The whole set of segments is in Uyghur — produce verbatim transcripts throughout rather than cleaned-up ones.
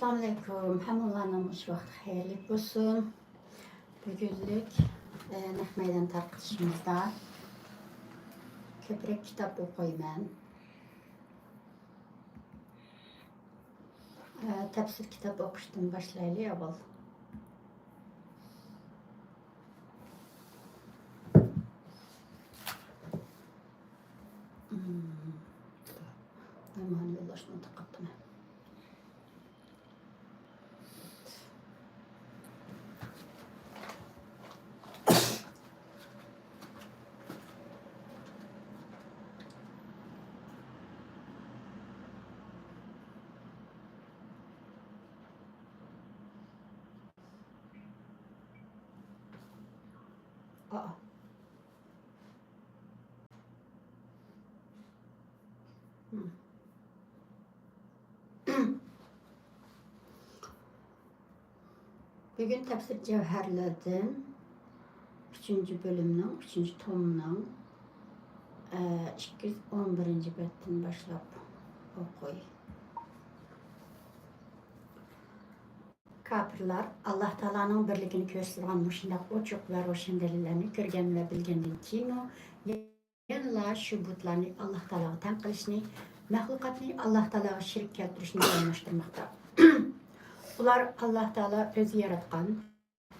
ئەسسالامۇئەلەيكۇم. ھەممىڭلارنىڭ مۇشۇ ۋاقتى خەيرلىك بولسۇن. بۈگۈنلۈك، ئە، نەق مەيدان تارقىتىشىمىزدا كۆپرەك كىتاب ئوقۇيمەن. ئە، تەپسىر كىتاب ئوقۇشتىن باشلايلى ئاۋۋال. مم. مانا يوللاشنى ئۇنتۇپ قاپتىمەن. ئا. بۈگۈن تەپسىر جەۋھەرلەردىن ئۈچىنچى بۆلۈمنىڭ، ئۈچىنچى تومنىڭ، ئە، ئىككى يۈز ئون بىرىنچى بەتتىن باشلاپ ئوقۇي. كاپىرلار ئاللاھ تائالانىڭ بىرلىكىنى كۆرسىتىدىغان مۇشۇنداق ئوچۇق ۋە روشەن دەلىللەرنى كۆرگەن ۋە بىلگەندىن كېيىنمۇ يەنىلا شۇ بۇتلارنى ئاللاھ تائالاغا تەڭ قىلىشنى، مەخلۇقاتنى ئاللاھ تائالاغا شېرىك كەلتۈرۈشنى داۋاملاشتۇرماقتا. ئۇلار ئاللاھ تائالا ئۆزى ياراتقان،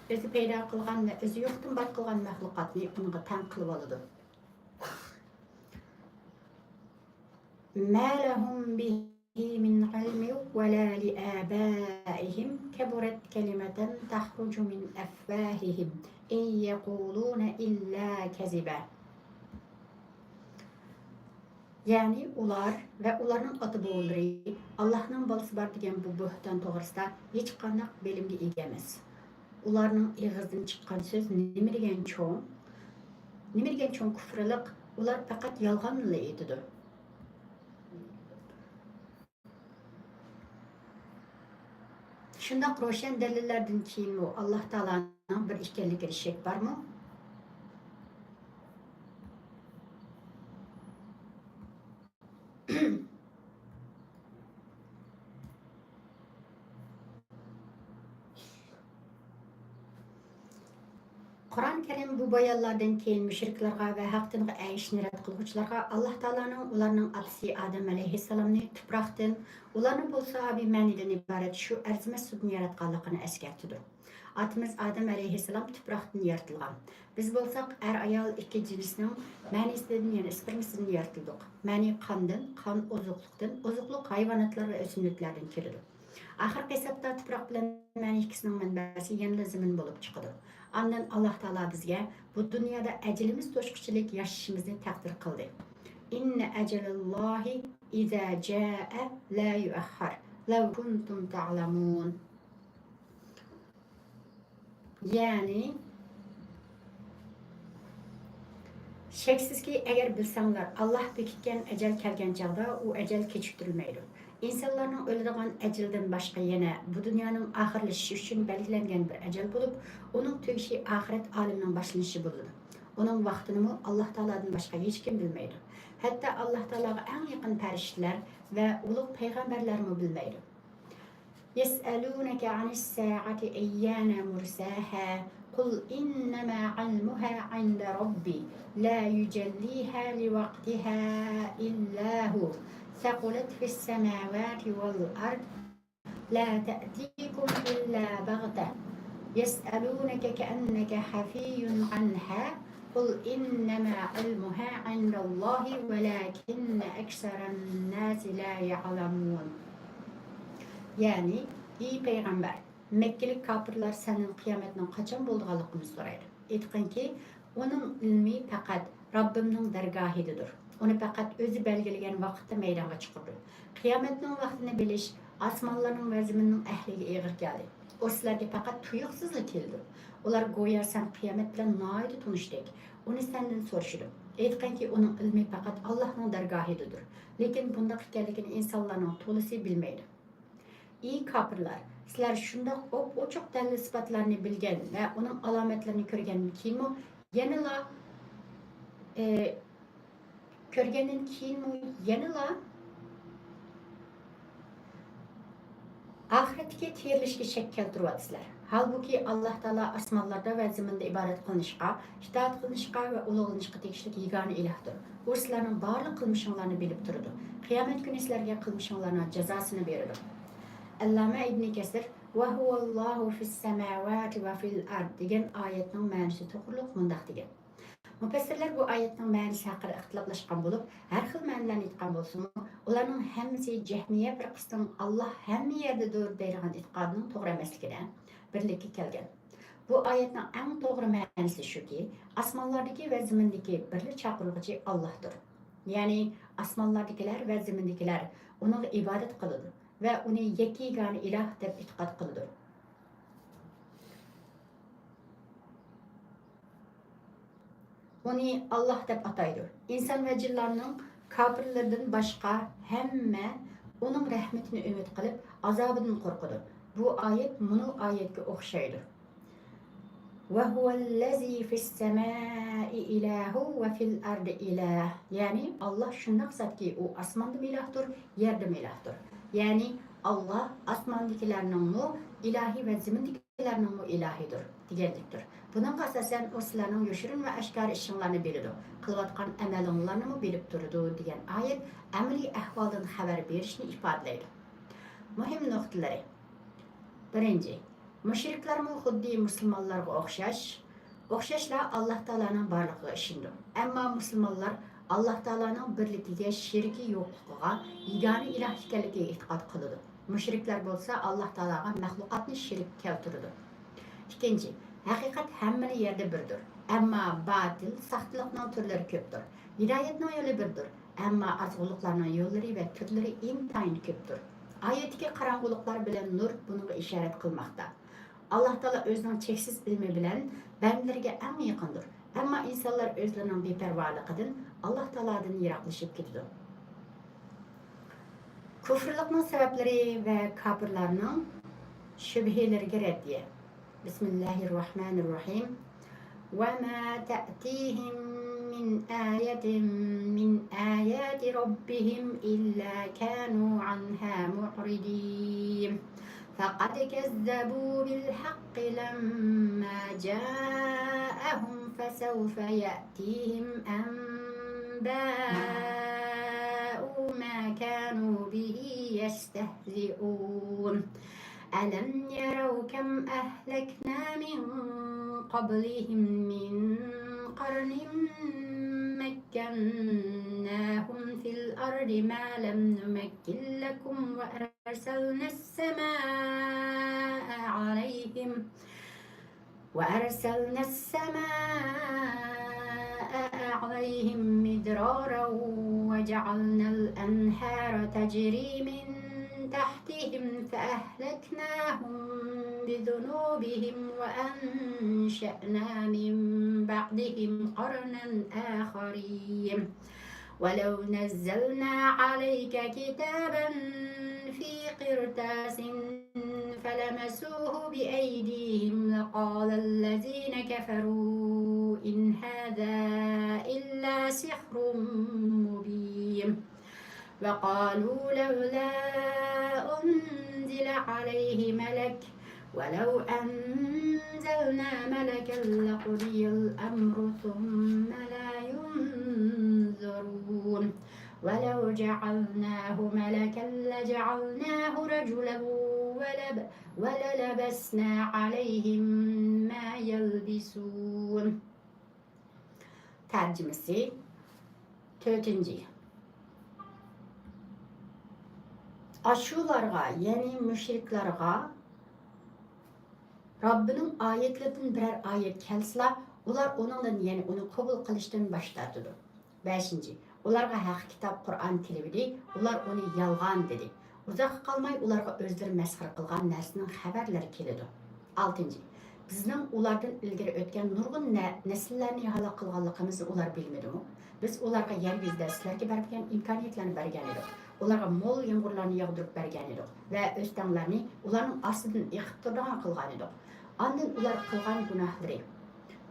ئۆزى پەيدا قىلغان ۋە ئۆزى يوقتىن بار قىلغان مەخلۇقاتنى ئۇنىڭغا تەڭ قىلىۋالىدۇ. ما لهم به من علم ولا لآبائهم كبرت كلمة تخرج من أفواههم إن يقولون إلا كذبا. يەنى ئۇلار ۋە ئۇلارنىڭ ئاتا-بوۋىلىرى ئاللاھنىڭ بالىسى بار دېگەن بۇ بۆھتان توغرىسىدا ھېچقانداق بىلىمگە ئىگە ئەمەس. ئۇلارنىڭ ئېغىزىدىن چىققان سۆز نېمە دېگەن چوڭ، نېمە دېگەن چوڭ كۇفرىلىق، ئۇلار پەقەت يالغاننىلا ئېيتىدۇ. شۇنداق روشەن دەلىللەردىن كېيىنمۇ ئاللاھ تائالانىڭ بىر ئىكەنلىكىدە شەك بارمۇ؟ قۇرئان كەرىم بۇ بايانلاردىن كېيىن مۇشرىكلارغا ۋە ھەق دىنغا ئەگىشىشنى رەت قىلغۇچىلارغا ئاللاھ تائالانىڭ ئۇلارنىڭ ئاتىسى ئادەم ئەلەيھىسسالامنى تۇپراقتىن، ئۇلارنى بولسا بىمەنىدىن ئىبارەت شۇ ئەرزىمەس سۇدىن ياراتقانلىقىنى ئەسكەرتىدۇ. ئاتىمىز ئادەم ئەلەيھىسسالام تۇپراقتىن يارىتىلغان. بىز بولساق ئەر-ئايال ئىككى جىنسنىڭ مەنىسىدىن، يەنى ئىسپېرمىسىدىن يارىتىلدۇق. مەنى قاندىن، قان ئوزۇقلۇقتىن، ئوزۇقلۇق ھايۋاناتلار ۋە ئۆسۈملۈكلەردىن كېلىدۇ. ئاخىرقى ھېسابتا تۇپراق بىلەن مەنى ئىككىسىنىڭ مەنبەسى يەنىلا زېمىن بولۇپ چىقىدۇ. ئاندىن ئاللاھ تائالا بىزگە بۇ دۇنيادا ئەجىلىمىز توشقۇچىلىك ياشىشىمىزنى تەقدىر قىلدى. إن أجل الله إذا جاء لا يؤخر لو كنتم تعلمون. يەنى، شەكسىزكى، ئەگەر بىلسەڭلار، ئاللاھ بېكىتكەن ئەجەل كەلگەن چاغدا ئۇ ئەجەل كېچىكتۈرۈلمەيدۇ. ئىنسانلارنىڭ ئۆلىدىغان ئەجىلىدىن باشقا يەنە بۇ دۇنيانىڭ ئاخىرلىشىشى ئۈچۈن بەلگىلەنگەن بىر ئەجەل بولۇپ، ئۇنىڭ تۈگىشى ئاخىرەت ئالىمىنىڭ باشلىنىشى بولىدۇ. ئۇنىڭ ۋاقتىنىمۇ ئاللاھ تائالادىن باشقا ھېچكىم بىلمەيدۇ. ھەتتا ئاللاھ تائالاغا ئەڭ يېقىن پەرىشتىلەر ۋە ئۇلۇغ پەيغەمبەرلەرمۇ بىلمەيدۇ. يسألونك عن الساعة أيان مرساها قل إنما علمها عند ربي لا يجليها لوقتها إلا هو ثقلت في السماوات والأرض لا تأتيكم إلا بغتة يسألونك كأنك حفي عنها قل إنما علمها عند الله ولكن أكثر الناس لا يعلمون. يەنى، ئى پەيغەمبەر، مەككىلىك كاپىرلار سەندىن قىيامەتنىڭ قاچان بولىدىغانلىقىنى سورايدۇ. ئېيتقىنكى، ئۇنىڭ ئىلمى پەقەت رەببىمنىڭ دەرگاھىدىدۇر. ئۇنى پەقەت ئۆزى بەلگىلىگەن ۋاقىتتا مەيدانغا چىقىرىدۇ. قىيامەتنىڭ ۋاقتىنى بىلىش ئاسمانلارنىڭ ۋە زېمىننىڭ ئەھلىگە ئېغىر كەلدى. ئۇ سىلەرگە پەقەت تۇيۇقسىزلا كېلىدۇ. ئۇلار گويا سەن قىيامەت بىلەن ناھايىتى تونۇشتەك. ئۇنى سەندىن سورىشىدۇ. ئېيتقىنكى، ئۇنىڭ ئىلمى پەقەت ئاللاھنىڭ دەرگاھىدىدۇر. لېكىن بۇنداق ئىكەنلىكىنى ئىنسانلارنىڭ تولىسى بىلمەيدۇ. ئى كاپىرلار، سىلەر شۇنداق ئوپئوچۇق دەلىل-ئىسپاتلارنى بىلگەن ۋە ئۇنىڭ ئالامەتلىرىنى كۆرگەندىن كېيىنمۇ يەنىلا، ئى، كۆرگەندىن كېيىنمۇ يەنىلا ئاخىرەتتىكى تىرىلىشكە شەك كەلتۈرۈۋاتىسىلەر. ھالبۇكى، ئاللاھ تائالا ئاسمانلاردا ۋە زېمىندا ئىبادەت قىلىنىشقا، ئىتائەت قىلىنىشقا ۋە ئۇلۇغلىنىشقا تېگىشلىك يېگانە ئىلاھتۇر. ئۇ سىلەرنىڭ بارلىق قىلمىشىڭلارنى بىلىپ تۇرىدۇ. قىيامەت كۈنى سىلەرگە قىلمىشىڭلارنىڭ جازاسىنى بېرىدۇ. ئەللامە ئىبنى كەسىر «ۋەھۇۋەللاھۇ فىسسەماۋاتى ۋە فىل ئەرد» دېگەن ئايەتنىڭ مەنىسى توغرۇلۇق مۇنداق دېگەن. مۇپەسسىرلەر بۇ ئايەتنىڭ مەنىسى ھەققىدە ئىختىلاپلاشقان بولۇپ، ھەر خىل مەنىلەرنى ئېيتقان بولسىمۇ، ئۇلارنىڭ ھەممىسى جەھمىيە پىرقىسىنىڭ «ئاللاھ ھەممە يەردىدۇر» دەيدىغان ئېتىقادىنىڭ توغرا ئەمەسلىكىدە بىرلىككە كەلگەن. بۇ ئايەتنىڭ ئەڭ توغرا مەنىسى شۇكى، ئاسمانلاردىكى ۋە زېمىندىكى بىرلا چاقىرغۇچى ئاللاھتۇر. يەنى ئاسمانلاردىكىلەر ۋە زېمىندىكىلەر ئۇنىڭغا ئىبادەت قىلىدۇ ۋە ئۇنى يەككە يېگانە ئىلاھ دەپ ئېتىقاد قىلىدۇ. ئۇنى ئاللاھ دەپ ئاتايدۇ. ئىنسان ۋە جىنلارنىڭ كاپىرلىرىدىن باشقا ھەممە ئۇنىڭ رەھمىتىنى ئۈمىد قىلىپ، ئازابىدىن قورقىدۇ. بۇ ئايەت مۇنۇ ئايەتكە ئوخشايدۇ. «ۋەھۇۋەللەزى فىسسەمائى ئىلاھۇ ۋە فىل ئەردى ئىلاھ». يەنى ئاللاھ شۇنداق زاتكى، ئۇ ئاسماندىمۇ ئىلاھتۇر، يەردىمۇ ئىلاھتۇر. يەنى ئاللاھ ئاسماندىكىلەرنىڭمۇ ئىلاھى ۋە زېمىندىكىلەرنىڭمۇ ئىلاھىدۇر دېگەنلىكتۇر. بۇنىڭغا ئاساسەن، ئۇ سىلەرنىڭ يوشۇرۇن ۋە ئاشكارا ئىشىڭلارنى بىلىدۇ، قىلىۋاتقان ئەمەلىڭلارنىمۇ بىلىپ تۇرىدۇ دېگەن ئايەت ئەمەلىي ئەھۋالدىن خەۋەر بېرىشنى ئىپادىلەيدۇ. مۇھىم نۇقتىلىرى. بىرىنچى، مۇشرىكلارمۇ خۇددى مۇسۇلمانلارغا ئوخشاش، ئوخشاشلا ئاللاھ تائالانىڭ بارلىقىغا ئىشىنىدۇ. ئەمما مۇسۇلمانلار ئاللاھ تائالانىڭ بىرلىكىگە، شېرىكى يوقلۇقىغا، يېگانە ئىلاھ ئىكەنلىكىگە ئېتىقاد قىلىدۇ. مۇشرىكلار بولسا ئاللاھ تائالاغا مەخلۇقاتنى شېرىك كەلتۈرىدۇ. ئىككىنچى، ھەقىقەت ھەممىلا يەردە بىردۇر، ئەمما باتىل، ساختىلىقنىڭ تۈرلىرى كۆپتۇر. ھىدايەتنىڭ يولى بىردۇر، ئەمما ئازغۇنلۇقلارنىڭ يوللىرى ۋە تۈرلىرى ئىنتايىن كۆپتۇر. ئايەتتىكى قاراڭغۇلۇقلار بىلەن نۇر بۇنىڭغا ئىشارەت قىلماقتا. ئاللاھ تائالا ئۆزىنىڭ چەكسىز ئىلمى بىلەن بەندىلىرىگە ئەڭ يېقىندۇر. ئەمما ئىنسانلار ئۆزلىرىنىڭ بىپەرۋالىقىدىن ئاللاھ تائالادىن يىراقلىشىپ كېتىدۇ. كۇفرلۇقنىڭ سەۋەبلىرى ۋە كاپىرلارنىڭ شۈبھىلىرىگە رەددىيە. بىسمىللاھىررەھمانىررەھىم. وما تأتيهم من آية من آيات ربهم إلا كانوا عنها معرضين. فقد كذبوا بالحق لما جاءهم فسوف يأتيهم أنباء ما كانوا به يستهزئون. ألم يروا كم أهلكنا من قبلهم من قرن مكناهم في الأرض ما لم نمكن لكم وأرسلنا السماء عليهم وأرسلنا السماء عليهم مدرارا وجعلنا الأنهار تجري من تحتهم فأهلكناهم بذنوبهم وأنشأنا من بعدهم قرنا آخرين. ولو نزلنا عليك كتابا في قرطاس فلمسوه بأيديهم لقال الذين كفروا إن هذا إلا سحر مبين. وقالوا لولا أنزل عليه ملك ولو أنزلنا ملكا لقضي الأمر ثم لا ينظرون. ولو جعلناه ملكا لجعلناه رجلا ولب-، وللبسنا عليهم ما يلبسون. تەرجىمىسى. تۆتىنچى، ئاشۇلارغا، يەنى مۇشرىكلارغا رەببىنىڭ ئايەتلىرىدىن بىرەر ئايەت كەلسىلا، ئۇلار ئۇنىڭدىن، يەنى ئۇنى قوبۇل قىلىشتىن باش تارتىدۇ. بەشىنچى، ئۇلارغا ھەق كىتاب قۇرئان كېلىۋىدى، ئۇلار ئۇنى يالغان دېدى. ئۇزاققا قالماي ئۇلارغا ئۆزلىرى مەسخىرە قىلغان نەرسىنىڭ خەۋەرلىرى كېلىدۇ. ئالتىنچى، بىزنىڭ ئۇلاردىن ئىلگىرى ئۆتكەن نۇرغۇن نە-، نەسىللەرنى ھالاك قىلغانلىقىمىزنى ئۇلار بىلمىدىمۇ؟ بىز ئۇلارغا يەر يۈزىدە سىلەرگە بەرمىگەن ئىمكانىيەتلەرنى بەرگەن ئىدۇق. ئۇلارغا مول يامغۇرلارنى ياغدۇرۇپ بەرگەن ئىدۇق ۋە ئۆستەڭلەرنى ئۇلارنىڭ ئاستىدىن ئېقىپ تۇرىدىغان قىلغان ئىدۇق. ئاندىن ئۇلار قىلغان گۇناھلىرى،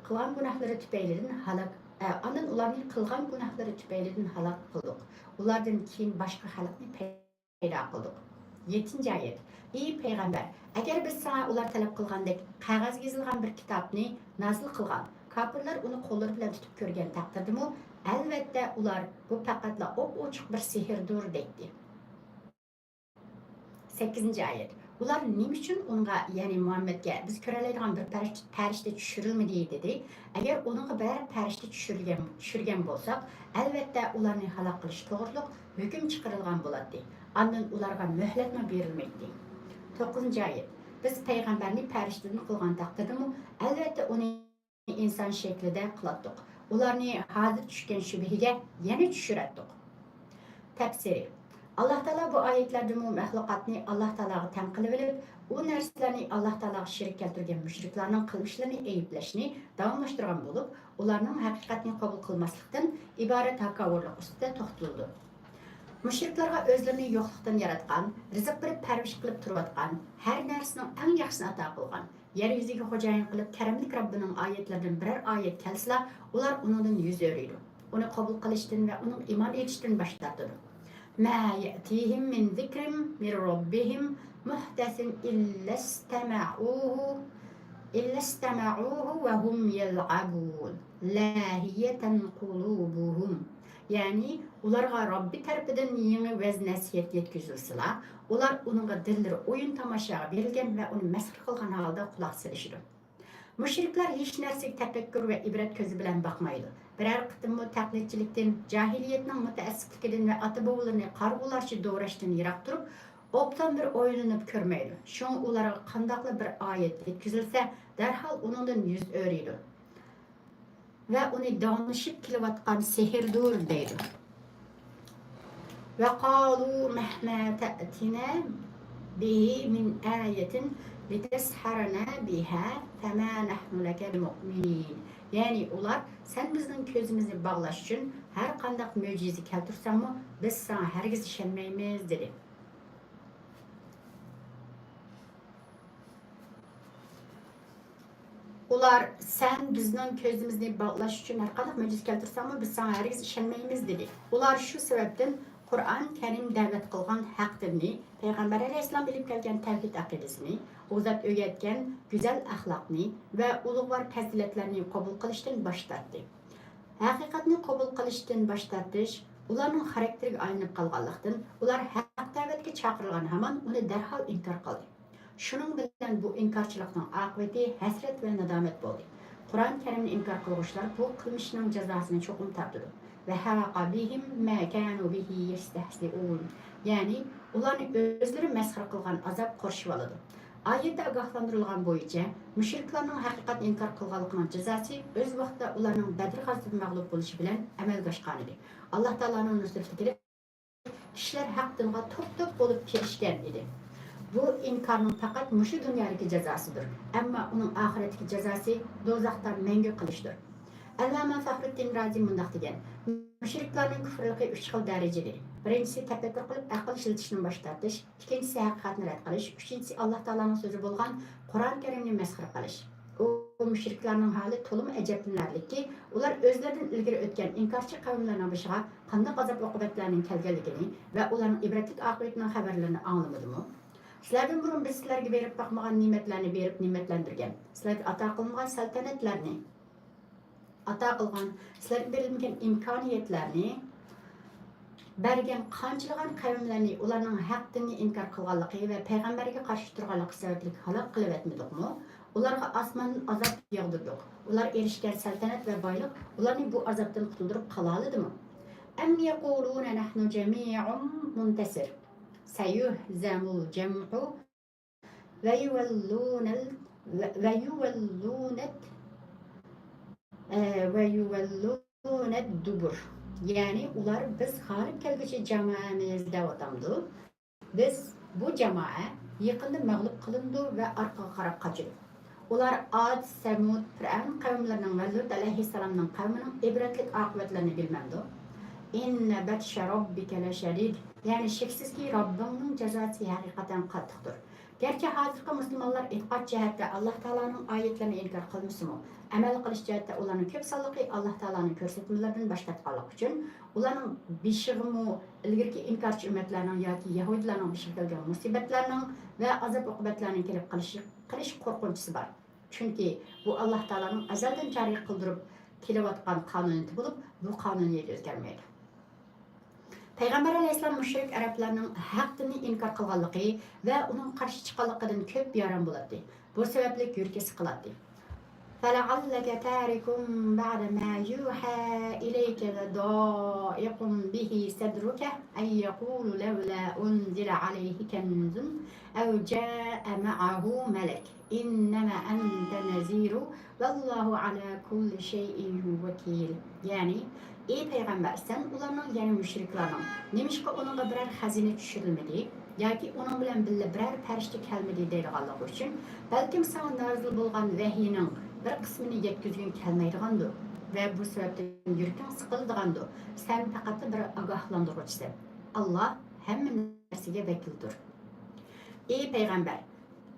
قىلغان گۇناھلىرى تۈپەيلىدىن ھالاك، ئە، ئاندىن ئۇلارنى قىلغان گۇناھلىرى تۈپەيلىدىن ھالاك قىلدۇق. ئۇلاردىن كېيىن باشقا خەلقنى پەيدا قىلدۇق. يەتتىنچى ئايەت. ئى پەيغەمبەر، ئەگەر بىز ساڭا ئۇلار تەلەپ قىلغاندەك قەغەزگە يېزىلغان بىر كىتابنى نازىل قىلغان، كاپىرلار ئۇنى قوللىرى بىلەن تۇتۇپ كۆرگەن تەقدىردىمۇ، ئەلۋەتتە ئۇلار، بۇ پەقەتلا ئوپئوچۇق بىر سېھىردۇر، دەيتتى. سەككىزىنچى ئايەت. ئۇلار نېمە ئۈچۈن ئۇنىڭغا، يەنى مۇھەممەدكە، بىز كۆرەلەيدىغان بىر پەرىش-، پەرىشتە چۈشۈرۈلمىدى؟ دېدى. ئەگەر ئۇنىڭغا بىرەر پەرىشتە چۈشۈرگەن، چۈشۈرگەن بولساق، ئەلۋەتتە ئۇلارنى ھالاك قىلىش توغرۇلۇق ھۆكۈم چىقىرىلغان بولاتتى. ئاندىن ئۇلارغا مۆھلەتمۇ بېرىلمەيتتى. توققۇزىنچى ئايەت. بىز پەيغەمبەرنى پەرىشتىدىن قىلغان تەقدىردىمۇ، ئەلۋەتتە ئۇنى ئىنسان شەكلىدە قىلاتتۇق. ئۇلارنى ھازىر چۈشكەن شۈبھىگە يەنە چۈشۈرەتتۇق. تەپسىرى. ئاللا تائالا بۇ ئايەتلەردىمۇ مەخلۇقاتنى ئاللا تائالاغا تەڭ قىلىۋېلىپ، ئۇ نەرسىلەرنى ئاللا تائالاغا شېرىك كەلتۈرگەن مۇشرىكلارنىڭ قىلمىشلىرىنى ئەيىبلەشنى داۋاملاشتۇرغان بولۇپ، ئۇلارنىڭ ھەقىقەتنى قوبۇل قىلماسلىقتىن ئىبارەت ھاكاۋۇرلۇق ئۈستىدە توختىلىدۇ. مۇشرىكلارغا ئۆزلىرىنى يوقلۇقتىن ياراتقان، رىزىق بېرىپ پەرۋىش قىلىپ تۇرۇۋاتقان، ھەر نەرسىنىڭ ئەڭ ياخشىسىنى ئاتا قىلغان، يەر يۈزىگە خوجايىن قىلىپ كەرەملىك رەببىنىڭ ئايەتلىرىدىن بىرەر ئايەت كەلسىلا، ئۇلار ئۇنىڭدىن يۈز ئۆرۈيدۇ. ئۇنى قوبۇل قىلىشتىن ۋە ئۇنىڭغا ئىمان ئېيتىشتىن باش تارتىدۇ. ما يأتيهم من ذكر من ربهم محدث إلا استمعوه، إلا استمعوه وهم يلعبون، لاهية قلوبهم. يەنى ئۇلارغا رەببى تەرىپىدىن يېڭى ۋەز-نەسىھەت يەتكۈزۈلسىلا، ئۇلار ئۇنىڭغا دىللىرى ئويۇن-تاماشاغا بېرىلگەن ۋە ئۇنى مەسخىرە قىلغان ھالدا قۇلاق سېلىشىدۇ. مۇشرىكلار ھېچ نەرسىگە تەپەككۇر ۋە ئىبرەت كۆزى بىلەن باقمايدۇ. بىرەر قېتىممۇ تەقلىدچىلىكتىن، جاھىلىيەتنىڭ مۇتەئەسسىپلىكىدىن ۋە ئاتا-بوۋىلىرىنى قارىغۇلارچە دوراشتىن يىراق تۇرۇپ، ئوبدان بىر ئويلىنىپ كۆرمەيدۇ. شۇڭا ئۇلارغا قانداقلا بىر ئايەت يەتكۈزۈلسە، دەرھال ئۇنىڭدىن يۈز ئۆرۈيدۇ. ۋە ئۇنى داۋاملىشىپ كېلىۋاتقان سېھىردۇر دەيدۇ. وقالوا مهما تأتنا به من آية لتسحرنا بها فما نحن لك بمؤمنين. يەنى ئۇلار، سەن بىزنىڭ كۆزىمىزنى باغلاش ئۈچۈن ھەر قانداق مۆجىزە كەلتۈرسەڭمۇ، بىز ساڭا ھەرگىز ئىشەنمەيمىز، دېدى. ئۇلار، سەن بىزنىڭ كۆزىمىزنى باغلاش ئۈچۈن ھەرقانداق مۆجىزە كەلتۈرسەڭمۇ، بىز ساڭا ھەرگىز ئىشەنمەيمىز، دېدى. ئۇلار شۇ سەۋەبتىن قۇرئان كەرىم دەۋەت قىلغان ھەق دىننى، پەيغەمبەر ئەلەيھىسسالام ئېلىپ كەلگەن تەۋھىد ئەقىدىسىنى، ئۇ زات ئۆگەتكەن گۈزەل ئەخلاقنى ۋە ئۇلۇغۋار پەزىلەتلەرنى قوبۇل قىلىشتىن باش تارتتى. ھەقىقەتنى قوبۇل قىلىشتىن باش تارتىش ئۇلارنىڭ خاراكتېرىگە ئايلىنىپ قالغانلىقتىن، ئۇلار ھەق دەۋەتكە چاقىرىلغان ھامان ئۇنى دەرھال ئىنكار قىلدى. شۇنىڭ بىلەن بۇ ئىنكارچىلىقنىڭ ئاقىۋىتى ھەسرەت ۋە نادامەت بولدى. قۇرئان كەرىمنى ئىنكار قىلغۇچىلار بۇ قىلمىشىنىڭ جازاسىنى چوقۇم تارتىدۇ. وحاق بهم ما كانوا به يستهزئون. يەنى ئۇلارنى ئۆزلىرى مەسخىرە قىلغان ئازاب قورشىۋالىدۇ. ئايەتتە ئاگاھلاندۇرۇلغان بويىچە، مۇشرىكلارنىڭ ھەقىقەتنى ئىنكار قىلغانلىقىنىڭ جازاسى ئۆز ۋاقتىدا ئۇلارنىڭ بەدر غازىتىدە مەغلۇپ بولۇشى بىلەن ئەمەلگە ئاشقانىدى. ئاللا تائالانىڭ نۇسرىتى كېلىپ، كىشىلەر ھەق دىنغا توپ-توپ بولۇپ كىرىشكەن ئىدى. بۇ ئىنكارنىڭ پەقەت مۇشۇ دۇنيادىكى جازاسىدۇر. ئەمما ئۇنىڭ ئاخىرەتتىكى جازاسى دوزاختا مەڭگۈ قېلىشتۇر. ئەللامە فەخرۇددىن رازى مۇنداق دېگەن: مۇشرىكلارنىڭ كۇفرلۇقى ئۈچ خىل دەرىجىدە. بىرىنچىسى، تەپەككۇر قىلىپ ئەقىل ئىشلىتىشتىن باش تارتىش. ئىككىنچىسى، ھەقىقەتنى رەت قىلىش. ئۈچىنچىسى، ئاللا تائالانىڭ سۆزى بولغان قۇرئان كەرىمنى مەسخىرە قىلىش. ئۇ مۇشرىكلارنىڭ ھالى تولىمۇ ئەجەبلىنەرلىككى، ئۇلار ئۆزلىرىدىن ئىلگىرى ئۆتكەن ئىنكارچى قەۋملەرنىڭ بېشىغا قانداق ئازاب-ئوقۇبەتلەرنىڭ كەلگەنلىكىنى ۋە ئۇلارنىڭ ئىبرەتلىك ئاقىۋىتىنىڭ خەۋەرلىرىنى ئاڭلىمىدىمۇ؟ سىلەردىن بۇرۇن بىز سىلەرگە بېرىپ باقمىغان نېمەتلەرنى بېرىپ نېمەتلەندۈرگەن، سىلەرگە ئاتا قىلمىغان سەلتەنەتلەرنى ئاتا قىلغان، سىلەرگە بېرىلمىگەن ئىمكانىيەتلەرنى بەرگەن قانچىلىغان قەۋملەرنى، ئۇلارنىڭ ھەق دىننى ئىنكار قىلغانلىقى ۋە پەيغەمبەرگە قارشى تۇرغانلىقى سەۋەبلىك ھالاك قىلىۋەتمىدۇقمۇ؟ ئۇلارغا ئاسماندىن ئازاب ياغدۇردۇق. ئۇلار ئېرىشكەن سەلتەنەت ۋە بايلىق ئۇلارنى بۇ ئازابتىن قۇتۇلدۇرۇپ قالالىدىمۇ؟ أم يقولون نحن جميع منتصر سيهزم الجمع ويولون ال-، ويولون، ئە، ويولون الدبر. يەنى ئۇلار، بىز غالىب كەلگۈچى جامائەمىز دەۋاتامدۇ؟ بىز، بۇ جامائە يېقىندا مەغلۇپ قىلىنىدۇ ۋە ئارقىغا قاراپ قاچىدۇ. ئۇلار ئاد، سەمۇد، پىرئەۋن قەۋملىرىنىڭ ۋە لۇت ئەلەيھىسسالامنىڭ قەۋمىنىڭ ئىبرەتلىك ئاقىۋەتلىرىنى بىلمەمدۇ؟ إن بطش ربك لشديد. يەنى شەكسىزكى، رەببىڭنىڭ جازاسى ھەقىقەتەن قاتتىقتۇر. گەرچە ھازىرقى مۇسۇلمانلار ئېتىقاد جەھەتتە ئاللاھ تائالانىڭ ئايەتلىرىنى ئىنكار قىلمىسىمۇ، ئەمەل قىلىش جەھەتتە ئۇلارنىڭ كۆپ سانلىقى ئاللاھ تائالانىڭ كۆرسەتمىلىرىدىن باش تارتقانلىقى ئۈچۈن، ئۇلارنىڭ بېشىغىمۇ ئىلگىرىكى ئىنكارچى ئۈممەتلەرنىڭ ياكى يەھۇدىيلارنىڭ بېشىغا كەلگەن مۇسىبەتلەرنىڭ ۋە ئازاب-ئوقۇبەتلەرنىڭ كېلىپ قېلىشى، قېلىش قورقۇنچىسى بار. چۈنكى بۇ ئاللاھ تائالانىڭ ئەزەلدىن جارى قىلدۇرۇپ كېلىۋاتقان قانۇنىيىتى بولۇپ، بۇ قانۇنىيەت ئۆزگەرمەيدۇ. پەيغەمبەر ئەلەيھىسسالام مۇشرىك ئەرەبلەرنىڭ ھەق دىننى ئىنكار قىلغانلىقى ۋە ئۇنىڭغا قارشى چىققانلىقىدىن كۆپ بىئارام بولاتتى. بۇ سەۋەبلىك يۈرىكى سىقىلاتتى. فلعلك تارك بعض ما يوحى إليك وضائق به صدرك أن يقولوا لولا أنزل عليه كنز أو جاء معه ملك إنما أنت نذير والله على كل شيء وكيل. يەنى، ئى پەيغەمبەر، سەن ئۇلارنىڭ، يەنى مۇشرىكلارنىڭ، نېمىشقا ئۇنىڭغا بىرەر خەزىنە چۈشۈرۈلمىدى ياكى ئۇنىڭ بىلەن بىللە بىرەر پەرىشتە كەلمىدى دەيدىغانلىقى ئۈچۈن، بەلكىم ساڭا نازىل بولغان ۋەھىينىڭ بىر قىسمىنى يەتكۈزگۈڭ كەلمەيدىغاندۇ ۋە بۇ سەۋەبتىن يۈرىكىڭ سىقىلىدىغاندۇ، سەن پەقەتلا بىر ئاگاھلاندۇرغۇچىسەن. ئاللاھ ھەممە نەرسىگە ۋەكىلدۇر. ئى پەيغەمبەر،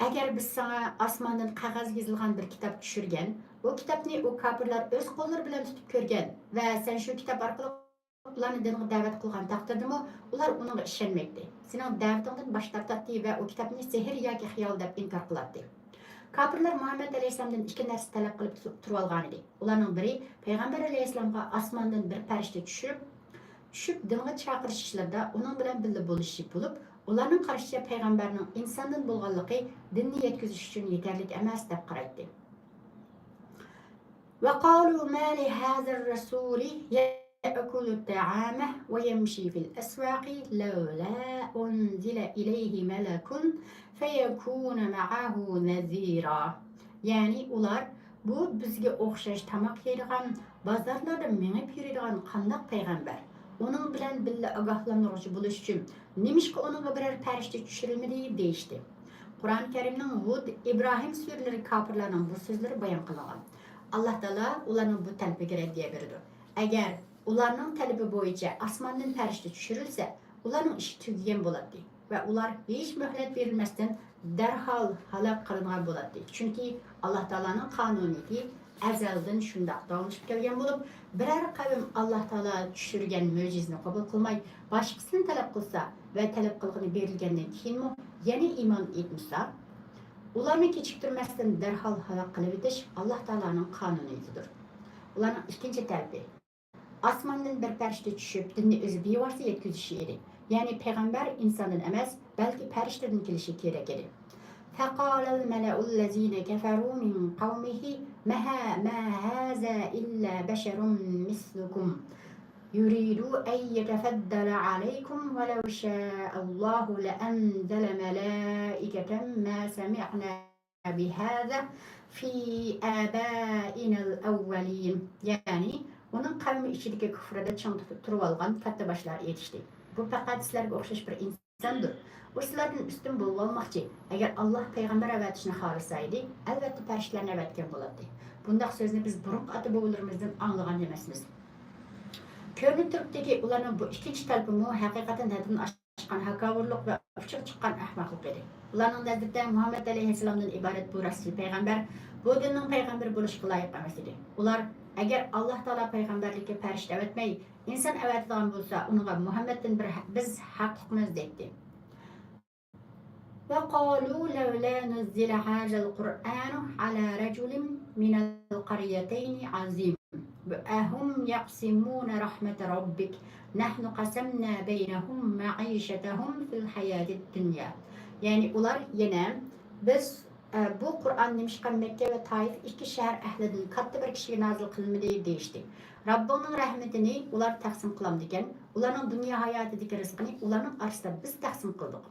ئەگەر بىز ساڭا ئاسماندىن قەغەزگە يېزىلغان بىر كىتاب چۈشۈرگەن، ئۇ كىتابنى ئۇ كاپىرلار ئۆز قوللىرى بىلەن تۇتۇپ كۆرگەن ۋە سەن شۇ كىتاب ئارقىلىق ئۇلارنى دىنغا دەۋەت قىلغان تەقدىردىمۇ، ئۇلار ئۇنىڭغا ئىشەنمەيتتى. سېنىڭ دەۋىتىڭدىن باش تارتاتتى ۋە ئۇ كىتابنى سېھىر ياكى خىيال دەپ ئىنكار قىلاتتى. كاپىرلار مۇھەممەد ئەلەيھىسسالامدىن ئىككى نەرسە تەلەپ قىلىپ تۇ-، تۇرۇۋالغانىدى. ئۇلارنىڭ بىرى، پەيغەمبەر ئەلەيھىسسالامغا ئاسماندىن بىر پەرىشتە چۈشۈپ، چۈشۈپ دىنغا چاقىرىش ئىشلىرىدا ئۇنىڭ بىلەن بىللە بولۇشى بولۇپ، ئۇلارنىڭ قارىشىچە پەيغەمبەرنىڭ ئىنساندىن بولغانلىقى دىننى يەتكۈزۈش ئۈچۈن يېتەرلىك ئەمەس دەپ قارايتتى. وقالوا ما لهذا الرسول يأكل الطعام ويمشي في الأسواق لولا أنزل إليه ملك فيكون معه نذيرا. يەنى ئۇلار، بۇ بىزگە ئوخشاش تاماق يەيدىغان، بازارلاردا مېڭىپ يۈرىدىغان قانداق پەيغەمبەر؟ ئۇنىڭ بىلەن بىللە ئاگاھلاندۇرغۇچى بولۇش ئۈچۈن نېمىشقا ئۇنىڭغا بىرەر پەرىشتە چۈشۈرۈلمىدى؟ دېيىشتى. قۇرئان كەرىمنىڭ ھۇد، ئىبراھىم سۈرىلىرى كاپىرلارنىڭ بۇ سۆزلىرى بايان قىلىنغان. ئاللاھ تائالا ئۇلارنىڭ بۇ تەلىپىگە رەددىيە بېرىدۇ. ئەگەر ئۇلارنىڭ تەلىپى بويىچە ئاسماندىن پەرىشتە چۈشۈرۈلسە، ئۇلارنىڭ ئىشى تۈگىگەن بولاتتى ۋە ئۇلار ھېچ مۆھلەت بېرىلمەستىن دەرھال ھالاك قىلىنغان بولاتتى. چۈنكى ئاللاھ تائالانىڭ قانۇنىيىتى ئەزەلدىن شۇنداق داۋاملىشىپ كەلگەن بولۇپ، بىرەر قەۋم ئاللاھ تائالا چۈشۈرگەن مۆجىزىنى قوبۇل قىلماي، باشقىسىنى تەلەپ قىلسا ۋە تەلەپ قىلغىنى بېرىلگەندىن كېيىنمۇ يەنە ئىمان ئېيتمىسا، ئۇلارنى كېچىكتۈرمەستىن دەرھال ھالاك قىلىۋېتىش ئاللاھ تائالانىڭ قانۇنىيىتىدۇر. ئۇلارنىڭ ئىككىنچى تەلىپى، ئاسماندىن بىر پەرىشتە چۈشۈپ، دىننى ئۆزى بىۋاسىتە يەتكۈزۈشى ئىدى. يەنى پەيغەمبەر ئىنساندىن ئەمەس، بەلكى پەرىشتىدىن كېلىشى كېرەك ئىدى. فقال الملأ الذين كفروا من قومه ما ه-، ما هذا إلا بشر مثلكم يريد أن يتفضل عليكم ولو شاء الله لأنزل ملائكة ما سمعنا بهذا في آبائنا الأولين. يەنى ئۇنىڭ قەۋمى ئىچىدىكى كۇفرىدا چىڭ تۇتۇپ تۇرۇۋالغان كاتتا باشلار ئېيتىشتى. بۇ پەقەت سىلەرگە ئوخشاش بىر ئىنساندۇر. ئۇ سىلەردىن ئۈستۈن بولۇۋالماقچى. ئەگەر ئاللاھ پەيغەمبەر ئەۋەتىشنى خالىسا ئىدى، ئەلۋەتتە پەرىشتىلەرنى ئەۋەتكەن بولاتتى. بۇنداق سۆزنى بىز بۇرۇنقى ئاتا-بوۋىلىرىمىزدىن ئاڭلىغان ئەمەسمىز. كۆرۈنۈپ تۇرۇپتۇكى، ئۇلارنىڭ بۇ ئىككىنچى تەلىپىمۇ ھەقىقەتەن ھەددىدىن ئاشقان ھاكاۋۇرلۇق ۋە ئۇچىغا چىققان ئەخمەقلىق ئىدى. ئۇلارنىڭ نەزىرىدە مۇھەممەد ئەلەيھىسسالامدىن ئىبارەت بۇ راستچىل پەيغەمبەر بۇ دىننىڭ پەيغەمبىرى بولۇشقا لايىق ئەمەس ئىدى. ئۇلار، ئەگەر ئاللاھ تائالا پەيغەمبەرلىككە پەرىشتە ئەۋەتمەي، ئىنسان ئەۋەتىدىغان بولسا، ئۇنىڭغا مۇھەممەدتىن بىر ھە-، بىز ھەقلىقمىز دەيتتى. وقالوا لولا نزل هذا القرآن على رجل من القريتين عظيم أهم يقسمون رحمة ربك نحن قسمنا بينهم معيشتهم في الحياة الدنيا. يەنى ئۇلار يەنە، بىز، ئە، بۇ قۇرئان نېمىشقا مەككە ۋە تائىف ئىككى شەھەر ئەھلىدىن كاتتا بىر كىشىگە نازىل قىلمىدى دېيىشتى. رەببىڭنىڭ رەھمىتىنى ئۇلار تەقسىم قىلامدىكەن، ئۇلارنىڭ دۇنيا ھاياتىدىكى رىزقىنى ئۇلارنىڭ ئارىسىدا بىز تەقسىم قىلدۇق.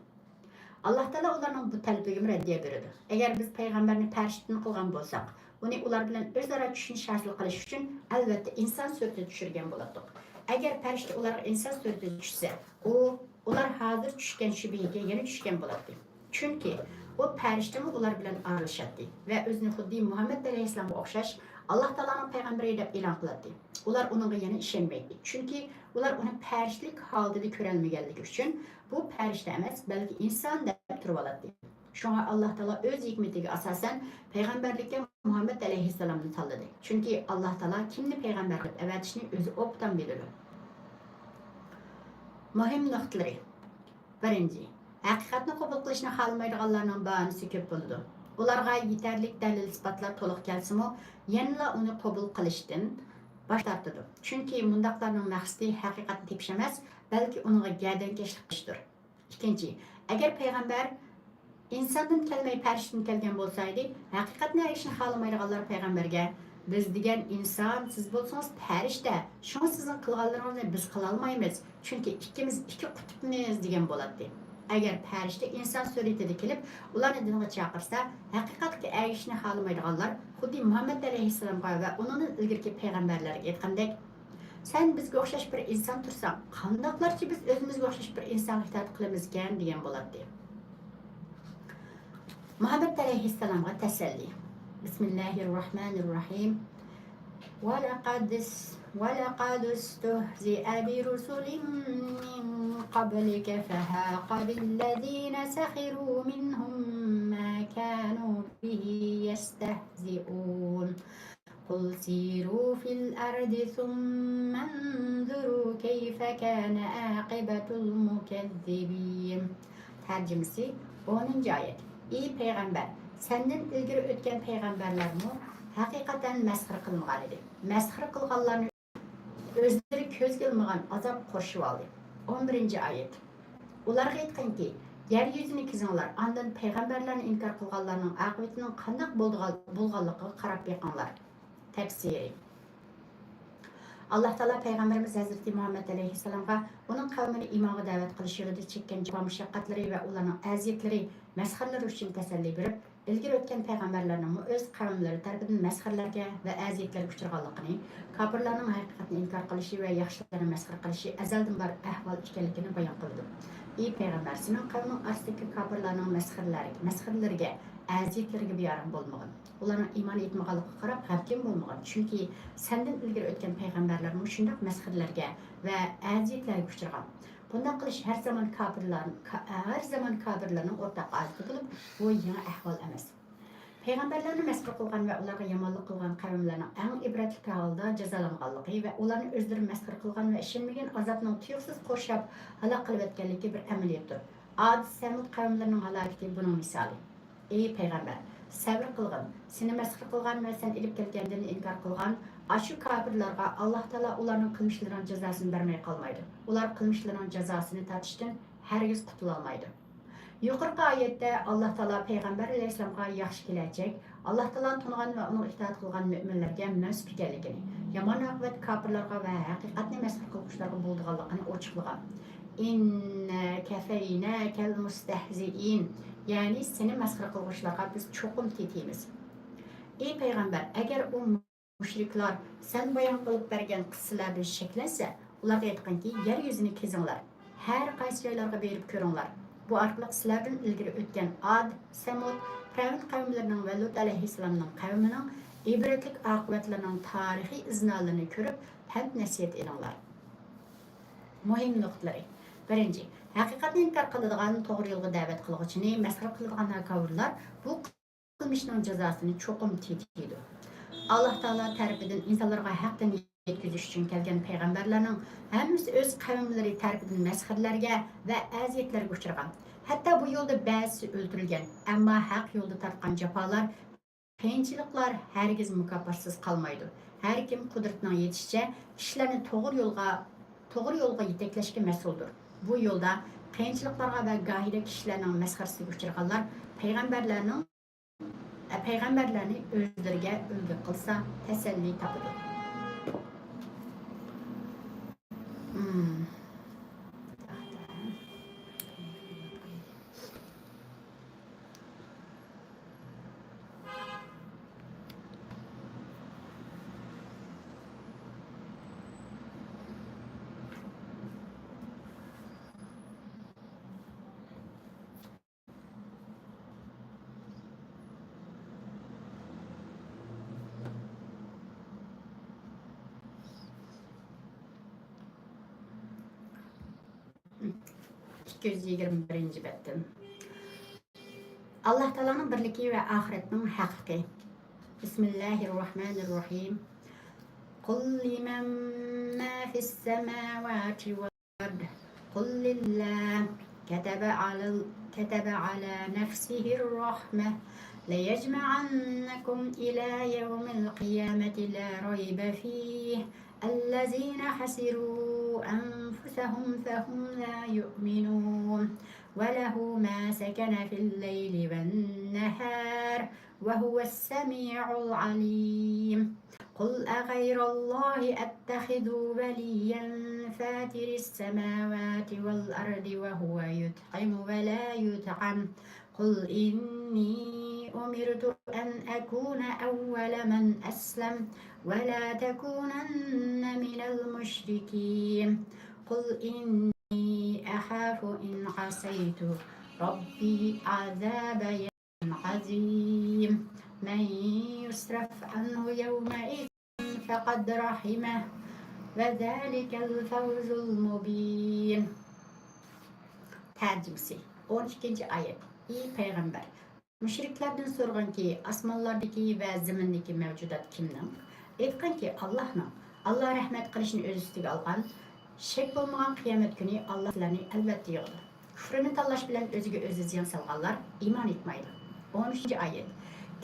ئاللاھ تائالا ئۇلارنىڭ بۇ تەلىپىگىمۇ رەددىيە بېرىدۇ. ئەگەر بىز پەيغەمبەرنى پەرىشتىدىن قىلغان بولساق، ئۇنى ئۇلار بىلەن ئۆزئارا چۈشىنىش ھاسىل قىلىش ئۈچۈن، ئەلۋەتتە، ئىنسان سۈرىتىدە چۈشۈرگەن بولاتتۇق. ئەگەر پەرىشتە ئۇلارغا ئىنسان سۈرىتىدە چۈشسە، ئۇ، ئۇلار ھازىر چۈشكەن شۈبھىگە يەنە چۈشكەن بولاتتى. چۈنكى ئۇ پەرىشتىمۇ ئۇلار بىلەن ئارىلىشاتتى ۋە ئۆزىنى خۇددى مۇھەممەد ئەلەيھىسسالامغا ئوخشاش ئاللاھ تائالانىڭ پەيغەمبىرى دەپ ئېلان قىلاتتى. ئۇلار ئۇنىڭغا يەنە ئىشەنمەيتتى. چۈنكى ئۇلار ئۇنى پەرىشتىلىك ھالىتىدە كۆرەلمىگەنلىكى ئۈچۈن، بۇ پەرىشتە ئەمەس، بەلكى ئىنسان دەپ تۇرۇۋالاتتى. شۇڭا ئاللا تائالا ئۆز ھېكمىتىگە ئاساسەن پەيغەمبەرلىككە مۇھەممەد ئەلەيھىسسالامنى تاللىدى. چۈنكى ئاللا تائالا كىمنى پەيغەمبەر قىلىپ ئەۋەتىشنى ئۆزى ئوبدان بىلىدۇ. مۇھىم نۇقتىلىرى. بىرىنچى، ھەقىقەتنى قوبۇل قىلىشنى خالىمايدىغانلارنىڭ باھانىسى كۆپ بولىدۇ. ئۇلارغا يېتەرلىك دەلىل-ئىسپاتلار تولۇق كەلسىمۇ، يەنىلا ئۇنى قوبۇل قىلىشتىن باش تارتىدۇ. چۈنكى مۇنداقلارنىڭ مەقسىتى ھەقىقەتنى تېپىش ئەمەس، بەلكى ئۇنىڭغا گەدەنكەشلىك قىلىشتۇر. ئىككىنچى، ئەگەر پەيغەمبەر ئىنساندىن كەلمەي پەرىشتىدىن كەلگەن بولسا ئىدى، ھەقىقەتنى ئەگىشىشنى خالىمايدىغانلار پەيغەمبەرگە، بىز دېگەن ئىنسان، سىز بولسىڭىز پەرىشتە، شۇڭا سىزنىڭ قىلغانلىرىڭىزنى بىز قىلالمايمىز، چۈنكى ئىككىمىز ئىككى قۇتۇپمىز دېگەن بولاتتى. ئەگەر پەرىشتە ئىنسان سۈرىتىدە كېلىپ ئۇلارنى دىنغا چاقىرسا، ھەقىقەتكە ئەگىشىشنى خالىمايدىغانلار خۇددى مۇھەممەد ئەلەيھىسسالامغا ۋە ئۇنىڭدىن ئىلگىرىكى پەيغەمبەرلەرگە ئېيتقاندەك، سەن بىزگە ئوخشاش بىر ئىنسان تۇرساڭ، قانداقلارچە بىز ئۆزىمىزگە ئوخشاش بىر ئىنسانغا ئىتائەت قىلىمىزكەن؟ دېگەن بولاتتى. مۇھەممەد ئەلەيھىسسالامغا تەسەللى. بىسمىللاھىررەھمانىررەھىم. ولقد ولقد استهزئ برسل من قبلك فحاق بالذين سخروا منهم ما كانوا به يستهزئون. قل سيروا في الأرض ثم انظروا كيف كان عاقبة المكذبين. تەرجىمىسى، ئونىنچى ئايەت. ئى پەيغەمبەر، سەندىن ئىلگىرى ئۆتكەن پەيغەمبەرلەرمۇ ھەقىقەتەن مەسخىرە قىلىنغانىدى. مەسخىرە قىلغانلارنى ئۆزلىرى كۆزگە ئىلمىغان ئازاب قورشىۋالدى. ئون بىرىنچى ئايەت. ئۇلارغا ئېيتقىنكى، يەر يۈزىنى كېزىڭلار، ئاندىن پەيغەمبەرلەرنى ئىنكار قىلغانلارنىڭ ئاقىۋىتىنىڭ قانداق بولىدىغان-، بولغانلىقىغا قاراپ بېقىڭلار. تەپسىرى. ئاللا تائالا پەيغەمبىرىمىز ھەزرىتى مۇھەممەد ئەلەيھىسسالامغا ئۇنىڭ قەۋمىنى ئىمانغا دەۋەت قىلىش يولىدا چەككەن جاپا-مۇشەققەتلىرى ۋە ئۇلارنىڭ ئەزىيەتلىرى، مەسخىرىلىرى ئۈچۈن تەسەللى بېرىپ، ئىلگىرى ئۆتكەن پەيغەمبەرلەرنىڭمۇ ئۆز قەۋملىرى تەرىپىدىن مەسخىرىلەرگە ۋە ئەزىيەتلەرگە ئۇچرىغانلىقىنى، كاپىرلارنىڭ ھەقىقەتنى ئىنكار قىلىشى ۋە ياخشىلارنى مەسخىرە قىلىشى ئەزەلدىن بار ئەھۋال ئىكەنلىكىنى بايان قىلىدۇ. ئى پەيغەمبەر، سېنىڭ قەۋمىڭ ئارىسىدىكى كاپىرلارنىڭ مەسخىرىلەرگە، مەسخىرىلىرىگە، ئەزىيەتلىرىگە بىئارام بولمىغىن. ئۇلارنىڭ ئىمان ئېيتمىغانلىقىغا قاراپ غەمكىن بولمىغىن، چۈنكى سەندىن ئىلگىرى ئۆتكەن پەيغەمبەرلەرمۇ شۇنداق مەسخىرىلەرگە ۋە ئەزىيەتلەرگە ئۇچرىغان. بۇنداق قىلىش ھەر زامان كاپىرلار-، كا-، ھەر زامان كاپىرلارنىڭ ئورتاق ئادىتى بولۇپ، بۇ يېڭى ئەھۋال ئەمەس. پەيغەمبەرلەرنى مەسخىرە قىلغان ۋە ئۇلارغا يامانلىق قىلغان قەۋملەرنىڭ ئەڭ ئىبرەتلىك ھالدا جازالانغانلىقى ۋە ئۇلارنى ئۆزلىرى مەسخىرە قىلغان ۋە ئىشەنمىگەن ئازابنىڭ تۇيۇقسىز قورشاپ ھالاك قىلىۋەتكەنلىكى بىر ئەمەلىيەتتۇر. ئاد، سەمۇد قەۋملىرىنىڭ ھالاكىتى بۇنىڭ مىسالى. ئى پەيغەمبەر، سەۋر قىلغىن، سېنى مەسخىرە قىلغان ۋە سەن ئېلىپ كەلگەن دىننى ئىنكار قىلغان ئاشۇ كاپىرلارغا ئاللا تائالا ئۇلارنىڭ قىلمىشلىرىنىڭ جازاسىنى بەرمەي قالمايدۇ. ئۇلار قىلمىشلىرىنىڭ جازاسىنى تارتىشتىن ھەرگىز قۇتۇلالمايدۇ. يۇقىرىقى ئايەتتە ئاللا تائالا پەيغەمبەر ئەلەيھىسسالامغا ياخشى كېلەچەك، ئاللا تائالانى تونۇغان ۋە ئۇنىڭغا ئىتائەت قىلغان مۆمىنلەرگە مەنسۇپ ئىكەنلىكىنى، يامان ئاقىۋەت كاپىرلارغا ۋە ھەقىقەتنى مەسخىرە قىلغۇچىلارغا بولىدىغانلىقىنى ئوچۇقلىغان. ئىننا كەفەيناكەل مۇستەھزىئىن، يەنى سېنى مەسخىرە قىلغۇچىلارغا بىز چوقۇم تېتىيمىز. ئى پەيغەمبەر، ئەگەر ئۇ مۇشرىكلار سەن بايان قىلىپ بەرگەن قىسسىلەردىن شەكلەنسە، ئۇلارغا ئېيتقىنكى، يەر يۈزىنى كېزىڭلار، ھەر قايسى جايلارغا بېرىپ كۆرۈڭلار. بۇ ئارقىلىق سىلەردىن ئىلگىرى ئۆتكەن ئاد، سەمۇد، پىرئەۋن قەۋملىرىنىڭ ۋە لۇت ئەلەيھىسسالامنىڭ قەۋمىنىڭ ئىبرەتلىك ئاقىۋەتلىرىنىڭ تارىخىي ئىزنالىرىنى كۆرۈپ، پەند-نەسىھەت ئېلىڭلار. مۇھىم نۇقتىلىرى. بىرىنچى، ھەقىقەتنى ئىنكار قىلىدىغان، توغرا يولغا دەۋەت قىلغۇچىنى مەسخىرە قىلىدىغان ھاكاۋۇرلار بۇ قىلمىشنىڭ جازاسىنى چوقۇم تېتىيدۇ. ئاللا تائالا تەرىپىدىن ئىنسانلارغا ھەقنى يەتكۈزۈش ئۈچۈن كەلگەن پەيغەمبەرلەرنىڭ ھەممىسى ئۆز قەۋملىرى تەرىپىدىن مەسخىرىلەرگە ۋە ئەزىيەتلەرگە ئۇچرىغان. ھەتتا بۇ يولدا بەزىسى ئۆلتۈرۈلگەن، ئەمما ھەق يولدا تارتقان جاپالار، قىيىنچىلىقلار ھەرگىز مۇكاپاتسىز قالمايدۇ. ھەر كىم قۇدرىتىنىڭ يېتىشىچە كىشىلەرنى توغرا يولغا، توغرا يولغا يېتەكلەشكە مەسئۇلدۇر. بۇ يولدا قىيىنچىلىقلارغا ۋە گاھىدا كىشىلەرنىڭ مەسخىرىسىگە ئۇچرىغانلار پەيغەمبەرلەرنىڭ، پەيغەمبەرلەرنى ئۆزلىرىگە ئۈلگە قىلسا، تەسەللى تاپىدۇ. مم. ئىككى يۈز يىگىرمە بىرىنچى بەتتىن. ئاللاھ تائالانىڭ بىرلىكى ۋە ئاخىرەتنىڭ ھەقلىقى. بىسمىللاھىررەھمانىررەھىم. قل لمن ما في السماوات والأرض. قل لله. كتب على، كتب على نفسه الرحمة. ليجمعنكم إلى يوم القيامة لا ريب فيه. الذين خسروا أنفسهم فهم لا يؤمنون. وله ما سكن في الليل والنهار وهو السميع العليم. قل أغير الله أتخذ وليا فاطر السماوات والأرض وهو يطعم ولا يطعم. قل إني أمرت أن أكون أول من أسلم ولا تكونن من المشركين. قل إني أخاف إن عصيت ربي عذاب يوم عظيم. من يصرف عنه يومئذ فقد رحمه وذلك الفوز المبين. تەرجىمىسى. ئون ئىككىنچى ئايەت. ئى پەيغەمبەر، مۇشرىكلاردىن سورىغىنكى، ئاسمانلاردىكى ۋە زېمىندىكى مەۋجۇدات كىمنىڭ؟ ئېيتقىنكى، ئاللاھنىڭ. ئاللاھ رەھمەت قىلىشنى ئۆز ئۈستىگە ئالغان، شەك بولمىغان قىيامەت كۈنى ئاللاھ سىلەرنى ئەلۋەتتە يىغىدۇ. كۇفرىنى تاللاش بىلەن ئۆزىگە ئۆزى زىيان سالغانلار ئىمان ئېيتمايدۇ. ئون ئۈچىنچى ئايەت.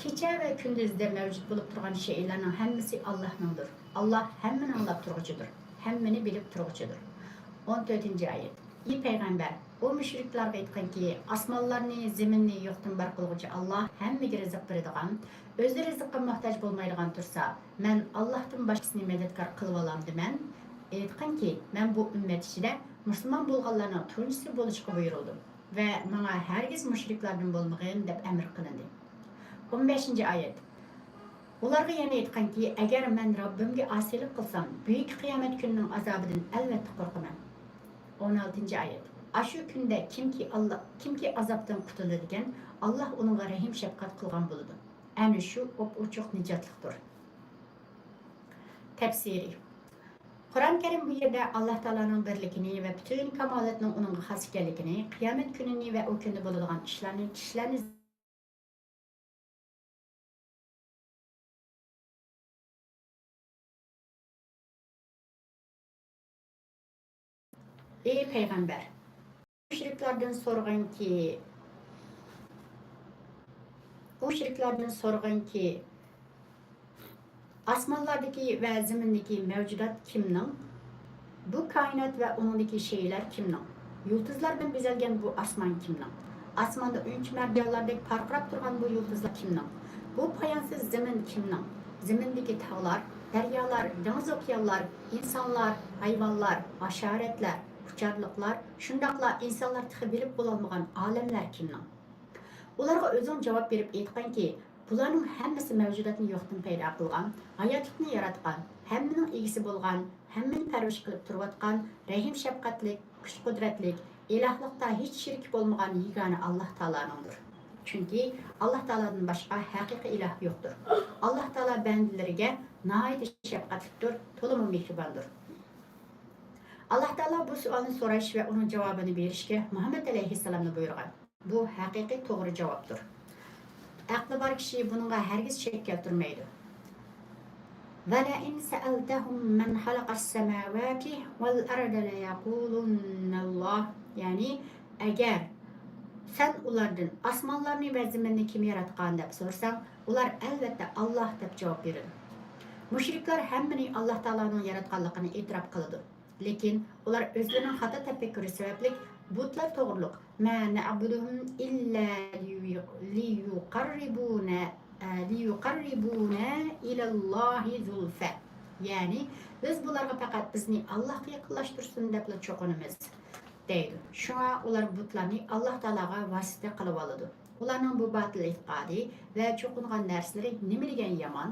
كېچە ۋە كۈندۈزدە مەۋجۇت بولۇپ تۇرغان شەيئىلەرنىڭ ھەممىسى ئاللاھنىڭدۇر. ئاللاھ ھەممىنى ئاڭلاپ تۇرغۇچىدۇر، ھەممىنى بىلىپ تۇرغۇچىدۇر. ئون تۆتىنچى ئايەت. ئى پەيغەمبەر، ئۇ مۇشرىكلارغا ئېيتقىنكى، ئاسمانلارنى، زېمىننى يوقتىن بار قىلغۇچى ئاللاھ ھەممىگە رىزىق بېرىدىغان، ئۆزى رىزىققا موھتاج بولمايدىغان تۇرسا، مەن ئاللاھتىن باشقىسىنى مەدەتكار قىلىۋالامدىمەن؟ ئېيتقىنكى، مەن بۇ ئۈممەت ئىچىدە مۇسۇلمان بولغانلارنىڭ تۇنجىسى بولۇشقا بۇيرۇلدۇم ۋە ماڭا ھەرگىز مۇشرىكلاردىن بولمىغىن دەپ ئەمر قىلىندى. ئون بەشىنچى ئايەت. ئۇلارغا يەنە ئېيتقىنكى، ئەگەر مەن رەببىمگە ئاسىيلىق قىلسام، بۈيۈكى قىيامەت كۈنىنىڭ ئازابىدىن ئەلۋەتتە قورقىمەن. ئون ئالتىنچى ئايەت. ئاشۇ كۈندە كىمكى ئاللا، كىمكى ئازابتىن قۇتۇلىدىكەن، ئاللا ئۇنىڭغا رەھىم شەپقەت قىلغان بولىدۇ. ئەنە شۇ ئوپئوچۇق نىجاتلىقتۇر. تەپسىرى. قۇرئان كەرىم بۇ يەردە ئاللا تائالانىڭ بىرلىكىنى ۋە پۈتۈن كامالەتنىڭ ئۇنىڭغا خاس ئىكەنلىكىنى، قىيامەت كۈنىنى ۋە ئۇ كۈندە بولىدىغان ئىشلارنى كىشىلەرنى ئى پەيغەمبەر، مۇشرىكلاردىن سورىغىنكى، ئۇ مۇشرىكلاردىن سورىغىنكى، ئاسمانلاردىكى ۋە زېمىندىكى مەۋجۇدات كىمنىڭ؟ بۇ كائىنات ۋە ئۇنىڭدىكى شەيئىلەر كىمنىڭ؟ يۇلتۇزلار بىلەن بېزەلگەن بۇ ئاسمان كىمنىڭ؟ ئاسماندا ئۈنچە مەرجانلاردەك پارقىراپ تۇرغان بۇ يۇلتۇزلار كىمنىڭ؟ بۇ پايانسىز زېمىن كىمنىڭ؟ زېمىندىكى تاغلار، دەريالار، دېڭىز ئوكيانلار، ئىنسانلار، ھايۋانلار، ھاشارەتلەر، ئۇچارلىقلار، شۇنداقلا ئىنسانلار تېخى بىلىپ بولالمىغان ئالەملەر كىمنىڭ؟ ئۇلارغا ئۆزۈڭ جاۋاب بېرىپ ئېيتقىنكى، بۇلارنىڭ ھەممىسى مەۋجۇداتنى يوقتىن پەيدا قىلغان، ھاياتلىقنى ياراتقان، ھەممىنىڭ ئىگىسى بولغان، ھەممىنى پەرۋىش قىلىپ تۇرۇۋاتقان رەھىم شەپقەتلىك، كۈچ قۇدرەتلىك، ئىلاھلىقتا ھېچ شېرىكى بولمىغان يېگانە ئاللا تائالانىڭدۇر. چۈنكى ئاللا تائالادىن باشقا ھەقىقىي ئىلاھ يوقتۇر. ئاللا تائالا بەندىلىرىگە ناھايىتى شەپقەتلىكتۇر، تولىمۇ مېھرىباندۇر. ئاللا تائالا بۇ سوئالنى سوراش ۋە ئۇنىڭ جاۋابىنى بېرىشكە مۇھەممەد ئەلەيھىسسالامنى بۇيرۇغان. بۇ ھەقىقىي توغرا جاۋابتۇر. ئەقلى بار كىشى بۇنىڭغا ھەرگىز شەك كەلتۈرمەيدۇ. ولئن سألتهم من خلق السماوات والأرض ليقولن الله. يەنى، ئەگەر سەن ئۇلاردىن ئاسمانلارنى ۋە زېمىننى كىم ياراتقان دەپ سورىساڭ، ئۇلار ئەلۋەتتە ئاللا دەپ جاۋاب بېرىدۇ. مۇشرىكلار ھەممىنى ئاللا تائالانىڭ ياراتقانلىقىنى ئېتىراپ قىلىدۇ. لېكىن ئۇلار ئۆزلىرىنىڭ خاتا تەپەككۇرى سەۋەبلىك بۇتلار توغرۇلۇق، ما نعبدهم إلا ليقربونا، ليقربونا إلى الله زلفى. يەنى، بىز بۇلارغا پەقەت بىزنى ئاللاھقا يېقىنلاشتۇرسۇن دەپلا چوقۇنىمىز، دەيدۇ. شۇڭا ئۇلار بۇتلارنى ئاللا تائالاغا ۋاسىتە قىلىۋالىدۇ. ئۇلارنىڭ بۇ باتىل ئېتىقادى ۋە چوقۇنغان نەرسىلىرى نېمە دېگەن يامان!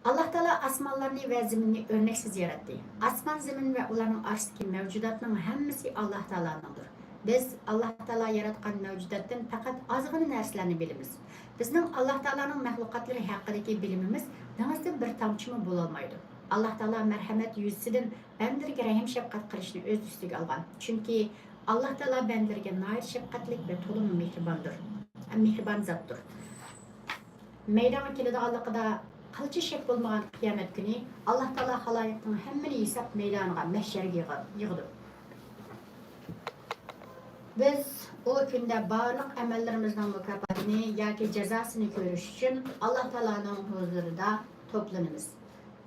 ئاللا تائالا ئاسمانلارنى ۋە زېمىننى ئۆرنەكسىز ياراتتى. ئاسمان، زېمىن ۋە ئۇلارنىڭ ئارىسىدىكى مەۋجۇداتنىڭ ھەممىسى ئاللا تائالانىڭدۇر. بىز ئاللا تائالا ياراتقان مەۋجۇداتتىن پەقەت ئازغىنە نەرسىلەرنى بىلىمىز. بىزنىڭ ئاللا تائالانىڭ مەخلۇقاتلىرى ھەققىدىكى بىلىمىمىز دېڭىزدىن بىر تامچىمۇ بولالمايدۇ. ئاللا تائالا مەرھەمەت يۈزىسىدىن بەندىلىرىگە رەھىم شەپقەت قىلىشنى ئۆز ئۈستىگە ئالغان. چۈنكى ئاللا تائالا بەندىلىرىگە ناھايىتى شەپقەتلىك ۋە تولىمۇ مېھرىباندۇر. مېھرىبان زاتتۇر. مەيدانغا كېلىدىغانلىقىدا قىلچە شەك بولمىغان قىيامەت كۈنى ئاللا تائالا خالايىقنىڭ ھەممىنى ھېساب مەيدانىغا، مەھشەرگە يىغ-، يىغىدۇ. بىز ئۇ كۈندە بارلىق ئەمەللىرىمىزنىڭ مۇكاپاتىنى ياكى جازاسىنى كۆرۈش ئۈچۈن ئاللا تائالانىڭ ھۇزۇرىدا توپلىنىمىز.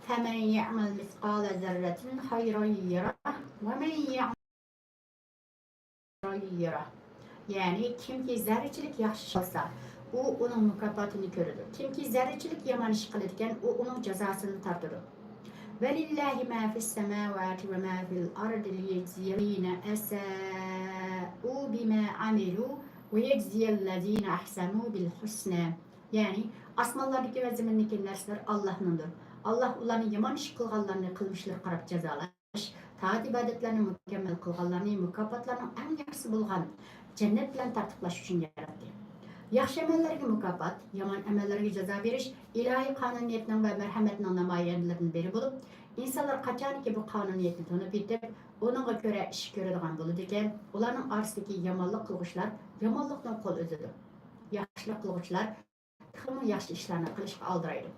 فَمَنْ يَعْمَلْ مِثْقَالَ ذَرَّةٍ خَيْرًا يَرَهُ وَمَنْ يَعْمَلْ يَرَهُ. يەنى كىمكى زەررىچىلىك ياخشى ئىش قىلسا، ئۇ ئۇنىڭ مۇكاپاتىنى كۆرىدۇ. كىمكى زەررىچىلىك يامان ئىش قىلىدىكەن، ئۇ ئۇنىڭ جازاسىنى تارتىدۇ. وَلِلَّهِ مَا فِي السَّمَاوَاتِ وَمَا فِي الْأَرْضِ لِيَجْزِيَ الَّذِينَ أَسَاءُوا بِمَا عَمِلُوا وَيَجْزِيَ الَّذِينَ أَحْسَنُوا بِالْحُسْنَى. يەنى ئاسمانلاردىكى ۋە زېمىندىكى نەرسىلەر ئاللاھنىڭدۇر. ئاللاھ ئۇلارنى يامان ئىش قىلغانلارنى قىلمىشلىرىغا قاراپ جازالاش، تائەت ئىبادەتلەرنى مۇكەممەل قىلغانلارنى مۇكاپاتلارنىڭ ئەڭ ياخشىسى بولغان جەننەت بىلەن تارتۇقلاش ئۈچۈن ياراتتى. ياخشى ئەمەللەرگە مۇكاپات، يامان ئەمەللەرگە جازا بېرىش ئىلاھىي قانۇنىيەتنىڭ ۋە مەرھەمەتنىڭ نامايەندىلىرىدىن بىرى بولۇپ، ئىنسانلار قاچانكى بۇ قانۇنىيەتنى تونۇپ يېتىپ، ئۇنىڭغا كۆرە ئىش كۆرىدىغان بولىدىكەن، ئۇلارنىڭ ئارىسىدىكى يامانلىق قىلغۇچىلار يامانلىقتىن قول ئۈزىدۇ. ياخشىلىق قىلغۇچىلار تېخىمۇ ياخشى ئىشلارنى قىلىشقا ئالدىرايدۇ.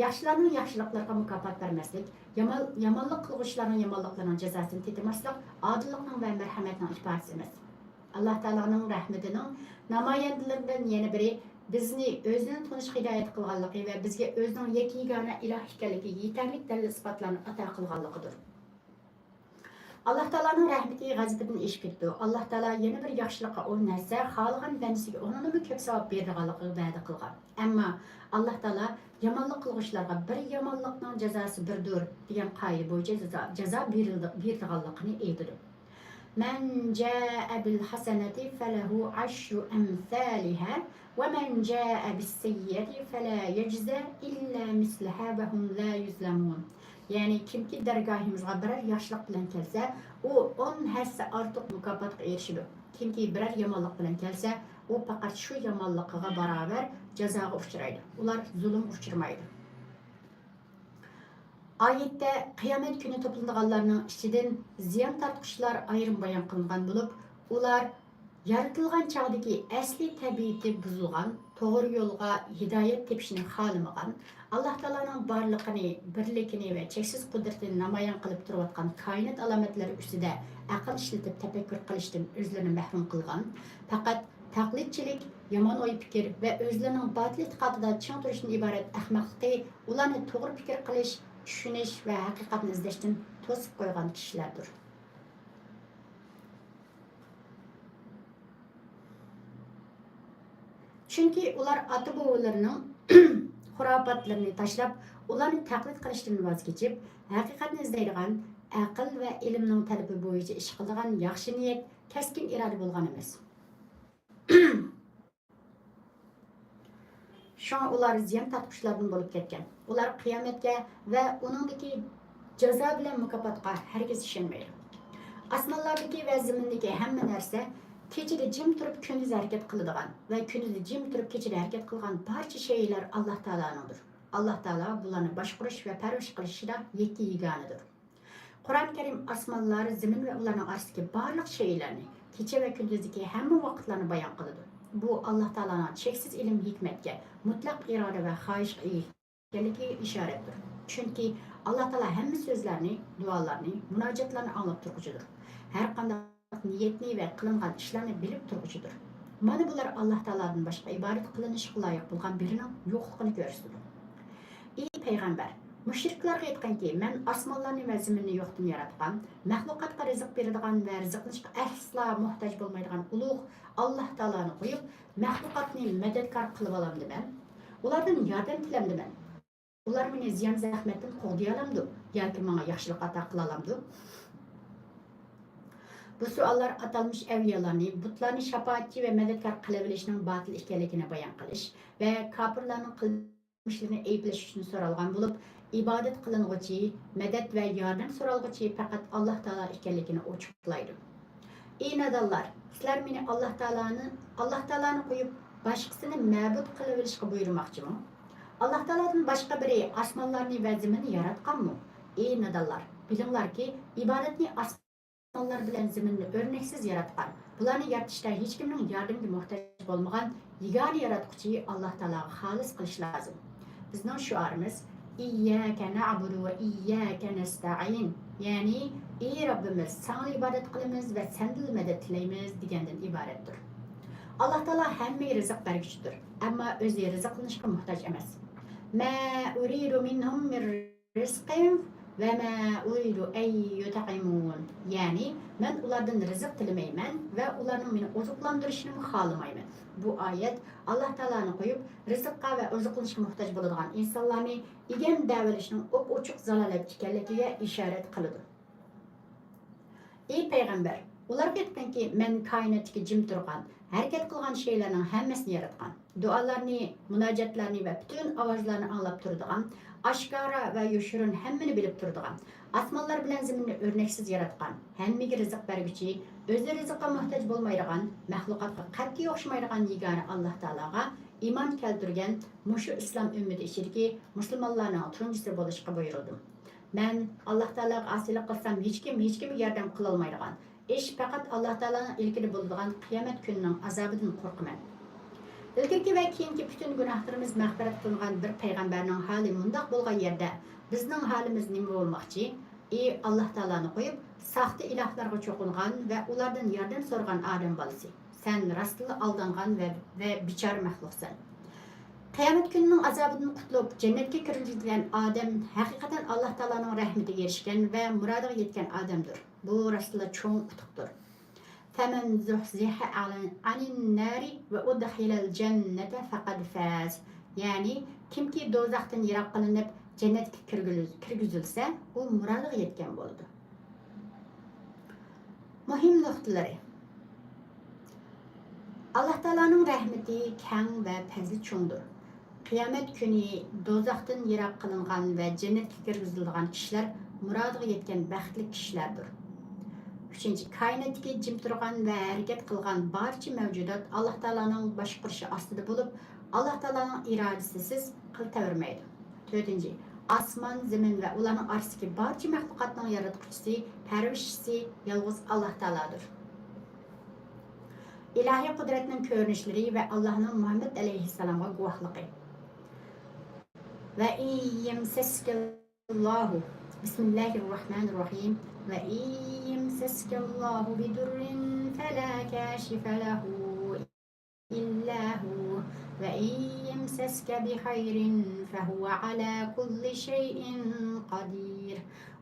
ياخشىلارنىڭ ياخشىلىقلىرىغا مۇكاپات بەرمەسلىك، يامان، يامانلىق قىلغۇچىلارنىڭ يامانلىقلىرىنىڭ جازاسىنى تېتىماسلىق ئادىللىقنىڭ ۋە مەرھەمەتنىڭ ئىپادىسى ئەمەس. ئاللا تائالانىڭ رەھمىتىنىڭ نامايەندىلىرىدىن يەنە بىرى بىزنى ئۆزىنى تونۇشقا ھىدايەت قىلغانلىقى ۋە بىزگە ئۆزىنىڭ يەككە يېگانە ئىلاھ ئىكەنلىكىگە يېتەرلىك دەلىل-ئىسپاتلارنى ئاتا قىلغانلىقىدۇر. ئاللا تائالانىڭ رەھمىتى غەزىپىدىن ئېشىپ كېتىدۇ. ئاللا تائالا يەنە بىر ياخشىلىققا ئون ھەسسە، خالىغان بەندىسىگە ئۇنىڭدىنمۇ كۆپ ساۋاب بېرىدىغانلىقىغا ۋەدە قىلغان. ئەمما ئاللا تائالا يامانلىق قىلغۇچىلارغا بىر يامانلىقنىڭ جازاسى بىردۇر دېگەن قائىدە بويىچە جازا، جازا بېرىلدى-، بېرىدىغانلىقىنى ئېيتىدۇ. مَنْ جَاءَ بِالْحَسَنَةِ فَلَهُ عَشْرُ أَمْثَالِهَا وَمَنْ جَاءَ بِالسَّيِّئَةِ فَلَا يُجْزَى إِلَّا مِثْلَهَا وَهُمْ لَا يُظْلَمُونَ. يەنى كىمكى دەرگاھىمىزغا بىرەر ياخشىلىق بىلەن كەلسە، ئۇ ئون ھەسسە ئارتۇق مۇكاپاتقا ئېرىشىدۇ. كىمكى بىرەر يامانلىق بىلەن كەلسە، ئۇ پەقەت شۇ يامانلىقىغا باراۋەر جازاغا ئۇچرايدۇ. ئۇلار زۇلۇمغا ئۇچرىمايدۇ. ئايەتتە قىيامەت كۈنى توپلىنىدىغانلارنىڭ ئىچىدىن زىيان تارتقۇچىلار ئايرىم بايان قىلىنغان بولۇپ، ئۇلار يارىتىلغان چاغدىكى ئەسلى تەبىئىتى بۇزۇلغان، توغرا يولغا ھىدايەت تېپىشنى خالىمىغان، ئاللا تائالانىڭ بارلىقىنى، بىرلىكىنى ۋە چەكسىز قۇدرىتىنى نامايان قىلىپ تۇرۇۋاتقان كائىنات ئالامەتلىرى ئۈستىدە ئەقىل ئىشلىتىپ تەپەككۇر قىلىشتىن ئۆزلىرىنى مەھرۇم قىلغان، پەقەت تەقلىدچىلىك، يامان ئوي پىكىر ۋە ئۆزلىرىنىڭ باتىل ئېتىقادىدا چىڭ تۇرۇشتىن ئىبارەت ئەخمەقلىقى ئۇلارنى توغرا پىكىر قىلىش، چۈشىنىش ۋە ھەقىقەتنى ئىزدەشتىن توسۇپ قويغان كىشىلەردۇر. چۈنكى ئۇلار ئاتا-بوۋىلىرىنىڭ خۇراپاتلىرىنى تاشلاپ، ئۇلارنى تەقلىد قىلىشتىن ۋاز كېچىپ، ھەقىقەتنى ئىزدەيدىغان، ئەقىل ۋە ئىلىمنىڭ تەلىپى بويىچە ئىش قىلىدىغان ياخشى نىيەت، كەسكىن ئىرادە بولغان ئەمەس. شۇڭا ئۇلار زىيان تارتقۇچىلاردىن بولۇپ كەتكەن. ئۇلار قىيامەتكە ۋە ئۇنىڭدىكى جازا بىلەن مۇكاپاتقا ھەرگىز ئىشەنمەيدۇ. ئاسمانلاردىكى ۋە زېمىندىكى ھەممە نەرسە كېچىدە جىم تۇرۇپ كۈندۈزى ھەرىكەت قىلىدىغان ۋە كۈندۈزى جىم تۇرۇپ كېچىدە ھەرىكەت قىلغان بارچە شەيئىلەر ئاللا تائالانىڭدۇر. ئاللا تائالا بۇلارنى باشقۇرۇش ۋە پەرۋىش قىلىشىدا يەككە يېگانىدۇر. قۇرئان كەرىم ئاسمانلار، زېمىن ۋە ئۇلارنىڭ ئارىسىدىكى بارلىق شەيئىلەرنى، كېچە ۋە كۈندۈزدىكى ھەممە ۋاقىتلارنى بايان قىلىدۇ. بۇ ئاللا تائالانىڭ چەكسىز ئىلىم، ھېكمەتكە، مۇتلەق ئىرادە ۋە خاھىشقا ئىگە ئىكەنلىكىگە ئىشارەتتۇر. چۈنكى ئاللا تائالا ھەممە سۆزلەرنى، دۇئالارنى، مۇناجاتلارنى ئاڭلاپ تۇرغۇچىدۇر. ھەرقانداق نىيەتنى ۋە قىلىنغان ئىشلارنى بىلىپ تۇرغۇچىدۇر. مانا بۇلار ئاللا تائالادىن باشقا ئىبادەت قىلىنىشقا لايىق بولغان بىرىنىڭ يوقلۇقىنى كۆرسىتىدۇ. ئى پەيغەمبەر، مۇشرىكلارغا ئېيتقىنكى، مەن ئاسمانلارنى ۋە زېمىننى يوقتىن ياراتقان، مەخلۇقاتقا رىزىق بېرىدىغان ۋە رىزىقلىنىشقا ئەسلا موھتاج بولمايدىغان ئۇلۇغ ئاللا تائالانى قويۇپ، مەخلۇقاتنى مەدەتكار قىلىۋالامدىمەن؟ ئۇلاردىن ياردەم تىلەمدىمەن؟ ئۇلار مېنى زىيان-زەخمەتتىن قوغدىيالامدۇ ياكى ماڭا ياخشىلىق ئاتا قىلالامدۇ؟ بۇ سوئاللار ئاتالمىش ئەۋلىيالارنى، بۇتلارنى شاپائەتچى ۋە مەدەتكار قىلىۋېلىشنىڭ باتىل ئىكەنلىكىنى بايان قىلىش ۋە كاپىرلارنىڭ قىلمىشلىرىنى ئەيىبلەش ئۈچۈن سورالغان بولۇپ، ئىبادەت قىلىنغۇچى، مەدەت ۋە ياردەم سورالغۇچى پەقەت ئاللا تائالا ئىكەنلىكىنى ئوچۇقلايدۇ. ئى نادانلار، سىلەر مېنى ئاللا تائالانى، ئاللا تائالانى قويۇپ، باشقىسىنى مەبۇد قىلىۋېلىشقا بۇيرۇماقچىمۇ؟ ئاللا تائالادىن باشقا بىرى ئاسمانلارنى ۋە زېمىننى ياراتقانمۇ؟ ئى نادانلار، بىلىڭلاركى، ئىبادەتنى ئاس- ئاسمانلار بىلەن زېمىننى ئۆرنەكسىز ياراتقان، بۇلارنى يارىتىشتا ھېچكىمنىڭ ياردىمىگە موھتاج بولمىغان يېگانە ياراتقۇچى ئاللاھ تائالاغا خالىس قىلىش لازىم. بىزنىڭ شوئارىمىز: «ئىيياكە نەئبۇدۇ ۋە ئىيياكە نەستەئىن»، يەنى «ئى رەببىمىز، ساڭىلا ئىبادەت قىلىمىز ۋە سەندىنلا مەدەت تىلەيمىز» دېگەندىن ئىبارەتتۇر. ئاللاھ تائالا ھەممىگە رىزىق بەرگۈچىدۇر، ئەمما ئۆزى رىزىقلىنىشقا موھتاج ئەمەس. «ما ئۇرىدۇ مىنھۇم مىن رىزقىن ۋە ما ئۇرىدۇ ئەن يۇتئىمۇن»، يەنى «مەن ئۇلاردىن رىزىق تىلىمەيمەن ۋە ئۇلارنىڭ مېنى ئوزۇقلاندۇرۇشىنىمۇ خالىمايمەن». بۇ ئايەت ئاللاھ تائالانى قويۇپ، رىزىققا ۋە ئوزۇقلىنىشقا موھتاج بولىدىغان ئىنسانلارنى ئىگەم دەۋېلىشنىڭ ئوپئوچۇق زالالەت ئىكەنلىكىگە ئىشارەت قىلىدۇ. ئى پەيغەمبەر، ئۇلارغا ئېيتقىنكى، مەن كائىناتتىكى جىم تۇرغان، ھەرىكەت قىلغان شەيلەرنىڭ ھەممىسىنى ياراتقان، دۇئالارنى، مۇناجاتلارنى ۋە پۈتۈن ئاۋازلارنى ئاڭلاپ تۇرىدىغان، ئاشكارا ۋە يوشۇرۇن ھەممىنى بىلىپ تۇرىدىغان، ئاسمانلار بىلەن زېمىننى ئۆرنەكسىز ياراتقان، ھەممىگە رىزىق بەرگۈچى، ئۆزى رىزىققا موھتاج بولمايدىغان، مەخلۇقاتقا قەتئىي ئوخشىمايدىغان يېگانە ئاللاھ تائالاغا ئىمان كەلتۈرگەن مۇشۇ ئىسلام ئۈممىتى ئىچىدىكى مۇسۇلمانلارنىڭ تۇنجىسى بولۇشقا بۇيرۇلدۇم. مەن ئاللاھ تائالاغا ئاسىيلىق قىلسام، ھېچكىم ھېچكىمگە ياردەم قىلالمايدىغان ئىش پەقەت ئاللاھ تائالانىڭ ئىلكىدە بولىدىغان قىيامەت كۈنىنىڭ ئازابىدىن قورقىمەن. ئىلگىرىكى ۋە كېيىنكى پۈتۈن گۇناھلىرىمىز مەغپىرەت قىلىنغان بىر پەيغەمبەرنىڭ ھالى مۇنداق بولغان يەردە، بىزنىڭ ھالىمىز نېمە بولماقچى؟ ئى ئاللاھ تائالانى قويۇپ، ساختا ئىلاھلارغا چوقۇنغان ۋە ئۇلاردىن ياردەم سورىغان ئادەم بالىسى! سەن راستلا ئالدانغان ۋە، ۋە بىچارە مەخلۇقسەن. قىيامەت كۈنىنىڭ ئازابىدىن قۇتۇلۇپ، جەننەتكە كىرگۈزۈلگەن ئادەم ھەقىقەتەن ئاللاھ تائالانىڭ رەھمىتىگە ئېرىشكەن ۋە مۇرادىغا يەتكەن ئادەمدۇر. بۇ راستلا چوڭ ئۇتۇقتۇر. فمن زحزح عن النار وأدخل الجنة فقد فاز. يەنى، كىمكى دوزاختىن يىراق قىلىنىپ، جەننەتكە كىرگۈز-، كىرگۈزۈلسە، ئۇ مۇرادىغا يەتكەن بولىدۇ. مۇھىم نۇقتىلىرى. ئاللاھ تائالانىڭ رەھمىتى كەڭ ۋە پەزلى چوڭدۇر. قىيامەت كۈنى دوزاختىن يىراق قىلىنغان ۋە جەننەتكە كىرگۈزۈلىدىغان كىشىلەر مۇرادىغا يەتكەن بەختلىك كىشىلەردۇر. ئۈچىنچى، كائىناتتىكى جىم تۇرغان ۋە ھەرىكەت قىلغان بارچە مەۋجۇدات ئاللاھ تائالانىڭ باشقۇرۇشى ئاستىدا بولۇپ، ئاللاھ تائالانىڭ ئىرادىسىسىز قىل تەۋرىمەيدۇ. تۆتىنچى، ئاسمان، زېمىن ۋە ئۇلارنىڭ ئارىسىدىكى بارچە مەخلۇقاتنىڭ ياراتقۇچىسى، پەرۋىشچىسى يالغۇز ئاللاھ تائالادۇر. ئىلاھىي قۇدرەتنىڭ كۆرۈنۈشلىرى ۋە ئاللاھنىڭ مۇھەممەد ئەلەيھىسسالامغا گۇۋاھلىقى. وَإِن يَمْسَسْكَ اللَّهُ، بسم الله الرحمن الرحيم. وَإِن يَمْسَسْكَ اللَّهُ بِضُرٍّ فَلَا كَاشِفَ لَهُ إِلَّا هُوَ، وَإِن يَمْسَسْكَ بِخَيْرٍ فَهُوَ عَلَى كُلِّ شَيْءٍ قَدِيرٌ،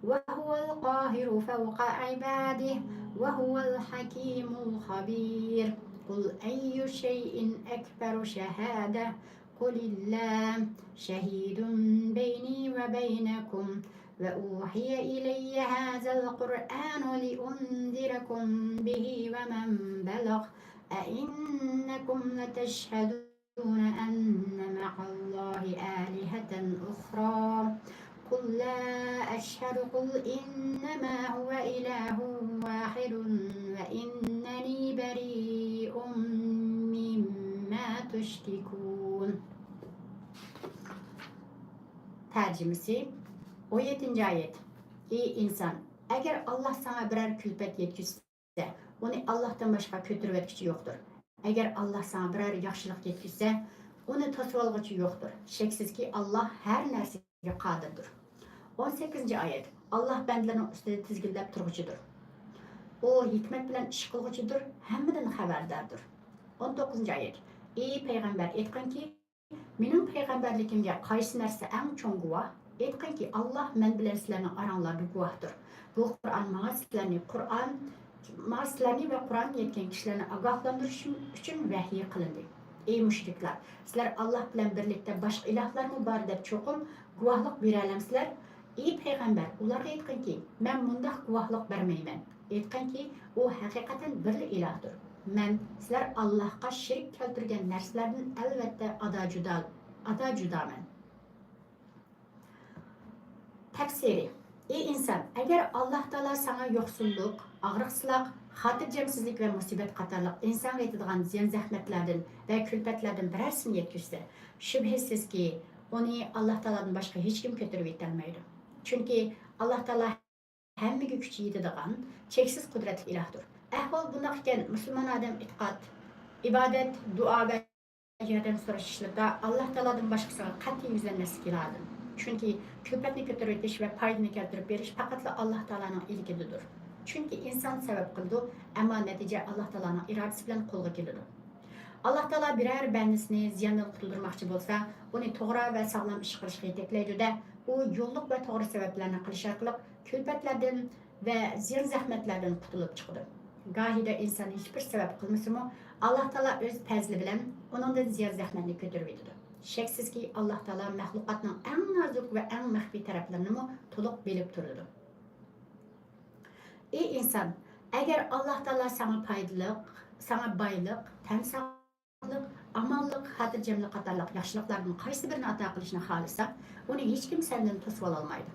وَهُوَ الْقَاهِرُ فَوْقَ عِبَادِهِ، وَهُوَ الْحَكِيمُ الْخَبِيرُ. قُلْ أَيُّ شَيْءٍ أَكْبَرُ شَهَادَةً، قُلِ اللَّهُ، شَهِيدٌ بَيْنِي وَبَيْنَكُمْ، وَأُوحِيَ إِلَيَّ هَذَا الْقُرْآنُ لِأُنذِرَكُم بِهِ وَمَن بَلَغَ، أَئِنَّكُمْ لَتَشْهَدُونَ أَنَّ مَعَ اللَّهِ آلِهَةً أُخْرَىٰ، قُل لَّا أَشْهَدُ، قُلْ إِنَّمَا هُوَ إِلَٰهٌ وَاحِدٌ، وَإِنَّنِي بَرِيءٌ مِّمَّا تُشْرِكُونَ. تەرجىمىسى. ئون يەتتىنچى ئايەت. ئى ئىنسان، ئەگەر ئاللاھ ساڭا بىرەر كۈلپەت يەتكۈزسە، ئۇنى ئاللاھتىن باشقا كۆتۈرۈۋەتكۈچى يوقتۇر. ئەگەر ئاللاھ ساڭا بىرەر ياخشىلىق يەتكۈزسە، ئۇنى توسۇۋالغۇچى يوقتۇر. شەكسىزكى، ئاللاھ ھەر نەرسىگە قادىردۇر. ئون سەككىزىنچى ئايەت. ئاللاھ بەندىلىرىنىڭ ئۈستىدە تىزگىنلەپ تۇرغۇچىدۇر. ئۇ ھېكمەت بىلەن ئىش قىلغۇچىدۇر، ھەممىدىن خەۋەرداردۇر. ئون توققۇزىنچى ئايەت. ئى پەيغەمبەر، ئېيتقىنكى، مېنىڭ پەيغەمبەرلىكىمگە قايسى نەرسە ئەڭ چوڭ گۇۋاھ؟ ئېيتقىنكى، ئاللاھ مەن بىلەن سىلەرنىڭ ئاراڭلاردا گۇۋاھتۇر. بۇ قۇرئان ماڭا سىلەرنى، قۇرئان، ماڭا سىلەرنى ۋە قۇرئان يەتكەن كىشىلەرنى ئاگاھلاندۇرۇش ئۈچۈن ۋەھىي قىلىندى. ئى مۇشرىكلار، سىلەر ئاللاھ بىلەن بىرلىكتە باشقا ئىلاھلارمۇ بار دەپ چوقۇم گۇۋاھلىق بېرەلەمسىلەر؟ ئى پەيغەمبەر، ئۇلارغا ئېيتقىنكى، مەن مۇنداق گۇۋاھلىق بەرمەيمەن. ئېيتقىنكى، ئۇ ھەقىقەتەن بىرلا ئىلاھتۇر. مەن سىلەر ئاللاھقا شېرىك كەلتۈرگەن نەرسىلەردىن ئەلۋەتتە ئادا-جۇدا، ئادا-جۇدامەن. تەپسىرى. ئى ئىنسان، ئەگەر ئاللاھ تائالا ساڭا يوقسۇللۇق، ئاغرىقسىزلىق، خاتىرجەمسىزلىك ۋە مۇسىبەت قاتارلىق ئىنسانغا يېتىدىغان زىيان-زەخمەتلەردىن ۋە كۈلپەتلەردىن بىرەرسىنى يەتكۈزسە، شۈبھىسىزكى، ئۇنى ئاللاھ تائالادىن باشقا ھېچكىم كۆتۈرۈۋېتەلمەيدۇ. چۈنكى ئاللاھ تائالا ھەممىگە كۈچى يېتىدىغان، چەكسىز قۇدرەتلىك ئىلاھتۇر. ئەھۋال بۇنداق ئىكەن، مۇسۇلمان ئادەم ئېتىقاد، ئىبادەت، دۇئا ۋە ياردەم سوراش ئىشلىرىدا ئاللا تائالادىن باشقىسىغا قەتئىي يۈزلەنمەسلىكى لازىم. چۈنكى كۈلپەتنى كۆتۈرۈۋېتىش ۋە پايدىنى كەلتۈرۈپ بېرىش پەقەتلا ئاللا تائالانىڭ ئىلكىدىدۇر. چۈنكى ئىنسان سەۋەب قىلىدۇ، ئەمما نەتىجە ئاللا تائالانىڭ ئىرادىسى بىلەن قولغا كېلىدۇ. ئاللا تائالا بىرەر بەندىسىنى زىياندىن قۇتۇلدۇرماقچى بولسا، ئۇنى توغرا ۋە ساغلام ئىش قىلىشقا يېتەكلەيدۇ-دە، ئۇ يوللۇق ۋە توغرا سەۋەبلەرنى قىلىش ئارقىلىق كۈلپەتلەردىن ۋە زىيان-زەخمەتلەردىن قۇتۇلۇپ چىقىدۇ. گاھىدا ئىنسان ھېچبىر سەۋەب قىلمىسىمۇ، ئاللا تائالا ئۆز پەزلى بىلەن ئۇنىڭدىن زىيان-زەخمەتنى كۆتۈرۈۋېتىدۇ. شەكسىزكى، ئاللا تائالا مەخلۇقاتنىڭ ئەڭ نازۇك ۋە ئەڭ مەخپىي تەرەپلىرىنىمۇ تولۇق بىلىپ تۇرىدۇ. ئى ئىنسان، ئەگەر ئاللا تائالا ساڭا پايدىلىق، ساڭا بايلىق، تەن ساغلىق، ئامانلىق، خاتىرجەملىك قاتارلىق ياخشىلىقلاردىن قايسى بىرىنى ئاتا قىلىشنى خالىسا، ئۇنى ھېچكىم سەندىن توسۇۋالالمايدۇ.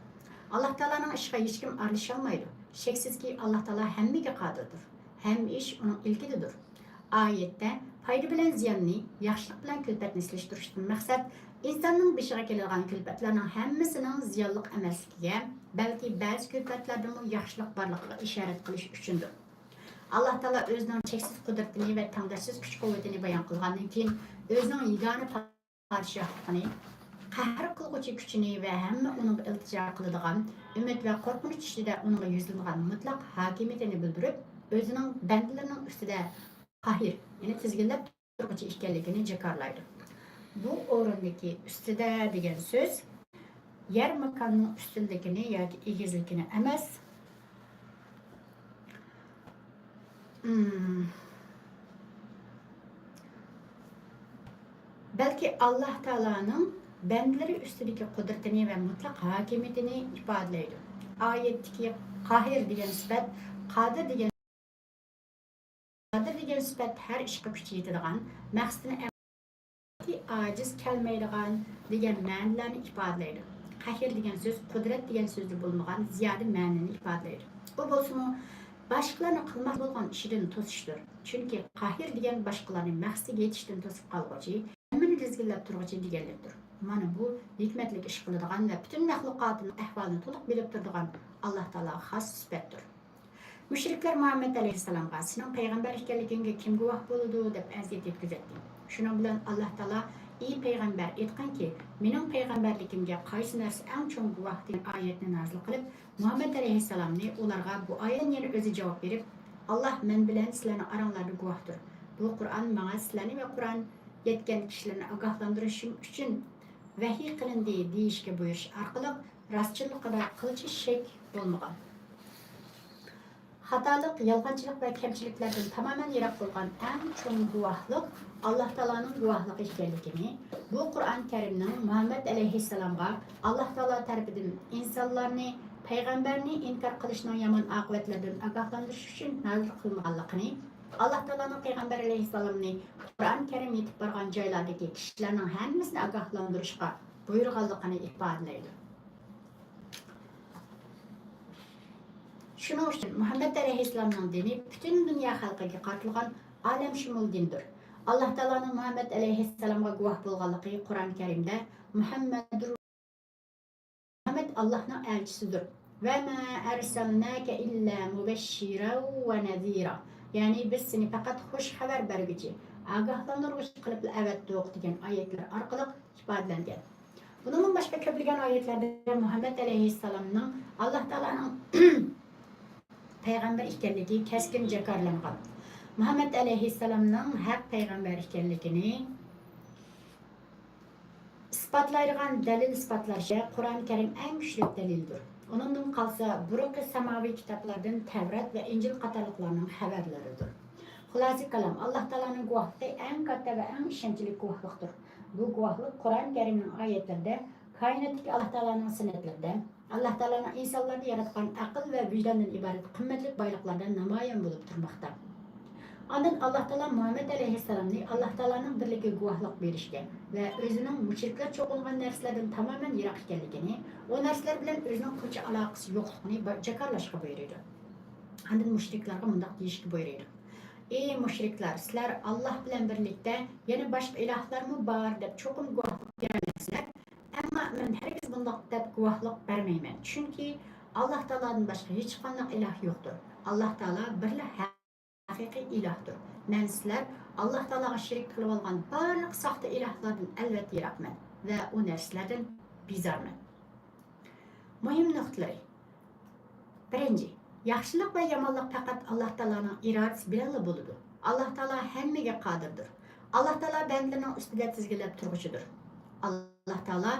ئاللا تائالانىڭ ئىشىغا ھېچكىم ئارىلىشالمايدۇ. شەكسىزكى، ئاللا تائالا ھەممىگە قادىردۇر. ھەممە ئىش ئۇنىڭ ئىلكىدىدۇر. ئايەتتە پايدا بىلەن زىياننى، ياخشىلىق بىلەن كۈلپەتنى سېلىشتۇرۇشتىن مەقسەت ئىنساننىڭ بېشىغا كېلىدىغان كۈلپەتلەرنىڭ ھەممىسىنىڭ زىيانلىق ئەمەسلىكىگە، بەلكى بەزى كۈلپەتلەردىمۇ ياخشىلىق بارلىقىغا ئىشارەت قىلىش ئۈچۈندۇر. ئاللا تائالا ئۆزىنىڭ چەكسىز قۇدرىتىنى ۋە تەڭداشسىز كۈچ-قۇۋۋىتىنى بايان قىلغاندىن كېيىن، ئۆزىنىڭ يېگانە پادىشاھلىقىنى، قەھەر قىلغۇچى كۈچىنى ۋە ھەممە ئۇنىڭغا ئىلتىجا قىلىدىغان، ئۈمىد ۋە قورقۇنچ ئىچىدە ئۇنىڭغا يۈزلىنىدىغان مۇتلەق ھاكىمىيىتىنى بىلدۈرۈپ، ئۆزىنىڭ بەندىلىرىنىڭ ئۈستىدە قاھىر، يەنى تىزگىنلەپ تۇرغۇچى ئىكەنلىكىنى جاكارلايدۇ. بۇ ئورۇندىكى ئۈستىدە دېگەن سۆز يەر ماكاننىڭ ئۈستۈنلۈكىنى ياكى ئېگىزلىكىنى ئەمەس، ئىم، بەلكى ئاللا تائالانىڭ بەندىلىرى ئۈستىدىكى قۇدرىتىنى ۋە مۇتلەق ھاكىمىيىتىنى ئىپادىلەيدۇ. ئايەتتىكى قاھىر دېگەن سۈپەت، قادىر دېگەن، قادىر دېگەن سۈپەت ھەر ئىشقا كۈچى يېتىدىغان، مەقسىتىنى ئەمەلىيەتتە ئاجىز كەلمەيدىغان دېگەن مەنىلەرنى ئىپادىلەيدۇ. قەھىر دېگەن سۆز قۇدرەت دېگەن سۆزدە بولمىغان زىيادە مەنىنى ئىپادىلەيدۇ. ئۇ بولسىمۇ باشقىلارنى قىلماقچى بولغان ئىشىدىن توسۇشتۇر. چۈنكى قاھىر دېگەن باشقىلارنى مەقسىتىگە يېتىشتىن توسۇپ قالغۇچى، ھەممىنى تىزگىنلەپ تۇرغۇچى دېگەنلىكتۇر. مانا بۇ ھېكمەتلىك ئىش قىلىدىغان ۋە پۈتۈن مەخلۇقاتىنىڭ ئەھۋالىنى تولۇق بىلىپ تۇرىدىغان ئاللا تائالاغا خاس سۈپەتتۇر. مۇشرىكلار مۇھەممەد ئەلەيھىسسالامغا، سېنىڭ پەيغەمبەر ئىكەنلىكىڭگە كىم گۇۋاھ بولىدۇ؟ دەپ ئەزىيەت يەتكۈزەتتى. شۇنىڭ بىلەن ئاللا تائالا، ئى پەيغەمبەر، ئېيتقىنكى، مېنىڭ پەيغەمبەرلىكىمگە قايسى نەرسە ئەڭ چوڭ گۇۋاھ؟ دېگەن ئايەتنى نازىل قىلىپ، مۇھەممەد ئەلەيھىسسالامنى ئۇلارغا بۇ ئايەتتىن يەنە ئۆزى جاۋاب بېرىپ، ئاللا مەن بىلەن سىلەرنىڭ ئاراڭلاردا گۇۋاھتۇر. بۇ قۇرئان ماڭا سىلەرنى ۋە قۇرئان يەتكەن كىشىلەرنى ئاگاھلاندۇرۇشۇم ئۈچۈن ۋەھىي قىلىندى دېيىشكە بۇيرۇش ئارقىلىق راستچىللىقىدا قىلچە شەك بولمىغان، خاتالىق، يالغانچىلىق ۋە كەمچىلىكلەردىن تامامەن يىراق بولغان ئەڭ چوڭ گۇۋاھلىق ئاللا تائالانىڭ گۇۋاھلىقى ئىكەنلىكىنى، بۇ قۇرئان كەرىمنىڭ مۇھەممەد ئەلەيھىسسالامغا ئاللا تائالا تەرىپىدىن ئىنسانلارنى پەيغەمبەرنى ئىنكار قىلىشنىڭ يامان ئاقىۋەتلىرىدىن ئاگاھلاندۇرۇش ئۈچۈن نازىل قىلىنغانلىقىنى، ئاللا تائالانىڭ پەيغەمبەر ئەلەيھىسسالامنى قۇرئان كەرىم يېتىپ بارغان جايلاردىكى كىشىلەرنىڭ ھەممىسىنى ئاگاھلاندۇرۇشقا بۇيرۇغانلىقىنى ئىپادىلەيدۇ. شۇنىڭ ئۈچۈن مۇھەممەد ئەلەيھىسسالامنىڭ دىنى پۈتۈن دۇنيا خەلقىگە قارىتىلغان ئالەمشۇمۇل دىندۇر. ئاللا تائالانىڭ مۇھەممەد ئەلەيھىسسالامغا گۇۋاھ بولغانلىقى قۇرئان كەرىمدە مۇھەممەدۇر مۇھەممەد ئاللاھنىڭ ئەلچىسىدۇر. ۋە ما ئەرسەلناكە ئىللا مۇبەششىرا ۋە نەزىرا. يەنى بىز سېنى پەقەت خۇش خەۋەر بەرگۈچى، ئاگاھلاندۇرغۇچى قىلىپلا ئەۋەتتۇق دېگەن ئايەتلەر ئارقىلىق ئىپادىلەنگەن. بۇنىڭدىن باشقا كۆپلىگەن ئايەتلەردە مۇھەممەد ئەلەيھىسسالامنىڭ ئاللا تائالانىڭ پەيغەمبەر ئىكەنلىكى كەسكىن جاكارلانغان. مۇھەممەد ئەلەيھىسسالامنىڭ ھەق پەيغەمبەر ئىكەنلىكىنى ئىسپاتلايدىغان دەلىل ئىسپاتلاشتا قۇرئان كەرىم ئەڭ كۈچلۈك دەلىلدۇر. ئۇنىڭدىن قالسا بۇرۇنقى ساماۋىي كىتابلاردىن تەۋرات ۋە ئىنجىل قاتارلىقلارنىڭ خەۋەرلىرىدۇر. خۇلاسە كالام، ئاللا تائالانىڭ گۇۋاھلىقى ئەڭ كاتتا ۋە ئەڭ ئىشەنچلىك گۇۋاھلىقتۇر. بۇ گۇۋاھلىق قۇرئان كەرىمنىڭ ئايەتلىرىدە، كائىناتتىكى ئاللا تائالانىڭ سۈننەتلىرىدە، ئاللا تائالانىڭ ئىنسانلارنى ياراتقان ئەقىل ۋە ۋىجداندىن ئىبارەت قىممەتلىك بايلىقلاردا نامايان بولۇپ تۇرماقتا. ئاندىن ئاللا تائالا مۇھەممەد ئەلەيھىسسالامنى ئاللا تائالانىڭ بىرلىكىگە گۇۋاھلىق بېرىشكە ۋە ئۆزىنىڭ مۇشرىكلار چوقۇنغان نەرسىلەردىن تامامەن يىراق ئىكەنلىكىنى، ئۇ نەرسىلەر بىلەن ئۆزىنىڭ قىلچە ئالاقىسى يوقلۇقىنى با-، جاكارلاشقا بۇيرۇيدۇ. ئاندىن مۇشرىكلارغا مۇنداق دېيىشكە بۇيرۇيدۇ: ئى مۇشرىكلار، سىلەر ئاللا بىلەن بىرلىكتە يەنە باشقا ئىلاھلارمۇ بار دەپ چوقۇم گۇۋاھلىق بېرەلەيسىلەر. ئەمما مەن ھەرگىز بۇنداق دەپ گۇۋاھلىق بەرمەيمەن، چۈنكى ئاللاھ تائالادىن باشقا ھېچقانداق ئىلاھ يوقتۇر. ئاللاھ تائالا بىرلا ھەقىقىي ئىلاھتۇر. مەن سىلەر ئاللاھ تائالاغا شېرىك قىلىۋالغان بارلىق ساختا ئىلاھلاردىن ئەلۋەتتە يىراقمەن ۋە ئۇ نەرسىلەردىن بىزارمەن. مۇھىم نۇقتىلىرى. بىرىنچى، ياخشىلىق ۋە يامانلىق پەقەت ئاللاھ تائالانىڭ ئىرادىسى بىلەنلا بولىدۇ. ئاللاھ تائالا ھەممىگە قادىردۇر. ئاللاھ تائالا بەندىلىرىنىڭ ئۈستىدە تىزگىنلەپ تۇرغۇچىدۇر. ئاللاھ تائالا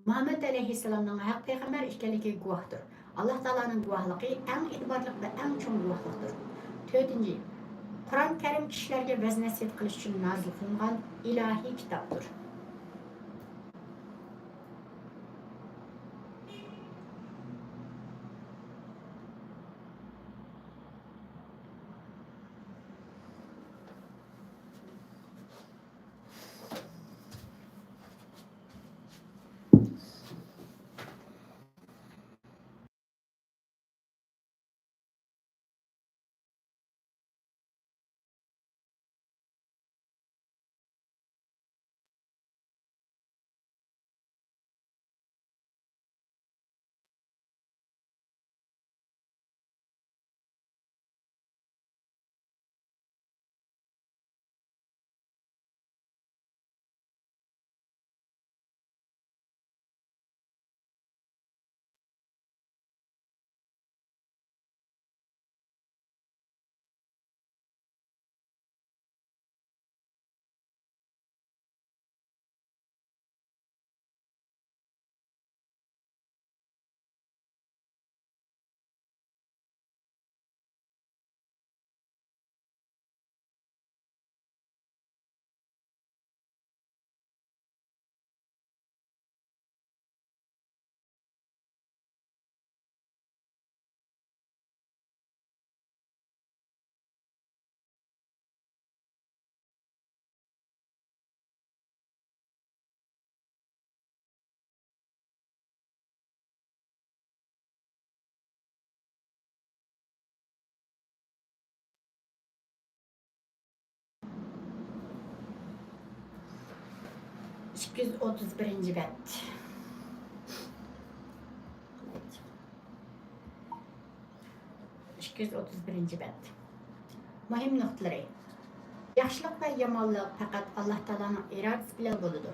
مۇھەممەد ئەلەيھىسسالامنىڭ ھەق پەيغەمبەر ئىكەنلىكىگە گۇۋاھتۇر. ئاللاھ تائالانىڭ گۇۋاھلىقى ئەڭ ئېتىبارلىق ۋە ئەڭ چوڭ گۇۋاھلىقتۇر. تۆتىنچى، قۇرئان كەرىم كىشىلەرگە ۋەز-نەسىھەت قىلىش ئۈچۈن نازىل قىلىنغان ئىلاھىي كىتابتۇر. ئىككى يۈز ئوتتۇز بىرىنچى بەت. ئىككى يۈز ئوتتۇز بىرىنچى بەت. مۇھىم نۇقتىلىرى. ياخشىلىق ۋە يامانلىق پەقەت ئاللاھ تائالانىڭ ئىرادىسى بىلەن بولىدۇ.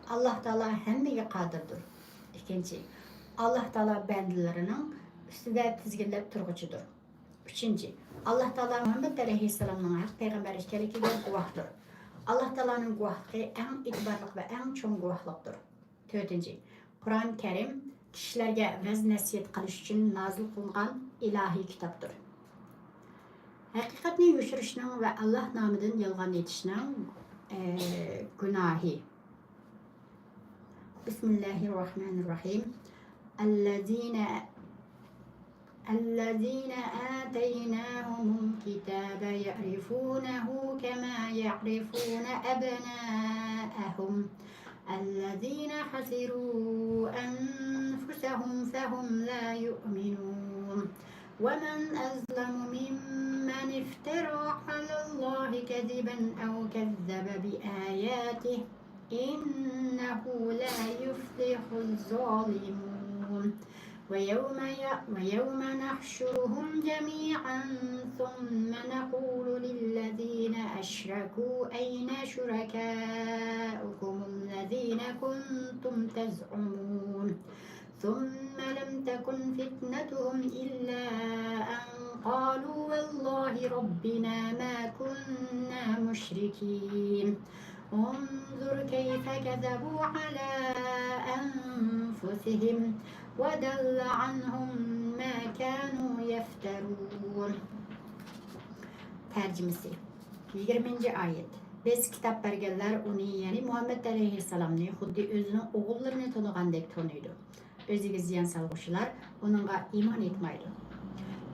ئاللاھ تائالا ھەممىگە قادىردۇر. ئىككىنچى، ئاللاھ تائالا بەندىلىرىنىڭ ئۈستىدە تىزگىنلەپ تۇرغۇچىدۇر. ئۈچىنچى، ئاللاھ تائالا مۇھەممەد ئەلەيھىسسالامنىڭ ھەق پەيغەمبەر ئىكەنلىكىگە گۇۋاھتۇر. ئاللاھ تائالانىڭ گۇۋاھلىقى ئەڭ ئېتىبارلىق ۋە ئەڭ چوڭ گۇۋاھلىقتۇر. تۆتىنچى، قۇرئان كەرىم كىشىلەرگە ۋەز-نەسىھەت قىلىش ئۈچۈن نازىل قىلىنغان ئىلاھىي كىتابتۇر. ھەقىقەتنى يوشۇرۇشنىڭ ۋە ئاللاھ نامىدىن يالغان ئېيتىشنىڭ، ئە، گۇناھى. بسم الله الرحمن الرحيم. الذين الذين آتيناهم الكتاب يعرفونه كما يعرفون أبناءهم الذين خسروا أنفسهم فهم لا يؤمنون. ومن أظلم ممن افترى على الله كذبا أو كذب بآياته إنه لا يفلح الظالمون. ويوم ي-، ويوم نحشرهم جميعا ثم نقول للذين أشركوا أين شركاؤكم الذين كنتم تزعمون. ثم لم تكن فتنتهم إلا أن قالوا والله ربنا ما كنا مشركين. انظر كيف كذبوا على أنفسهم وضل عنهم ما كانوا يفترون. تەرجىمىسى. يىگىرمىنچى ئايەت. بىز كىتاب بەرگەنلەر ئۇنى، يەنى مۇھەممەد ئەلەيھىسسالامنى خۇددى ئۆزىنىڭ ئوغۇللىرىنى تونۇغاندەك تونۇيدۇ. ئۆزىگە زىيان سالغۇچىلار ئۇنىڭغا ئىمان ئېيتمايدۇ.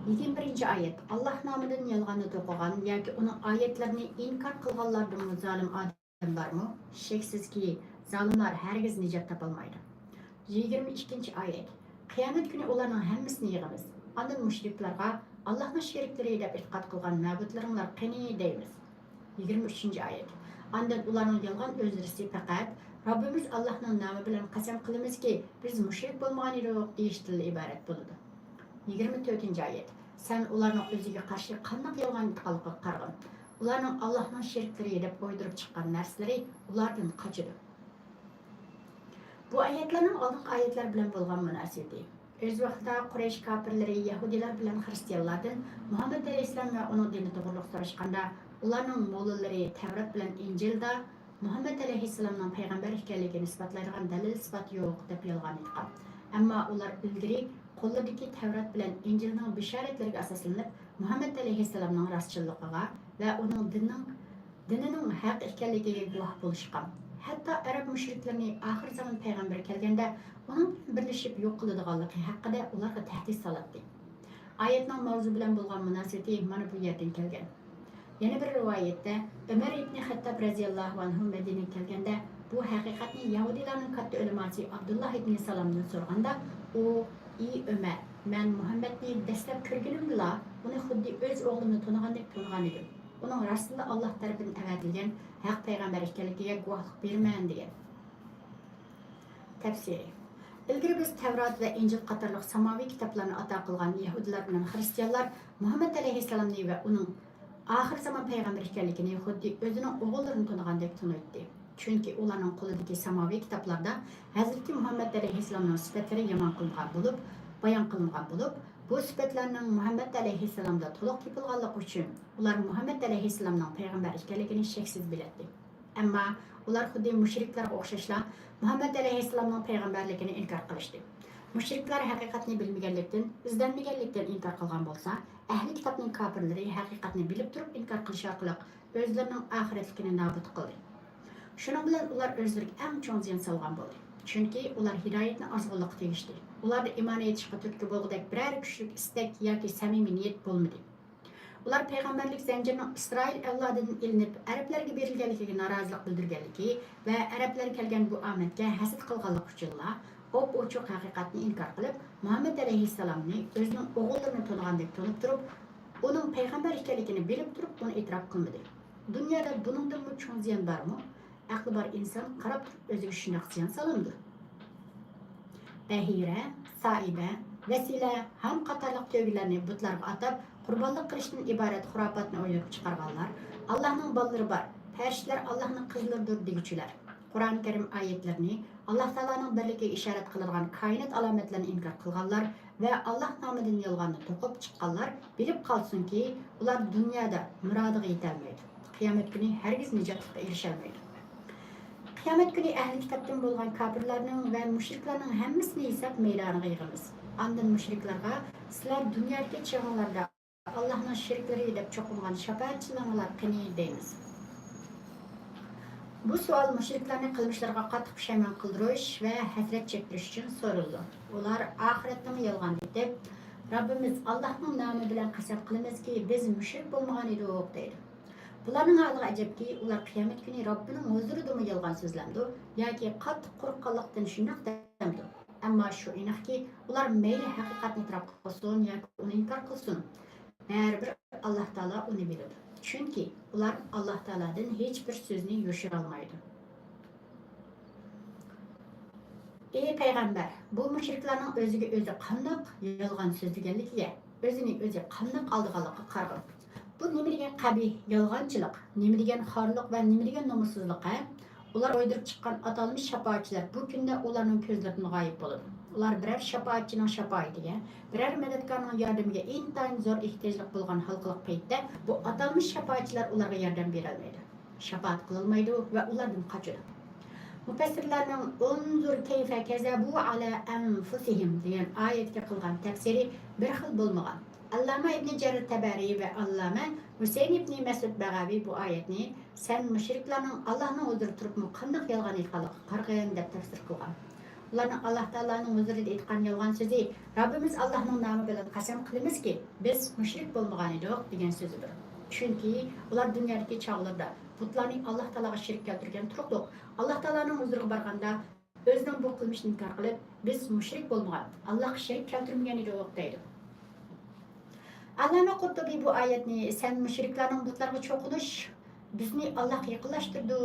يىگىرمە بىرىنچى ئايەت. ئاللاھ نامىدىن يالغاننى توقۇغان ياكى ئۇنىڭ ئايەتلىرىنى ئىنكار قىلغانلاردىنمۇ زالىم ئادەم بارمۇ؟ شەكسىزكى، زالىملار ھەرگىز نىجات تاپالمايدۇ. يىگىرمە ئىككىنچى ئايەت. قىيامەت كۈنى ئۇلارنىڭ ھەممىسىنى يىغىمىز. ئاندىن مۇشرىكلارغا، ئاللاھنىڭ شېرىكلىرى دەپ ئېتىقاد قىلغان مەبۇدلىرىڭلار قېنى؟ دەيمىز. يىگىرمە ئۈچىنچى ئايەت. ئاندىن ئۇلارنىڭ يالغان ئۆزرىسى پەقەت، رەببىمىز ئاللاھنىڭ نامى بىلەن قەسەم قىلىمىزكى، بىز مۇشرىك بولمىغان ئىدۇق، دېيىشتىنلا ئىبارەت بولىدۇ. يىگىرمە تۆتىنچى ئايەت. سەن ئۇلارنىڭ ئۆزىگە قارشى قانداق يالغان ئېيتقانلىقىغا قارىغىن. ئۇلارنىڭ ئاللاھنىڭ شېرىكلىرى دەپ ئويدۇرۇپ چىققان نەرسىلىرى ئۇلاردىن قاچىدۇ. بۇ ئايەتلەرنىڭ ئالدىنقى ئايەتلەر بىلەن بولغان مۇناسىۋىتى. ئۆز ۋاقتىدا قۇرەيش كاپىرلىرى يەھۇدىيلار بىلەن خىرىستىيانلاردىن مۇھەممەد ئەلەيھىسسالام ۋە ئۇنىڭ دىنى توغرۇلۇق سوراشقاندا، ئۇلارنىڭ موللىلىرى تەۋرات بىلەن ئىنجىلدا مۇھەممەد ئەلەيھىسسالامنىڭ پەيغەمبەر ئىكەنلىكىنى ئىسپاتلايدىغان دەلىل-ئىسپات يوق دەپ يالغان ئېيتقان. ئەمما ئۇلار ئىلگىرى قوللىرىدىكى تەۋرات بىلەن ئىنجىلنىڭ بېشارەتلىرىگە ئاساسلىنىپ، مۇھەممەد ئەلەيھىسسالامنىڭ راستچىللىقىغا ۋە ئۇنىڭ دىنىنىڭ، دىنىنىڭ ھەق ئىكەنلىكىگە گۇۋاھ بولۇشقان. ھەتتا ئەرەب مۇشرىكلىرىنى ئاخىر زامان پەيغەمبىرى كەلگەندە ئۇنىڭ بىلەن بىرلىشىپ يوق قىلىدىغانلىقى ھەققىدە ئۇلارغا تەھدىت سالاتتى. ئايەتنىڭ ماۋزۇ بىلەن بولغان مۇناسىۋىتى مانا بۇ يەردىن كەلگەن. يەنە بىر رىۋايەتتە، ئۆمەر ئىبنى خەتتاب رەزىياللاھۇ ئەنھۇ مەدىنىگە كەلگەندە، بۇ ھەقىقەتنى يەھۇدىيلارنىڭ كاتتا ئۆلىماسى ئابدۇللا ئىبنى سالامدىن سورىغاندا، ئۇ، ئى ئۆمەر، مەن مۇھەممەدنى دەسلەپ كۆرگىنىمدىلا، ئۇنى خۇددى ئۆز ئوغلۇمنى تونۇغاندەك تونۇغان ئىدىم. ئۇنىڭ راستتىنلا ئاللاھ تەرىپىدىن ئەۋەتىلگەن ھەق پەيغەمبەر ئىكەنلىكىگە گۇۋاھلىق بېرىمەن، دېگەن. تەپسىرى. ئىلگىرى بىز تەۋرات ۋە ئىنجىل قاتارلىق ساماۋىي كىتابلارنى ئاتا قىلغان يەھۇدىيلار بىلەن خىرىستىيانلار مۇھەممەد ئەلەيھىسسالامنى ۋە ئۇنىڭ ئاخىر زامان پەيغەمبىرى ئىكەنلىكىنى خۇددى ئۆزىنىڭ ئوغۇللىرىنى تونۇغاندەك تونۇيتتى. چۈنكى ئۇلارنىڭ قولىدىكى ساماۋىي كىتابلاردا ھەزرىتى مۇھەممەد ئەلەيھىسسالامنىڭ سۈپەتلىرى يامان قىلىنغان بولۇپ، بايان قىلىنغان بولۇپ، بۇ سۈپەتلەرنىڭ مۇھەممەد ئەلەيھىسسالامدا تولۇق تېپىلغانلىقى ئۈچۈن، ئۇلار مۇھەممەد ئەلەيھىسسالامنىڭ پەيغەمبەر ئىكەنلىكىنى شەكسىز بىلەتتى. ئەمما ئۇلار خۇددى مۇشرىكلارغا ئوخشاشلا مۇھەممەد ئەلەيھىسسالامنىڭ پەيغەمبەرلىكىنى ئىنكار قىلىشتى. مۇشرىكلار ھەقىقەتنى بىلمىگەنلىكتىن، ئىزدەنمىگەنلىكتىن ئىنكار قىلغان بولسا، ئەھلى كىتابنىڭ كاپىرلىرى ھەقىقەتنى بىلىپ تۇرۇپ ئىنكار قىلىش ئارقىلىق ئۆزلىرىنىڭ ئاخىرەتلىكىنى نابۇت قىلدى. شۇنىڭ بىلەن ئۇلار ئۆزلىرىگە ئەڭ چوڭ زىيان سالغان بولدى. چۈنكى ئۇلار ھىدايەتنى ئازغۇنلۇققا تېگىشتى. ئۇلاردا ئىمان ئېيتىشقا تۈرتكە بولغۇدەك بىرەر كۈچلۈك ئىستەك ياكى سەمىمىي نىيەت بولمىدى. ئۇلار پەيغەمبەرلىك زەنجىرىنىڭ ئىسرائىل ئەۋلادىدىن ئېلىنىپ، ئەرەبلەرگە بېرىلگەنلىكىگە نارازىلىق بىلدۈرگەنلىكى ۋە ئەرەبلەر كەلگەن بۇ ئامەتكە ھەسەت قىلغانلىقى ئۈچۈنلا، ئوپئوچۇق ھەقىقەتنى ئىنكار قىلىپ، مۇھەممەد ئەلەيھىسسالامنى ئۆزىنىڭ ئوغۇللىرىنى تونۇغاندەك تونۇپ تۇرۇپ، ئۇنىڭ پەيغەمبەر ئىكەنلىكىنى بىلىپ تۇرۇپ، ئۇنى ئېتىراپ قىلمىدى. دۇنيادا بۇنىڭدىنمۇ چوڭ زىيان بارمۇ؟ ئەقلى بار ئىنسان قاراپ تۇرۇپ ئۆزىگە شۇنداق زىيان سالامدۇ؟ بەھىرە، سائىبە، ۋەسىلە، ھام قاتارلىق تۆگىلەرنى بۇتلارغا ئاتاپ، قۇربانلىق قىلىشتىن ئىبارەت خۇراپاتنى ئوينىتىپ چىقارغانلار، ئاللاھنىڭ بالىلىرى بار، پەرىشتىلەر ئاللاھنىڭ قىزلىرىدۇر دېگۈچىلەر، قۇرئان كەرىم ئايەتلىرىنى، ئاللاھ تائالانىڭ بىرلىكىگە ئىشارەت قىلىدىغان كائىنات ئالامەتلىرىنى ئىنكار قىلغانلار ۋە ئاللاھ نامىدىن يالغاننى توقۇپ چىققانلار بىلىپ قالسۇنكى، ئۇلار دۇنيادا مۇرادىغا يېتەلمەيدۇ. قىيامەت كۈنى ھەرگىز نىجاتلىققا ئېرىشەلمەيدۇ. قىيامەت كۈنى ئەھلى كىتابتىن بولغان كاپىرلارنىڭ ۋە مۇشرىكلارنىڭ ھەممىسىنى ھېساب مەيدانىغا يىغىمىز. ئاندىن مۇشرىكلارغا، سىلەر دۇنيادىكى چېغىڭلاردا ئاللاھنىڭ شېرىكلىرى دەپ چوقۇنغان شاپائەتچىلىرىڭلار قېنى؟ دەيمىز. بۇ سوئال مۇشرىكلارنى قىلمىشلىرىغا قاتتىق پۇشايمان قىلدۇرۇش ۋە ھەسرەت چەكتۈرۈش ئۈچۈن سورىلىدۇ. ئۇلار ئاخىرەتنىمۇ يالغان ئېيتىپ، رەببىمىز ئاللاھنىڭ نامى بىلەن قەسەم قىلىمىزكى، بىز مۇشرىك بولمىغان ئىدۇق، دەيدۇ. بۇلارنىڭ ھالىغا ئەجەبكى، ئۇلار قىيامەت كۈنى رەببىنىڭ ھۇزۇرىدىمۇ يالغان سۆزلەمدۇ ياكى قاتتىق قورققانلىقتىن شۇنداق دەمدۇ؟ ئەمما شۇ ئېنىقكى، ئۇلار مەيلى ھەقىقەتنى ئېتىراپ قىلسۇن ياكى ئۇنى ئىنكار قىلسۇن، بەرىبىر ئاللاھ تائالا ئۇنى بىلىدۇ. چۈنكى ئۇلار ئاللاھ تائالادىن ھېچبىر سۆزنى يوشۇرالمايدۇ. ئى پەيغەمبەر، بۇ مۇشرىكلارنىڭ ئۆزىگە ئۆزى قانداق يالغان سۆزلىگەنلىكىگە، ئۆزىنى ئۆزى قانداق ئالدىغانلىقىغا قارىغىن. بۇ نېمە دېگەن قەبىھ يالغانچىلىق، نېمە دېگەن خارلىق ۋە نېمە دېگەن نومۇسسىزلىق، ھە؟ ئۇلار ئويدۇرۇپ چىققان ئاتالمىش شاپائەتچىلەر بۇ كۈندە ئۇلارنىڭ كۆزلىرىدىن غايىب بولىدۇ. ئۇلار بىرەر شاپائەتچىنىڭ شاپائىتىگە، بىرەر مەدەتكارنىڭ ياردىمىگە ئىنتايىن زور ئېھتىياجلىق بولغان ھالقىلىق پەيتتە، بۇ ئاتالمىش شاپائەتچىلەر ئۇلارغا ياردەم بېرەلمەيدۇ، شاپائەت قىلالمايدۇ ۋە ئۇلاردىن قاچىدۇ. مۇپەسسىرلەرنىڭ «انظر كيف كذبوا على أنفسهم» دېگەن ئايەتكە قىلغان تەپسىرى بىر خىل بولمىغان. ئاللامە ئىبنى جەرىر تەبەرى ۋە ئاللامە ھۈسەيىن ئىبنى مەسئۇد بەغەۋى بۇ ئايەتنى «سەن مۇشرىكلارنىڭ ئاللاھنىڭ ھۇزۇرىدا تۇرۇپمۇ قانداق يالغان ئېيتقانلىقىغا قارىغىن» دەپ تەپسىر قىلغان. ئۇلارنىڭ ئاللاھ تائالانىڭ ھۇزۇرىدا ئېيتقان يالغان سۆزى «رەببىمىز ئاللاھنىڭ نامى بىلەن قەسەم قىلىمىزكى، بىز مۇشرىك بولمىغان ئىدۇق» دېگەن سۆزىدۇر. چۈنكى ئۇلار دۇنيادىكى چاغلىرىدا بۇتلارنى ئاللاھ تائالاغا شېرىك كەلتۈرگەن تۇرۇقلۇق، ئاللاھ تائالانىڭ ھۇزۇرىغا بارغاندا ئۆزىنىڭ بۇ قىلمىشىنى ئىنكار قىلىپ، «بىز مۇشرىك بولمىغان، ئاللاھقا شېرىك كەلتۈرمىگەن ئىدۇق» دەيدۇ. ئاللامە قۇرتۇبى بۇ ئايەتنى «سەن مۇشرىكلارنىڭ بۇتلارغا چوقۇنۇش بىزنى ئاللاھقا يېقىنلاشتۇرىدۇ»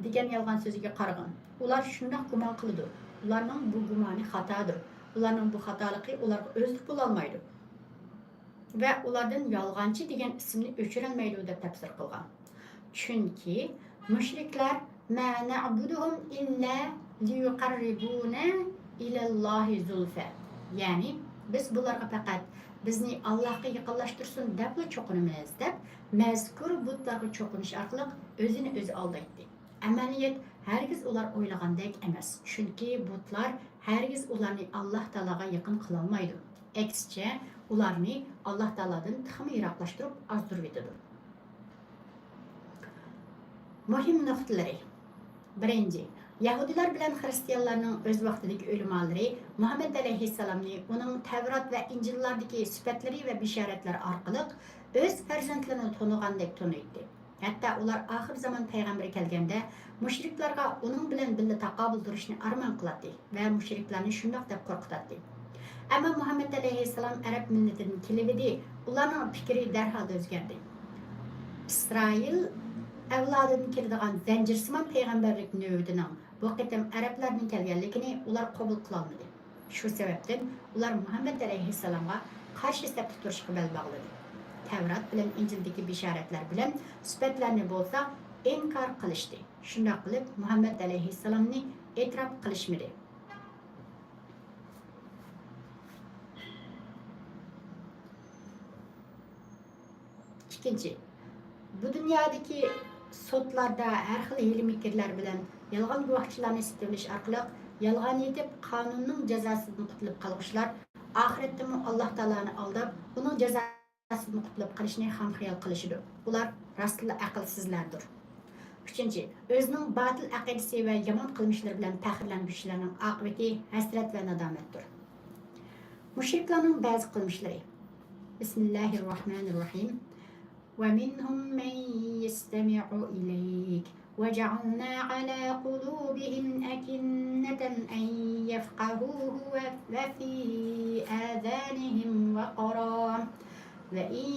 دېگەن يالغان سۆزىگە قارىغىن. ئۇلار شۇنداق گۇمان قىلىدۇ. ئۇلارنىڭ بۇ گۇمانى خاتادۇر. ئۇلارنىڭ بۇ خاتالىقى ئۇلارغا ئۆزلۈك بولالمايدۇ ۋە ئۇلاردىن يالغانچى دېگەن ئىسىمنى ئۆچۈرەلمەيدۇ، دەپ تەپسىر قىلغان. چۈنكى مۇشرىكلار، ما نعبدهم إلا ليقربونا إلى الله زلفى، يەنى بىز بۇلارغا پەقەت بىزنى ئاللاھقا يېقىنلاشتۇرسۇن دەپلا چوقۇنىمىز، دەپ مەزكۇر بۇتلارغا چوقۇنۇش ئارقىلىق ئۆزىنى ئۆزى ئالدايتتى. ئەمەلىيەت ھەرگىز ئۇلار ئويلىغاندەك ئەمەس، چۈنكى بۇتلار ھەرگىز ئۇلارنى ئاللاھ تائالاغا يېقىن قىلالمايدۇ. ئەكسىچە، ئۇلارنى ئاللاھ تائالادىن تېخىمۇ يىراقلاشتۇرۇپ، ئازدۇرۇۋېتىدۇ. مۇھىم نۇقتىلىرى. بىرىنچى، يەھۇدىيلار بىلەن خىرىستىيانلارنىڭ ئۆز ۋاقتىدىكى ئۆلىمالىرى مۇھەممەد ئەلەيھىسسالامنى ئۇنىڭ تەۋرات ۋە ئىنجىللاردىكى سۈپەتلىرى ۋە بېشارەتلەر ئارقىلىق ئۆز پەرزەنتلىرىنى تونۇغاندەك تونۇيتتى. ھەتتا ئۇلار ئاخىر زامان پەيغەمبىرى كەلگەندە، مۇشرىكلارغا ئۇنىڭ بىلەن بىللە تاقابىل تۇرۇشنى ئارمان قىلاتتى ۋە مۇشرىكلارنى شۇنداق دەپ قورقۇتاتتى. ئەمما مۇھەممەد ئەلەيھىسسالام ئەرەب مىللىتىدىن كېلىۋىدى، ئۇلارنىڭ پىكرى دەرھال ئۆزگەردى. ئىسرائىل ئەۋلادىدىن كېلىدىغان زەنجىرسىمان پەيغەمبەرلىك نۆۋىتىنىڭ بۇ قېتىم ئەرەبلەردىن كەلگەنلىكىنى ئۇلار قوبۇل قىلالمىدى. شۇ سەۋەبتىن ئۇلار مۇھەممەد ئەلەيھىسسالامغا قارشى سەپتە تۇرۇشقا بەل باغلىدى. تەۋرات بىلەن ئىنجىلدىكى بېشارەتلەر بىلەن سۈپەتلەرنى بولسا ئىنكار قىلىشتى. شۇنداق قىلىپ، مۇھەممەد ئەلەيھىسسالامنى ئېتىراپ قىلىشمىدى. ئىككىنچى، بۇ دۇنيادىكى سوتلاردا ھەر خىل ھىيلە-مىكىرلەر بىلەن يالغان گۇۋاھچىلارنى سېتىۋېلىش ئارقىلىق يالغان ئېيتىپ، قانۇننىڭ جازاسىدىن قۇتۇلۇپ قالغۇچىلار ئاخىرەتتىمۇ ئاللاھ تائالانى ئالداپ، ئۇنىڭ جازاسىدىن قۇتۇلۇپ قېلىشنى خام خىيال قىلىشىدۇ. ئۇلار راستلا ئەقىلسىزلەردۇر. ئۈچىنچى، ئۆزىنىڭ باتىل ئەقىدىسى ۋە يامان قىلمىشلىرى بىلەن پەخىرلەنگۈچىلەرنىڭ ئاقىۋىتى ھەسرەت ۋە نادامەتتۇر. مۇشرىكلارنىڭ بەزى قىلمىشلىرى. بىسمىللاھىررەھمانىررەھىم. ومنهم من يستمع إليك وجعلنا على قلوبهم أكنة أن يفقهوه وفي آذانهم وقرا وإن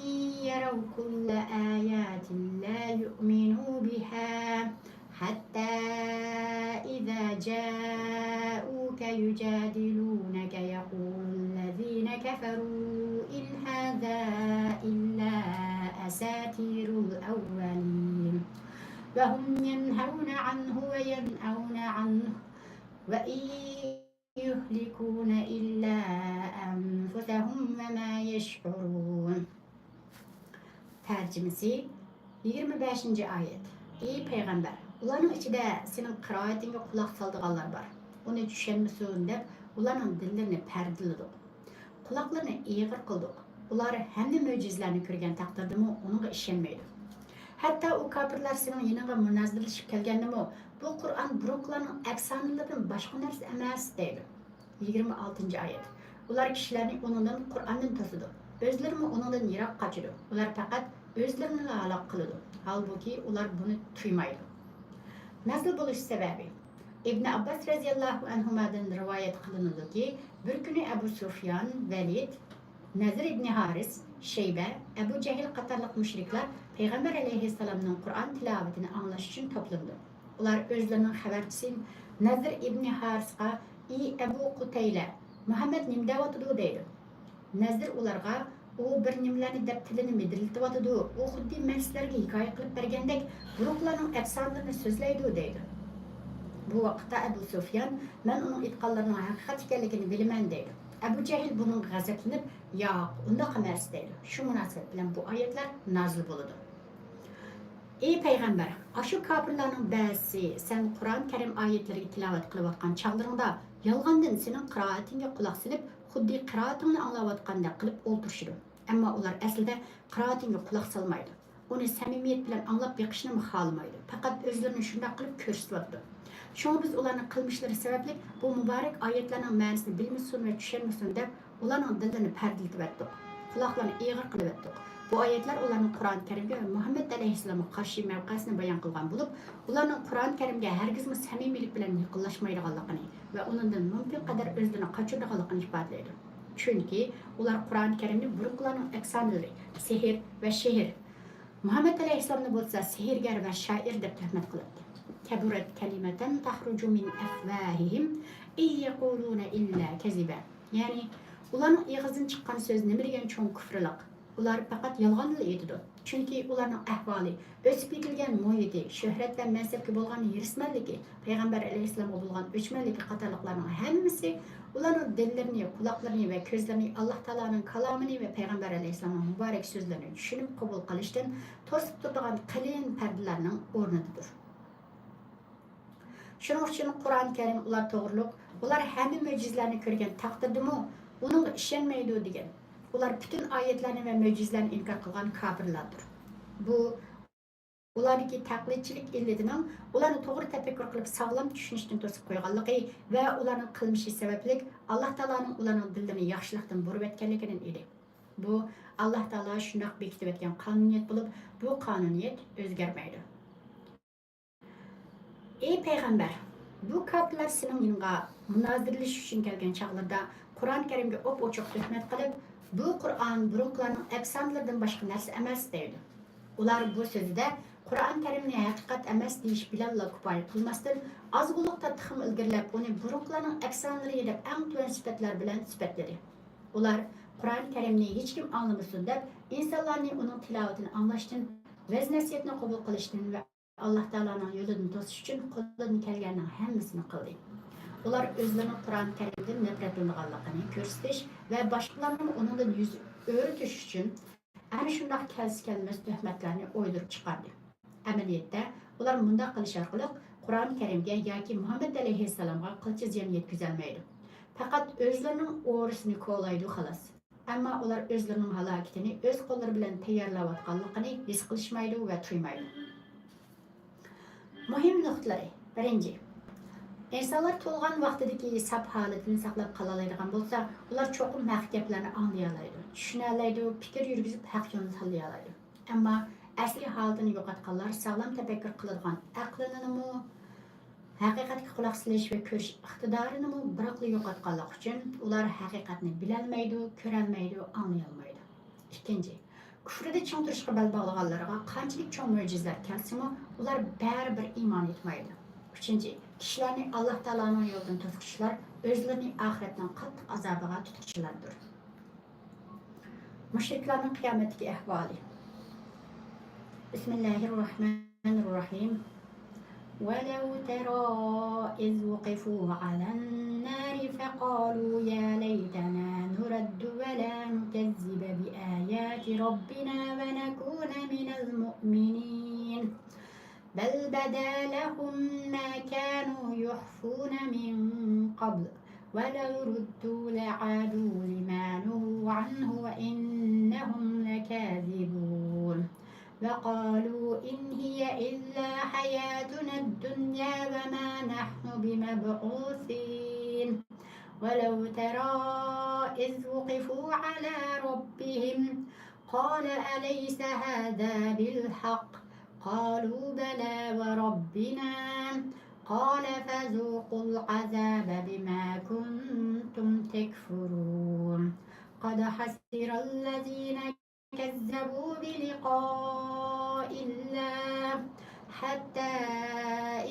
يروا كل آية لا يؤمنوا بها حتى إذا جاءوك يجادلونك يقول الذين كفروا إن هذا إلا أساطير الأولين وهم ينهون عنه وينأون عنه وإن يهلكون إلا أنفسهم وما يشعرون. تەرجىمىسى، يىگىرمە بەشىنچى ئايەت. ئى پەيغەمبەر، ئۇلارنىڭ ئىچىدە سېنىڭ قىرائىتىڭگە قۇلاق سالىدىغانلار بار. ئۇنى چۈشەنمىسۇن دەپ، ئۇلارنىڭ دىللىرىنى پەردىلىدۇق. قۇلاقلىرىنى ئېغىر قىلدۇق. ئۇلار ھەممە مۆجىزىلەرنى كۆرگەن تەقدىردىمۇ ئۇنىڭغا ئىشەنمەيدۇ. ھەتتا ئۇ كاپىرلار سېنىڭ يېنىڭغا مۇنازىرىلىشىپ كەلگەندىمۇ، بۇ قۇرئان بۇرۇنقىلارنىڭ ئەپسانىلىرىدىن باشقا نەرسە ئەمەس، دەيدۇ. يىگىرمە ئالتىنچى ئايەت. ئۇلار كىشىلەرنى ئۇنىڭدىن، قۇرئاندىن توسىدۇ. ئۆزلىرىمۇ ئۇنىڭدىن يىراق قاچىدۇ. ئۇلار پەقەت ئۆزلىرىنىلا ھالاك قىلىدۇ. ھالبۇكى، ئۇلار بۇنى تۇيمايدۇ. نازىل بولۇش سەۋەبى. ئىبن ئابباس رەزىياللاھۇ ئەنھۇمادىن رىۋايەت قىلىنىدۇكى، بىر كۈنى ئەبۇ سۇفيان، ۋەلىد، نەزىر ئىبنى ھارىس، شەيبە، ئەبۇ جەھىل قاتارلىق مۇشرىكلار پەيغەمبەر ئەلەيھىسسالامنىڭ قۇرئان تىلاۋىتىنى ئاڭلاش ئۈچۈن توپلىنىدۇ. ئۇلار ئۆزلىرىنىڭ خەۋەرچىسى نەزىر ئىبنى ھارىسقا، ئى ئەبۇ قۇتەيلە، مۇھەممەد نېمە دەۋاتىدۇ؟ دەيدۇ. نەزىر ئۇلارغا، ئۇ بىر نېمىلەرنى دەپ تىلىنى مىدىرلىتىۋاتىدۇ، ئۇ خۇددى مەن سىلەرگە ھېكايە قىلىپ بەرگەندەك بۇرۇنقىلارنىڭ ئەپسانىلىرىنى سۆزلەيدۇ، دەيدۇ. بۇ ۋاقىتتا ئەبۇ سۇفيان، مەن ئۇنىڭ ئېيتقانلىرىنىڭ ھەقىقەت ئىكەنلىكىنى بىلىمەن، دەيدۇ. ئەبۇ جەھىل بۇنىڭغا غەزەپلىنىپ، ياق، ئۇنداق ئەمەس، دەيدۇ. شۇ مۇناسىۋەت بىلەن بۇ ئايەتلەر نازىل بولىدۇ. ئى پەيغەمبەر، ئاشۇ كاپىرلارنىڭ بەزىسى سەن قۇرئان كەرىم ئايەتلىرىگە تىلاۋەت قىلىۋاتقان چاغلىرىڭدا يالغاندىن سېنىڭ قىرائىتىڭگە قۇلاق سېلىپ، خۇددى قىرائىتىڭنى ئاڭلاۋاتقاندەك قىلىپ ئولتۇرۇشىدۇ. ئەمما ئۇلار ئەسلىدە قىرائىتىڭگە قۇلاق سالمايدۇ. ئۇنى سەمىمىيەت بىلەن ئاڭلاپ بېقىشنىمۇ خالىمايدۇ. پەقەت ئۆزلىرىنى شۇنداق قىلىپ كۆرسىتىۋاتىدۇ. شۇڭا بىز ئۇلارنىڭ قىلمىشلىرى سەۋەبلىك بۇ مۇبارەك ئايەتلەرنىڭ مەنىسىنى بىلمىسۇن ۋە چۈشەنمىسۇن دەپ، ئۇلارنىڭ دىللىرىنى پەردىلىتىۋەتتۇق. قۇلاقلىرىنى ئېغىر قىلىۋەتتۇق. بۇ ئايەتلەر ئۇلارنىڭ قۇرئان كەرىمگە ۋە مۇھەممەد ئەلەيھىسسالامغا قارشى مەۋقەسىنى بايان قىلغان بولۇپ، ئۇلارنىڭ قۇرئان كەرىمگە ھەرگىزمۇ سەمىمىيلىك بىلەن يېقىنلاشمايدىغانلىقىنى ۋە ئۇنىڭدىن مۇمكىن قەدەر ئۆزلىرىنى قاچۇرىدىغانلىقىنى ئىپادىلەيدۇ. چۈنكى ئۇلار قۇرئان كەرىمنى بۇرۇنقىلارنىڭ ئەپسانىلىرى، سېھىر ۋە شېھىر، مۇھەممەد ئەلەيھىسسالامنى بولسا سېھىرگەر ۋە شائىر دەپ تۆھمەت قىلاتتى. كەبۇرەت كەلىمەتەن تەخرۇجۇ مىن ئەفۋاھىھىم ئىن يەقۇلۇنە ئىللا كەزىبا. يەنى، ئۇلارنىڭ ئېغىزىدىن چىققان سۆز نېمە دېگەن چوڭ كۇفرلۇق. ئۇلار پەقەت يالغانلا ئېيتىدۇ. چۈنكى ئۇلارنىڭ ئەھۋالى، ئۆسۈپ يېتىلگەن مۇھىتى، شۆھرەت ۋە مەنسەپكە بولغان ھېرىسمەنلىكى، پەيغەمبەر ئەلەيھىسسالامغا بولغان ئۆچمەنلىكى قاتارلىقلارنىڭ ھەممىسى ئۇلارنىڭ دىللىرىنى، قۇلاقلىرىنى ۋە كۆزلىرىنى ئاللاھ تائالانىڭ كالامىنى ۋە پەيغەمبەر ئەلەيھىسسالامنىڭ مۇبارەك سۆزلىرىنى چۈشىنىپ قوبۇل قىلىشتىن توسۇپ تۇرىدىغان قېلىن پەردىلەرنىڭ ئورنىدىدۇر. شۇنىڭ ئۈچۈن قۇرئان كەرىم ئۇلار توغرۇلۇق، ئۇلار ھەممە مۆجىزىلەرنى كۆرگەن تەقدىردىمۇ، ئۇنىڭغا ئىشەنمەيدۇ دېگەن. ئۇلار پۈتۈن ئايەتلەرنى ۋە مۆجىزىلەرنى ئىنكار قىلغان كاپىرلاردۇر. بۇ ئۇلاردىكى تەقلىدچىلىك ئىللىتىنىڭ ئۇلارنى توغرا تەپەككۇر قىلىپ ساغلام چۈشىنىشتىن توسۇپ قويغانلىقى ۋە ئۇلارنىڭ قىلمىشى سەۋەبلىك ئاللاھ تائالانىڭ ئۇلارنىڭ دىللىرىنى ياخشىلىقتىن بۇرۇۋەتكەنلىكىدىن ئىدى. بۇ ئاللاھ تائالا شۇنداق بېكىتىۋەتكەن قانۇنىيەت بولۇپ، بۇ قانۇنىيەت ئۆزگەرمەيدۇ. ئەي پەيغەمبەر، بۇ كاپىرلار سېنىڭ يېنىڭغا مۇنازىرىلىشىش ئۈچۈن كەلگەن چاغلىرىدا قۇرئان كەرىمگە ئوپئوچۇق تۆھمەت قىلىپ، بۇ قۇرئان بۇرۇنقىلارنىڭ ئەپسانىلىرىدىن باشقا نەرسە ئەمەس دەيدۇ. ئۇلار بۇ سۆزىدە قۇرئان كەرىمنى ھەقىقەت ئەمەس دېيىش بىلەنلا كۇپايە قىلماستىن، ئازغۇنلۇقتا تېخىمۇ ئىلگىرىلەپ ئۇنى بۇرۇنقىلارنىڭ ئەپسانىلىرى دەپ ئەڭ تۆۋەن سۈپەتلەر بىلەن سۈپەتلىدى. ئۇلار قۇرئان كەرىمنى ھېچكىم ئاڭلىمىسۇن دەپ ئىنسانلارنى ئۇنىڭ تىلاۋىتىنى ئاڭلاشتىن، ۋەز-نەسىھەتنى قوبۇل قىلىشتىن ۋە ئاللاھ تائالانىڭ يولىدىن توسۇش ئۈچۈن قولىدىن كەلگەننىڭ ھەممىسىنى قىلدى. ئۇلار ئۆزلىرىنىڭ قۇرئان كەرىمدىن نەپرەتلىنىدىغانلىقىنى كۆرسىتىش ۋە باشقىلارنىڭ ئۇنىڭدىن يۈز ئۆرۈتۈش ئۈچۈن ئەنە شۇنداق كەلسە كەلمەس تۆھمەتلەرنى ئويدۇرۇپ چىقاردى. ئەمەلىيەتتە، ئۇلار مۇنداق قىلىش ئارقىلىق قۇرئان كەرىمگە ياكى مۇھەممەد ئەلەيھىسسالامغا قىلچە زىيان يەتكۈزەلمەيدۇ. پەقەت ئۆزلىرىنىڭ ئورىسىنى كولايدۇ، خالاس. ئەمما ئۇلار ئۆزلىرىنىڭ ھالاكىتىنى ئۆز قوللىرى بىلەن تەييارلاۋاتقانلىقىنى ھېس قىلىشمايدۇ ۋە تۇيمايدۇ. مۇھىم نۇقتىلىرى. بىرىنچى، ئىنسانلار تۇغۇلغان ۋاقتىدىكى ساپ ھالىتىنى ساقلاپ قالالايدىغان بولسا، ئۇلار چوقۇم ھەق گەپلەرنى ئاڭلىيالايدۇ، چۈشىنەلەيدۇ، پىكىر يۈرگۈزۈپ ھەق يولنى تاللىيالايدۇ. ئەمما ئەسلىي ھالىتىنى يوقاتقانلار ساغلام تەپەككۇر قىلىدىغان ئەقلىنىمۇ، ھەقىقەتكە قۇلاق سېلىش ۋە كۆرۈش ئىقتىدارىنىمۇ بىراقلا يوقاتقانلىقى ئۈچۈن، ئۇلار ھەقىقەتنى بىلەلمەيدۇ، كۆرەلمەيدۇ، ئاڭلىيالمايدۇ. ئىككىنچى، كۇفرىدا چىڭ تۇرۇشقا بەل باغلىغانلىرىغا قانچىلىك چوڭ مۆجىزىلەر كەلسىمۇ، ئۇلار بەرىبىر ئىمان ئېيتمايدۇ. ئۈچىنچى، كىشىلەرنى ئاللاھ تائالانىڭ يولىدىن توسقۇچىلار ئۆزلىرىنى ئاخىرەتنىڭ قاتتىق ئازابىغا تۇتقۇچىلاردۇر. مۇشرىكلارنىڭ قىيامەتتىكى ئەھۋالى. بىسمىللاھىررەھمانىررەھىم. ولو ترى إذ وقفوا على النار فقالوا يا ليتنا نرد ولا نكذب بآيات ربنا ونكون من المؤمنين. بل بدا لهم ما كانوا يخفون من قبل ولو ردوا لعادوا لما نهوا عنه وإنهم لكاذبون. وقالوا إن هي إلا حياتنا الدنيا وما نحن بمبعوثين. ولو ترى إذ وقفوا على ربهم قال أليس هذا بالحق؟ قالوا بلى وربنا. قال فذوقوا العذاب بما كنتم تكفرون. قد خسر الذين كذبوا بلقاء الله حتى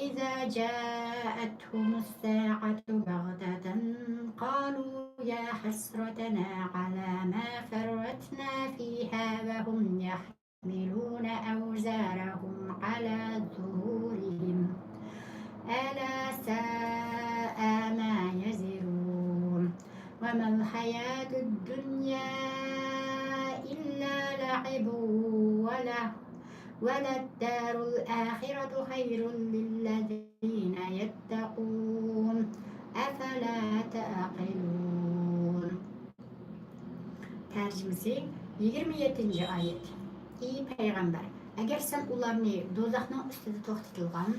إذا جاءتهم الساعة بغتة قالوا يا حسرتنا على ما فرطنا فيها وهم يحملون أوزارهم على ظهورهم ألا ساء ما يزرون. وما الحياة الدنيا إلا لعب ولهو وللدار الآخرة خير للذين يتقون أفلا تعقلون. تەرجىمىسى. يىگىرمە يەتتىنچى ئايەت. ئى پەيغەمبەر، ئەگەر سەن ئۇلارنى دوزاخنىڭ ئۈستىدە توختىتىلغان،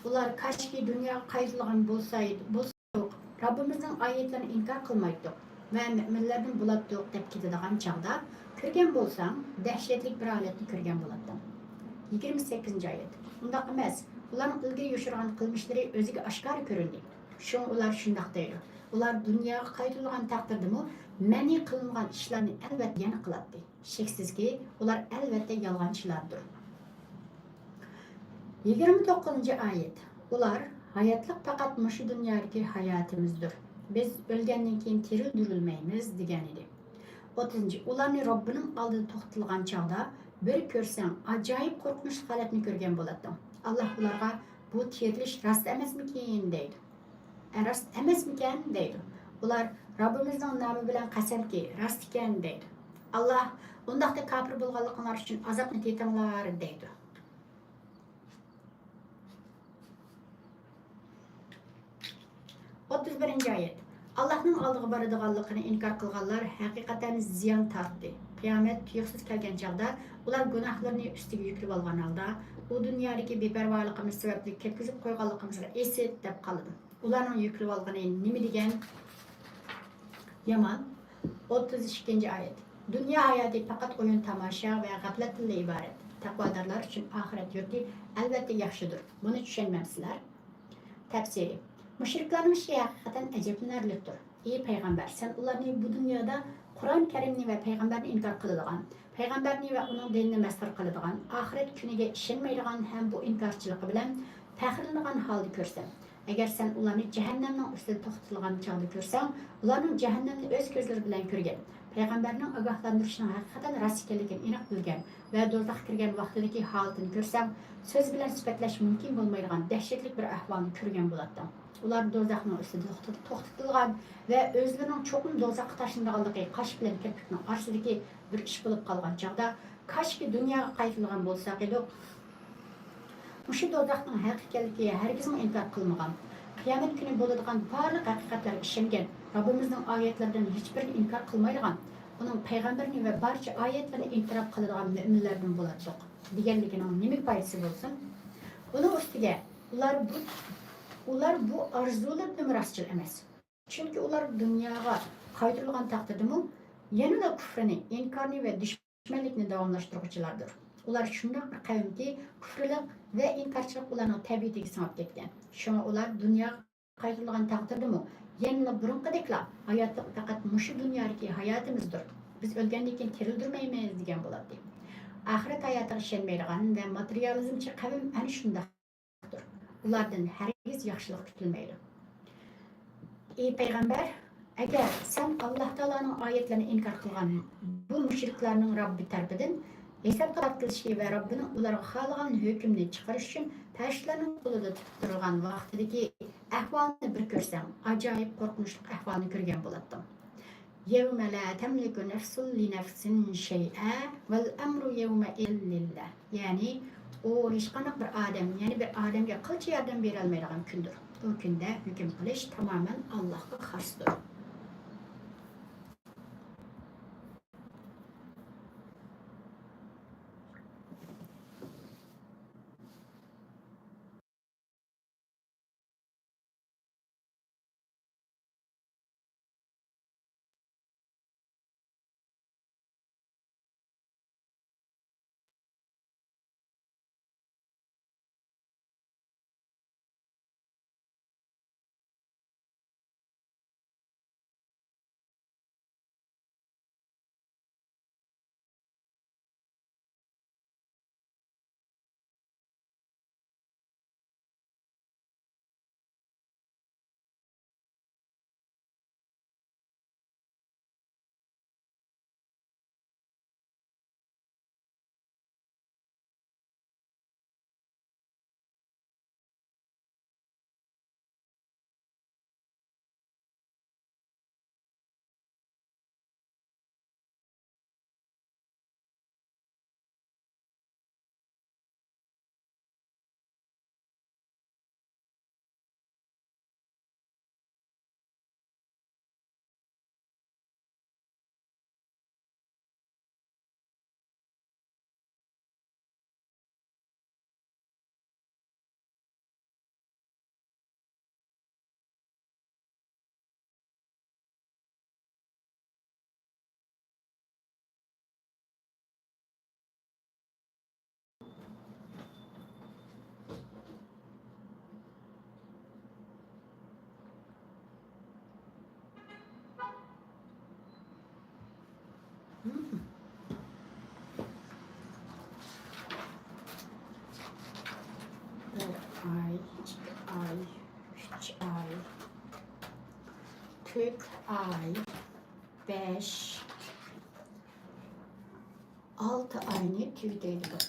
ئۇلار كاشكى دۇنياغا قايتىدىغان بولسايدۇ، بولسا رەببىمىزنىڭ ئايەتلىرىنى ئىنكار قىلمايتتۇق ۋە مۆمىنلەردىن بولاتتۇق دەپ كېتىدىغان چاغدا، كۆرگەن بولساڭ، دەھشەتلىك بىر ھالەتنى كۆرگەن بولاتتىڭ. يىگىرمە سەككىزىنچى ئايەت. ئۇنداق ئەمەس، ئۇلارنىڭ ئىلگىرى يوشۇرغان قىلمىشلىرى ئۆزىگە ئاشكارا كۆرۈندى. شۇڭا ئۇلار شۇنداق دەيدۇ. ئۇلار دۇنياغا قايتۇرۇلغان تەقدىردىمۇ مەنئى قىلىنغان ئىشلارنى ئەلۋەتتە يەنە قىلاتتى. شەكسىزكى، ئۇلار ئەلۋەتتە يالغانچىلاردۇر. يىگىرمە توققۇزىنچى ئايەت. ئۇلار، ھاياتلىق پەقەت مۇشۇ دۇنيادىكى ھاياتىمىزدۇر. بىز ئۆلگەندىن كېيىن تىرىلدۈرۈلمەيمىز» دېگەن ئىدى. ئوتتۇزىنچى، ئۇلارنى رەببىنىڭ ئالدىدا توختىتىلغان چاغدا بىر كۆرسەڭ، ئاجايىپ قورقۇنچلۇق ھالەتنى كۆرگەن بولاتتىڭ. ئاللاھ ئۇلارغا: «بۇ تىرىلىش راست ئەمەسمىكىن؟» دەيدۇ. «ئە، راست ئەمەسمىكەن؟» دەيدۇ. ئۇلار: «رەببىمىزنىڭ نامى بىلەن قەسەمكى، راست ئىكەن» دەيدۇ. ئاللاھ: «ئۇنداقتا كاپىر بولغانلىقىڭلار ئۈچۈن ئازابنى تېتىڭلار» دەيدۇ. ئوتتۇز بىرىنچى ئايەت. ئاللاھنىڭ ئالدىغا بارىدىغانلىقىنى ئىنكار قىلغانلار ھەقىقەتەن زىيان تارتتى. قىيامەت تۇيۇقسىز كەلگەن چاغدا، ئۇلار گۇناھلىرىنى ئۈستىگە يۈكلىۋالغان ھالدا، ئۇ دۇنيادىكى بىپەرۋالىقىمىز سەۋەبلىك كەتكۈزۈپ قويغانلىقىمىزغا ئېسىت دەپ قالىدۇ. ئۇلارنىڭ يۈكلىۋالغىنى نېمە دېگەن يامان. ئوتتۇز ئىككىنچى ئايەت. دۇنيا ھاياتى پەقەت ئويۇن تاماشا ۋە غەپلەتتىنلا ئىبارەت. تەقۋادارلار ئۈچۈن ئاخىرەت يۇرتى ئەلۋەتتە ياخشىدۇر. بۇنى چۈشەنمەمسىلەر؟ تەپسىرى. مۇشرىكلارنىڭ ئىشى ھەقىقەتەن ئەجەبلىنەرلىكتۇر. ئى پەيغەمبەر، سەن ئۇلارنى بۇ دۇنيادا قۇرئان كەرىمنى ۋە پەيغەمبەرنى ئىنكار قىلىدىغان، پەيغەمبەرنى ۋە ئۇنىڭ دىنىنى مەسخىرە قىلىدىغان، ئاخىرەت كۈنىگە ئىشەنمەيدىغان ھەم بۇ ئىنكارچىلىقى بىلەن پەخىرلىنىدىغان ھالدا كۆرسەم. ئەگەر سەن ئۇلارنى جەھەننەمنىڭ ئۈستىدە توختىتىلغان چاغدا كۆرسەڭ، ئۇلارنىڭ جەھەننەمنى ئۆز كۆزلىرى بىلەن كۆرگەن، پەيغەمبەرنىڭ ئاگاھلاندۇرۇشىنىڭ ھەقىقەتەن راست ئىكەنلىكىنى ئېنىق بىلگەن ۋە دوزاخقا كىرگەن ۋاقتىدىكى ھالىتىنى كۆرسەڭ، سۆز بىلەن سۈپەتلەش مۇمكىن بولمايدىغان دەھشەتلىك بىر ئەھۋالنى كۆرگەن بولاتتىڭ. ئۇلار دوزاخنىڭ ئۈستىدە توختىتىل-، توختىتىلغان ۋە ئۆزلىرىنىڭ چوقۇم دوزاخقا تاشلىنىدىغانلىقى قاش بىلەن كىرپىكنىڭ ئارىسىدىكى بىر ئىش بولۇپ قالغان چاغدا، كاشكى دۇنياغا قايتىدىغان بولساق ئىدۇق. مۇشۇ دوزاخنىڭ ھەق ئىكەنلىكىگە ھەرگىزمۇ ئىنكار قىلمىغان، قىيامەت كۈنى بولىدىغان بارلىق ھەقىقەتلەرگە ئىشەنگەن، رەببىمىزنىڭ ئايەتلىرىدىن ھېچبىرىنى ئىنكار قىلمايدىغان، ئۇنىڭ پەيغەمبىرىنى ۋە بارچە ئايەتلىرىنى ئېتىراپ قىلىدىغان مۆمىنلەردىن بولاتتۇق، دېگەنلىكىنىڭ نېمە پايدىسى بولسۇن؟ ئۇنىڭ ئۈستىگە ئۇلار بۇ، ئۇلار بۇ ئارزۇلىرىدىنمۇ راستچىل ئەمەس. چۈنكى ئۇلار دۇنياغا قايتۇرۇلغان تەقدىردىمۇ يەنىلا كۇفرىنى، ئىنكارنى ۋە دۈشمەنلىكنى داۋاملاشتۇرغۇچىلاردۇر. ئۇلار شۇنداق بىر قەۋمكى، كۇفرىلىق ۋە ئىنكارچىلىق ئۇلارنىڭ تەبىئىتىگە سىڭىپ كەتكەن. شۇڭا ئۇلار دۇنياغا قايتۇرۇلغان تەقدىردىمۇ يەنىلا بۇرۇنقىدەكلا ھاياتلىق پەقەت مۇشۇ دۇنيادىكى ھاياتىمىزدۇر، بىز ئۆلگەندىن كېيىن تىرىلدۈرمەيمىز دېگەن بولاتتى. ئاخىرەت ھاياتىغا ئىشەنمەيدىغان ۋە ماتېرىيالىزمچى قەۋم ئەنە شۇنداق. ئۇلاردىن ھەرگىز ياخشىلىق كۈتۈلمەيدۇ. ئى پەيغەمبەر، ئەگەر سەن ئاللاھ تائالانىڭ ئايەتلىرىنى ئىنكار قىلغان بۇ مۇشرىكلارنىڭ رەببى تەرىپىدىن ھېسابقا تارتىلىشى ۋە رەببىنىڭ ئۇلارغا خالىغان ھۆكۈمنى چىقىرىش ئۈچۈن پەرىشتىلەرنىڭ قولىدا تۇتۇپ تۇرۇلغان ۋاقتىدىكى ئەھۋالنى بىر كۆرسەڭ، ئاجايىپ قورقۇنچلۇق ئەھۋالنى كۆرگەن بولاتتىڭ. يَوْمَ لَا تَمْلِكُ نَفْسٌ لِنَفْسٍ شَيْئًا وَالْأَمْرُ يَوْمَئِذٍ لِلَّهِ. يەنى، ئۇ ھېچقانداق بىر ئادەم يەنە بىر ئادەمگە قىلچە ياردەم بېرەلمەيدىغان كۈندۇر. ئۇ كۈندە ھۆكۈم قىلىش تامامەن ئاللاھقا خاستۇر. بىر ئاي، ئىككى ئاي، ئۈچ ئاي، تۆت ئاي، بەش، ئالتە ئاينى تۈگىتەيلىدۇق.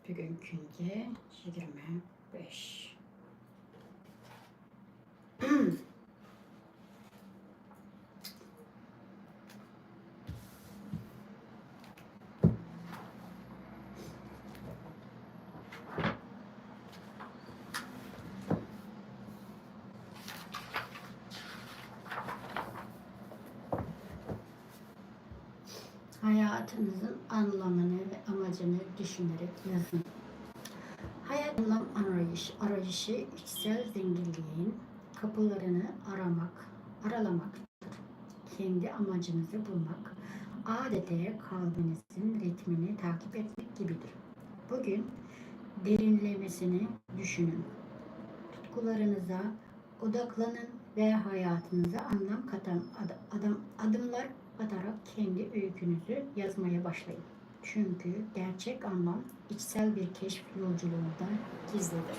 بۈگۈن كۈنگە يىگىرمە بەش. Hayatınızın anlamını ve amacını düşünerek yazın. Hayat anlam arayış, arayışı içsel zenginliğin kapılarını aramak, aralamaktır. Kendi amacınızı bulmak, adeta kalbinizin ritmini takip etmek gibidir. Bugün derinlemesine düşünün. Tutkularınıza odaklanın ve hayatınıza anlam katan ad- adam, adımlar atarak kendi öykünüzü yazmaya başlayın. Çünkü gerçek anlam içsel bir keşif yolculuğunda gizlidir.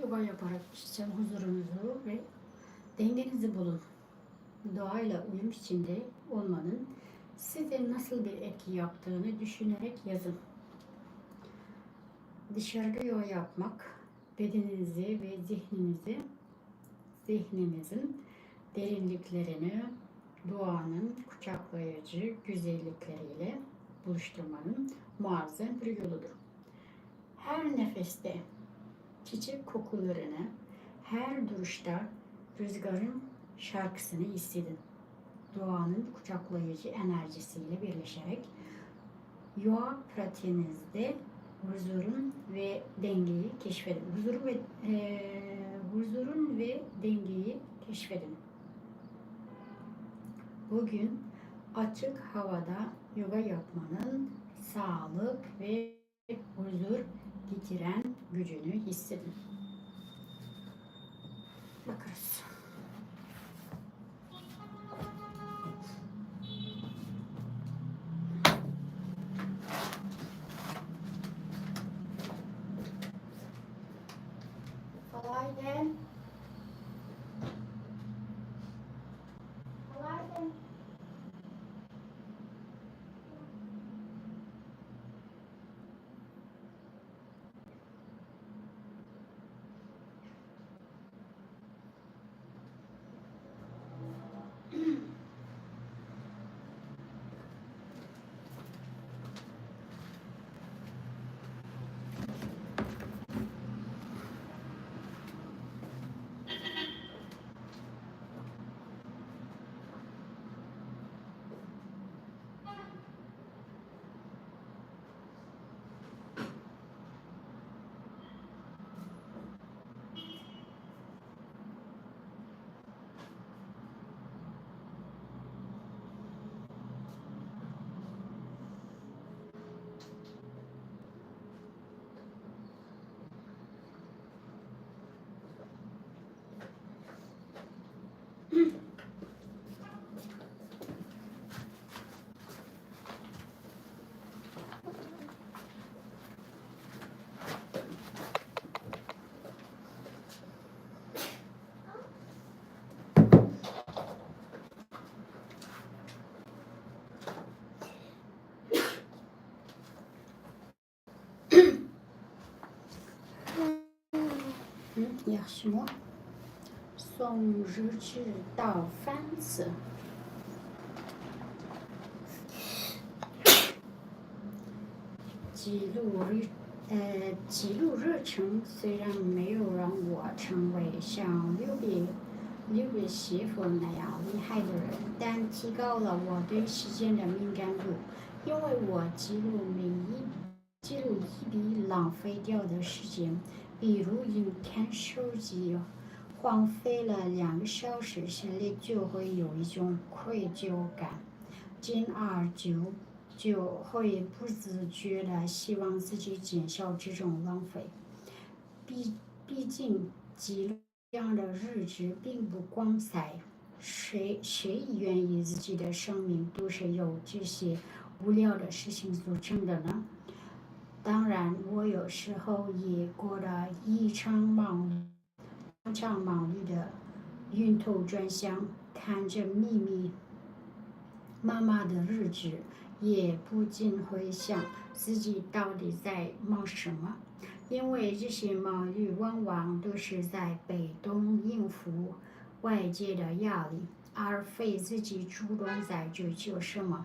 Yoga yaparak kişisel huzurunuzu ve dengenizi bulun. Doğayla uyum içinde olmanın size nasıl bir etki yaptığını düşünerek yazın. Dışarıda yoga yapmak bedeninizi ve zihninizi, zihninizin derinliklerini doğanın kucaklayıcı güzellikleriyle buluşturmanın muazzam bir yoludur. Her nefeste çiçek kokularını, her duruşta rüzgarın şarkısını hissedin. Doğanın kucaklayıcı enerjisiyle birleşerek yoga pratiğinizde huzurun ve dengeyi keşfedin. Huzurun ve, eee, huzurun ve dengeyi keşfedin. Bugün açık havada yoga yapmanın sağlık ve huzur getiren gücünü hissedin. Bakarız. Kolay gel. Kolay gel. ياخشىمۇ؟ 送日志到France. جيلو ري- 呃，记录热情虽然没有让我成为像六月、六月雪佛那样厉害的人，但提高了我对时间的敏感度，因为我记录每一 记录一笔浪费掉的时间，比如一天手机荒废了两个小时，心里就会有一种愧疚感，进而就，就会不自觉地希望自己减少这种浪费。毕，毕竟记录 这样的日子并不光彩，谁，谁愿意自己的生命都是由这些无聊的事情组成的呢？当然，我有时候也过得异常忙碌，常常忙碌的晕头转向，看着密密麻麻的日志，也不禁会想自己到底在忙什么。因为这些忙碌往往都是在被动应付外界的压力，而非自己主动在追求什么。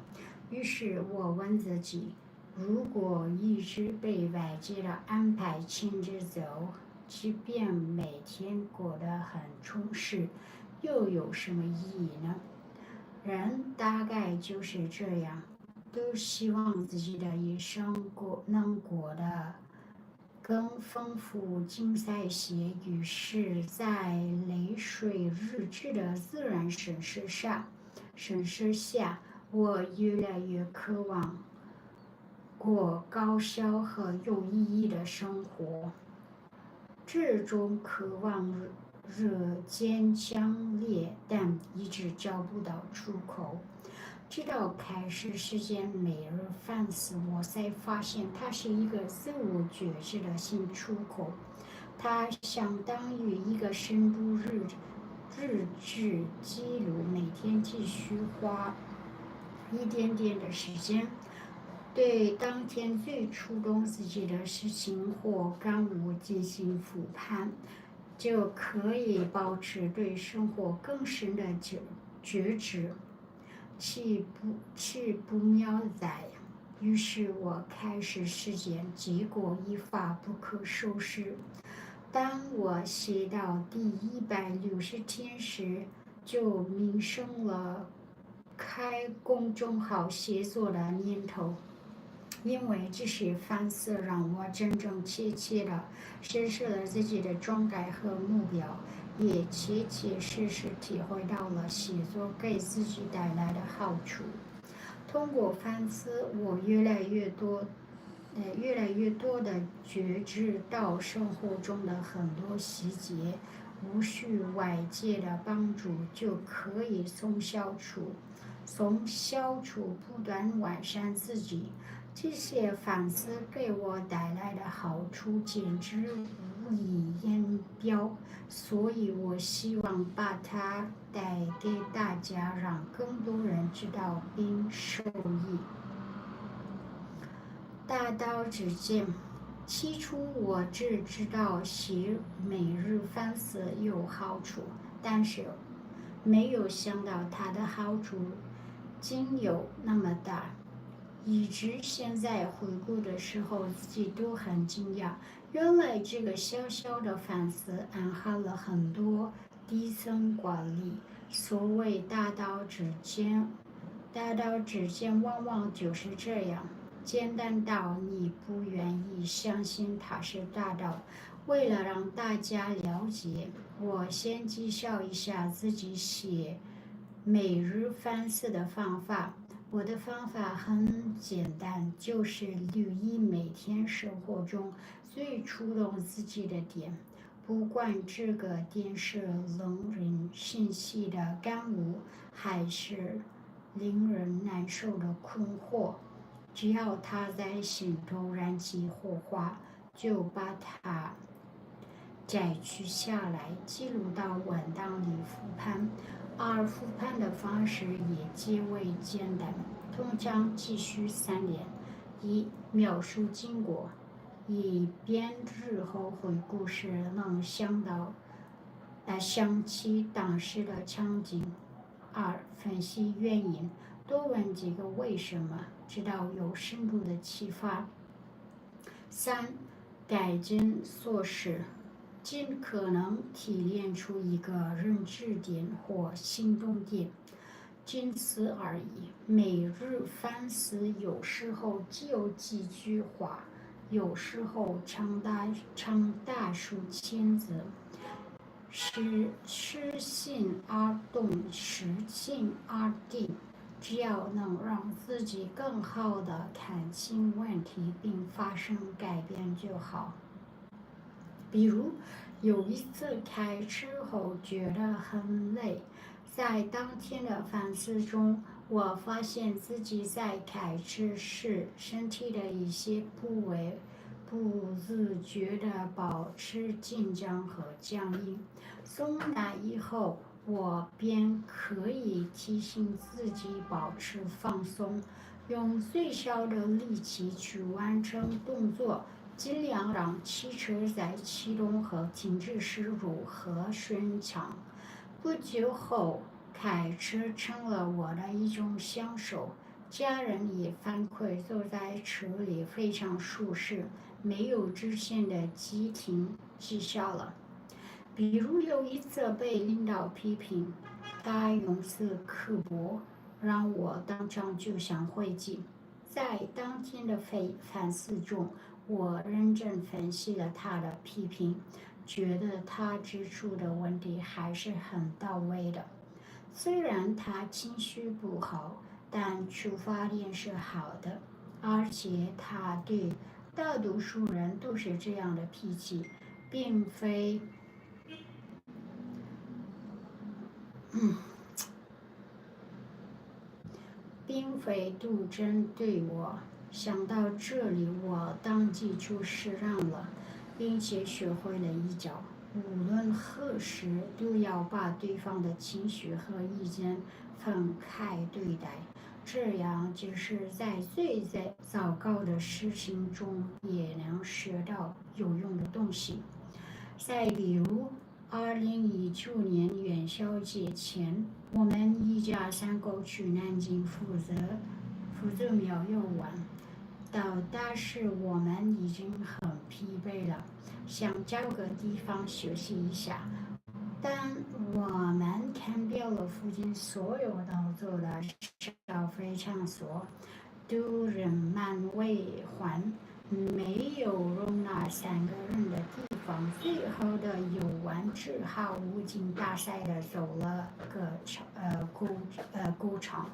于是我问自己，如果一直被外界的安排牵着走，即便每天过得很充实，又有什么意义呢？人大概就是这样，都希望自己的一生过，能过得更丰富、精彩些。于是，在泪水日志的自然审视下，审视下，我越来越渴望过高效和有意义的生活。这种渴望日，日渐强烈，但一直找不到出口。直到开始实践每日反思，我才发现它是一个自我觉知的新出口。它相当于一个深度日日志记录，每天只需花一点点的时间，对当天最触动自己的事情或感悟进行复盘，就可以保持对生活更深的觉觉知。岂不岂不妙哉？于是我开始实践，结果一发不可收拾。当我写到第一百六十天时，就萌生了开公众号写作的念头。因为这些反思让我真正切切的认识了自己的状态和目标，也切切实实体会到了写作给自己带来的好处。通过反思，我越来越多，呃，越来越多的觉知到生活中的很多细节，无需外界的帮助就可以从小处从小处不断完善自己。这些反思给我带来的好处简直无以言表，所以我希望把它带给大家，让更多人知道并受益。大道至简。起初我只知道写每日反思有好处，但是没有想到它的好处竟有那么大，以致现在回顾的时候自己都很惊讶。原来这个小小的反思暗含了很多底层管理。所谓大道至简，大道至简往往就是这样，简单到你不愿意相信它是大道。为了让大家了解，我先介绍一下自己写每日反思的方法。我的方法很简单，就是留意每天生活中最触动自己的点，不管这个点是令人生气的感悟，还是令人难受的困惑，只要它在心头燃起火花，就把它摘取下来，记录到文档里复盘。而复盘的方式也极为简单，通常只需三点：一、描述经过，以便日后回顾时能想到，呃，想起当时的场景。二、分析原因，多问几个为什么，直到有深度的启发。三、改进措施，尽可能提炼出一个认知点或行动点，仅此而已。每日反思有时候只有几句话，有时候长达长达数千字。是，事信而动，事信而定。只要能让自己更好的看清问题并发生改变就好。比如，有一次开车后觉得很累，在当天的反思中，我发现自己在开车时身体的一些部位不自觉地保持紧张和僵硬。从那以后，我便可以提醒自己保持放松，用最小的力气去完成动作，尽量让汽车在启动和停止时如何顺畅。不久后，开车成了我的一种享受。家人也反馈坐在车里非常舒适，没有之前的激情抵消了。比如有一次被领导批评，他用词刻薄，让我当场就想回击。在当天的反反思中，我认真分析了他的批评，觉得他指出的问题还是很到位的。虽然他情绪不好，但出发点是好的，而且他对大多数人都是这样的脾气，并非，嗯，并非都针对我。想到这里，我当即就释然了。并且学会了一招，无论何时都要把对方的情绪和意见分开对待，这样即使在最最糟糕的事情中也能学到有用的东西。再比如，二零一九年元宵节前，我们一家三口去南京夫子，夫子庙游玩。到当时我们已经很疲惫了，想找个地方休息一下。但我们看遍了附近所有能做的消费场所，都人满为患，没有容纳三个人的地方。最后的游玩只好无精打采的走了个场，呃，过，呃，过场。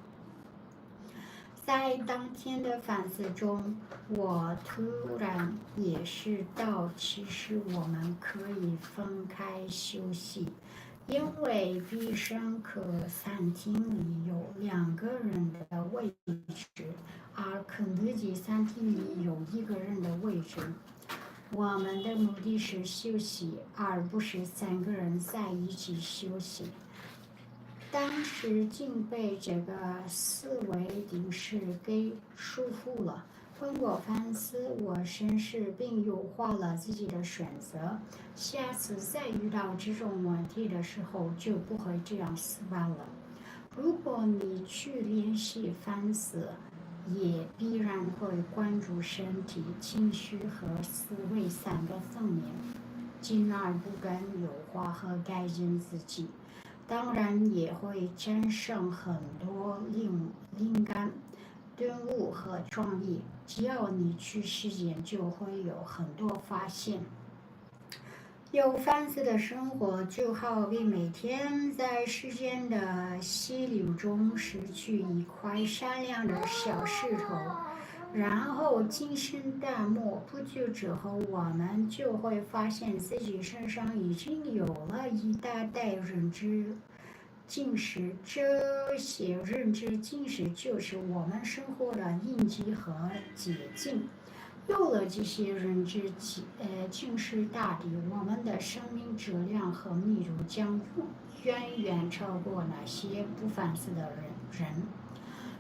在当天的反思中，我突然意识到，其实我们可以分开休息，因为必胜客餐厅里有两个人的位置，而肯德基餐厅里有一个人的位置。我们的目的是休息，而不是三个人在一起休息。当时竟被这个思维定式给束缚了。通过反思，我审视并优化了自己的选择，下次再遇到这种问题的时候，就不会这样死板了。如果你去练习反思，也必然会关注身体、情绪和思维三个层面，进而不断优化和改进自己。当然也会产生很多灵灵感、顿悟和创意。只要你去实践，就会有很多发现。有反思的生活，就好比每天在时间的溪流中拾取一块闪亮的小石头，然后精心打磨。不久之后，我们就会发现自己身上已经有了一大袋认知。 进食，这些认知进食就是我们生活的印记和捷径。有了这些认知进，呃，进食打底，我们的生命质量和密度将远远超过那些不反思的人。人，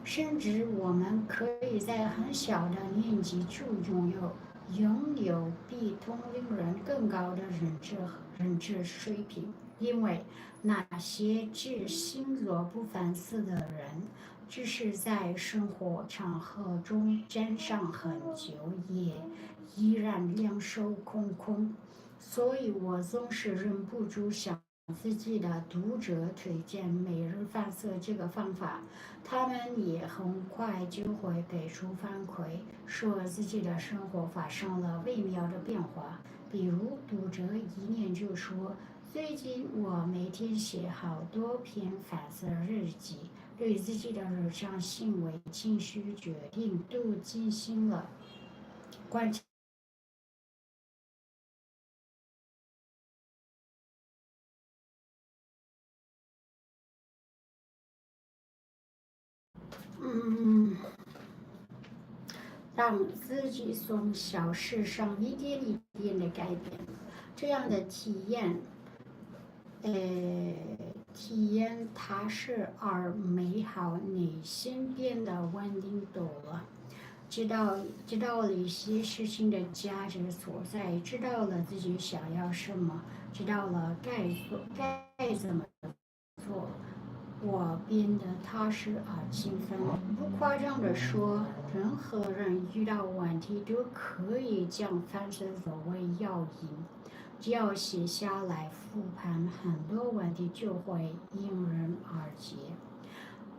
甚至我们可以在很小的年纪就拥有拥有比同龄人更高的认知认知水平。因为那些只星座不反思的人，即使在生活场合中站上很久，也依然两手空空。所以我总是忍不住向自己的读者推荐每日反思这个方法，他们也很快就会给出反馈，说自己的生活发生了微妙的变化。比如，读者一念就说：“最近我每天写好多篇反思日记，对自己的日常行为、情绪、决定都进行了观察。”嗯，让自己从小事上一点一点的改变，这样的体验，呃，体验踏实而美好，内心变得稳定多了。知道知道了一些事情的价值所在，知道了自己想要什么，知道了该做该怎么做，我变得踏实而勤奋。不夸张地说，任何人遇到问题都可以将反思作为要因，只要写下来复盘，很多问题就会迎刃而解。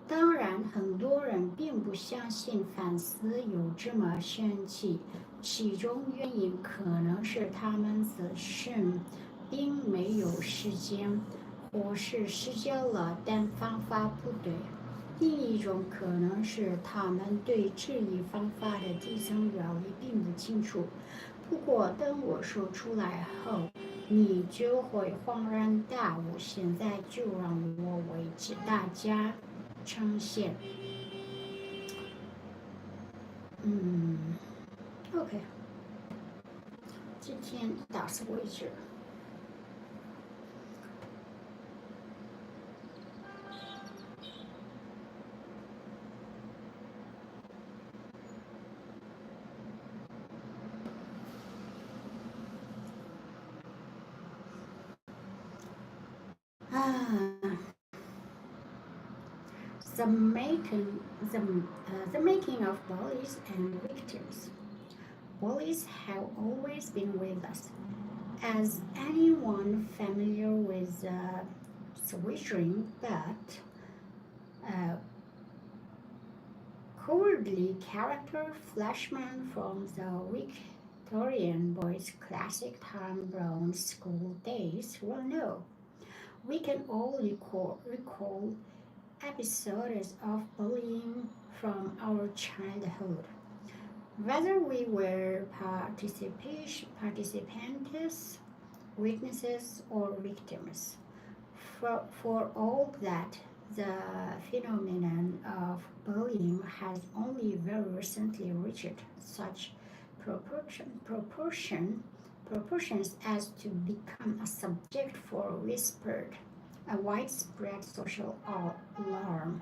当然，很多人并不相信反思有这么神奇，其中原因可能是他们自身并没有实践，或是实践了但方法不对。另一种可能是他们对这一方法的底层原理并不清楚。不过等我说出来后，你就会恍然大悟。现在就让我为大家呈现。嗯，OK。今天打字为止。Ah, the making, the, uh, the making of bullies and victims. Bullies have always been with us. As anyone familiar with the swishing but uh, cowardly character Flashman from the Victorian boys' classic Tom Brown school days will know, we can all recall, recall episodes of bullying from our childhood. Whether we were participation, participants, witnesses, or victims, for, for all that, the phenomenon of bullying has only very recently reached such proportion, proportion, proportions as to become a subject for whispered, a widespread social alarm.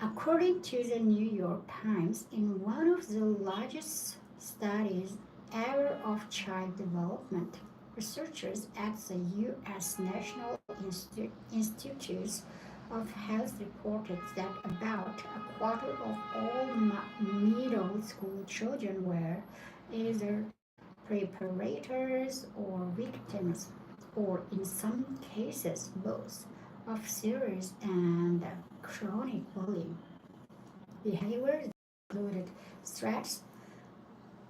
According to the New York Times, in one of the largest studies ever of child development, researchers at the U S National Insti- Institutes of Health reported that about a quarter of all ma- middle school children were either perpetrators or victims, or in some cases, both, of serious and chronic bullying behavior included threats,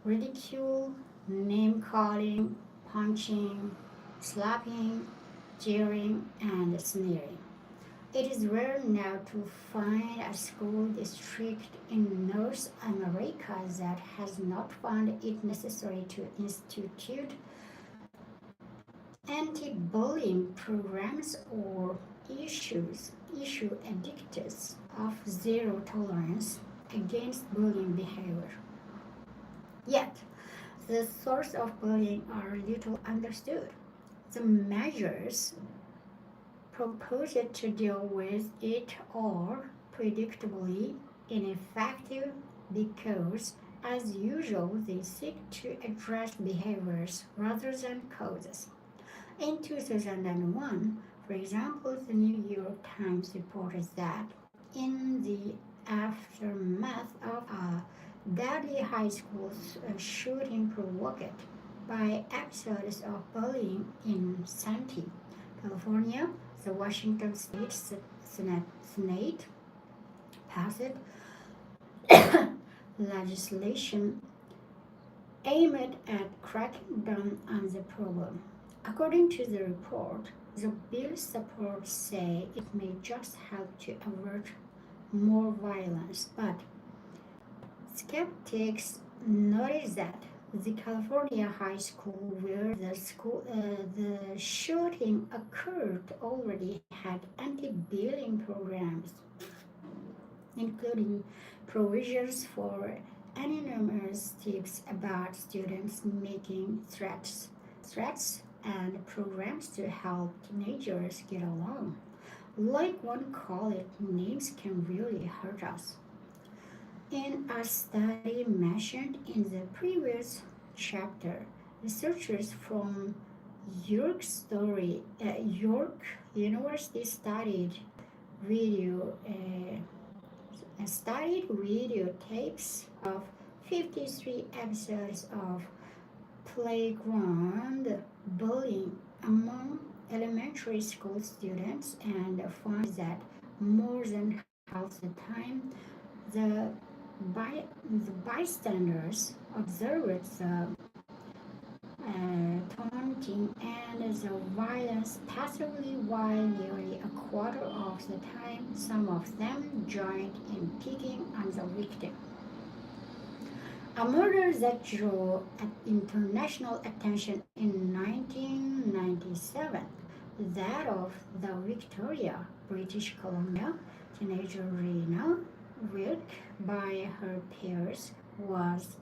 ridicule, name calling, punching, slapping, jeering, and sneering. It is rare now to find a school district in North America that has not found it necessary to institute anti-bullying programs or issues, issue edicts of zero tolerance against bullying behavior. Yet, the source of bullying are little understood. The measures proposed to deal with it are predictably ineffective because, as usual, they seek to address behaviors rather than causes. In two thousand one, for example, the New York Times reported that in the aftermath of a deadly high school s- uh, shooting provoked by episodes of bullying in Santee, California, the Washington State S- Senate, Senate passed legislation aimed at cracking down on the problem. According to the report, the bill's supporters say it may just help to avert more violence, but skeptics notice that the California high school where the school, uh, the shooting occurred already had anti-bullying programs, including provisions for anonymous tips about students making threats, threats and programs to help teenagers get along. Like one colleague, names can really hurt us. In a study mentioned in the previous chapter, researchers from York Story, uh, York University studied video, uh, studied video tapes of fifty-three episodes of playground bullying among elementary school students and found that more than half the time the, by, the bystanders observed the uh, taunting and the violence passively, while nearly a quarter of the time some of them joined in picking on the victim. A murder that drew international attention in nineteen ninety-seven, that of the Victoria, British Columbia teenager Rena Wilk by her peers, was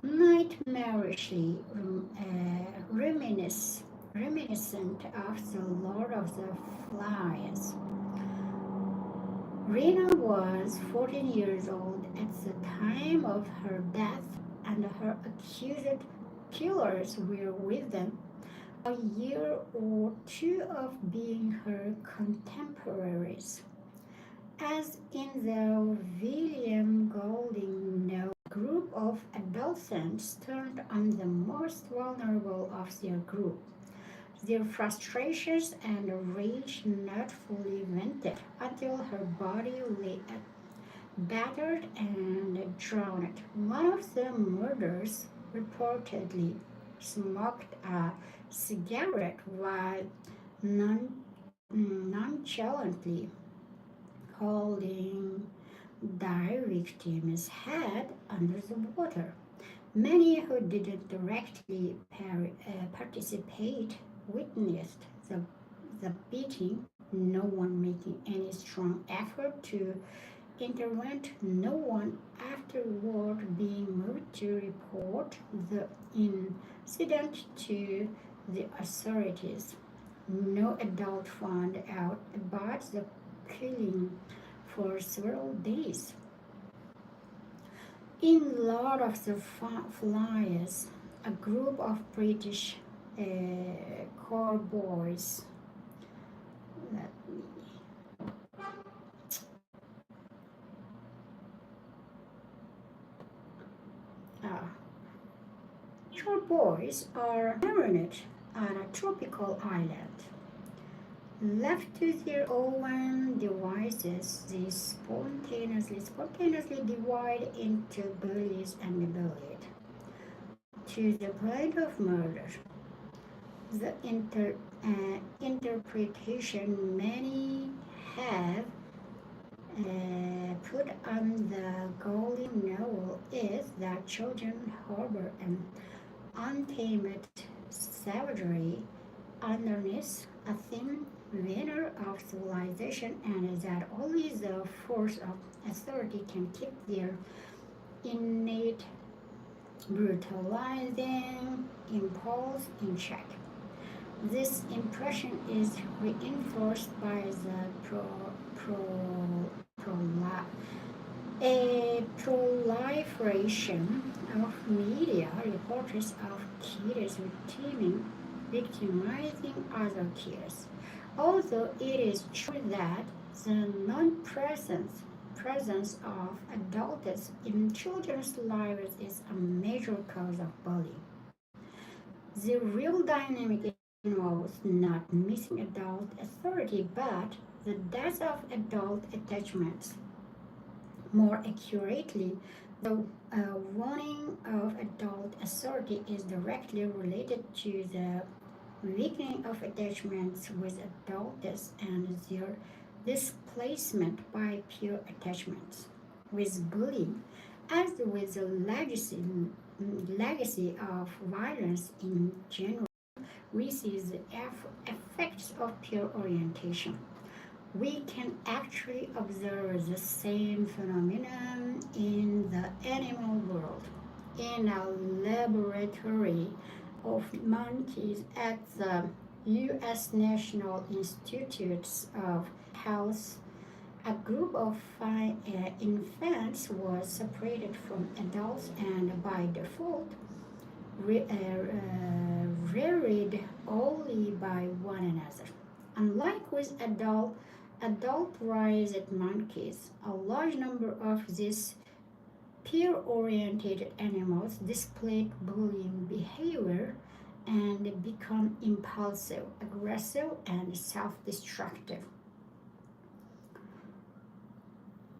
nightmarishly rem- uh, reminis- reminiscent of the Lord of the Flies. Rena was fourteen years old at the time of her death, and her accused killers were within a year or two of being her contemporaries. As in the William Golding novel, a group of adolescents turned on the most vulnerable of their group, their frustrations and rage not fully vented until her body lay battered and drowned. One of the murderers reportedly smoked a cigarette while non- nonchalantly holding the victim's head under the water. Many who didn't directly par- uh, participate witnessed the, the beating, no one making any strong effort to intervene, no one afterward being moved to report the incident to the authorities. No adult found out about the killing for several days. In Lord of the Flies, a group of British uh, cowboys. Let me. Ah. Cowboys are marinate on a tropical island. Left to their own devices, they spontaneously, spontaneously divide into bullies and bullied to the point of murder. The inter- uh, interpretation many have uh, put on the Golding novel is that children harbor an untamed savagery underneath a thin veneer of civilization, and that only the force of authority can keep their innate brutalizing impulse in check. This impression is reinforced by the pro- pro- proli- a proliferation of media reports of kids victiming- victimizing other kids. Although it is true that the non-presence presence of adults in children's lives is a major cause of bullying. The real dynamic involves not missing adult authority, but the death of adult attachments. More accurately, the uh, waning of adult authority is directly related to the weakening of attachments with adults and their displacement by peer attachments. With bullying, as with the legacy, legacy of violence in general, we see the eff- effects of peer orientation. We can actually observe the same phenomenon in the animal world. In a laboratory of monkeys at the U S National Institutes of Health, a group of five uh, infants was separated from adults and by default re- uh, uh, reared only by one another. Unlike with adult adult raised monkeys, a large number of these peer-oriented animals displayed bullying behavior and become impulsive, aggressive, and self-destructive.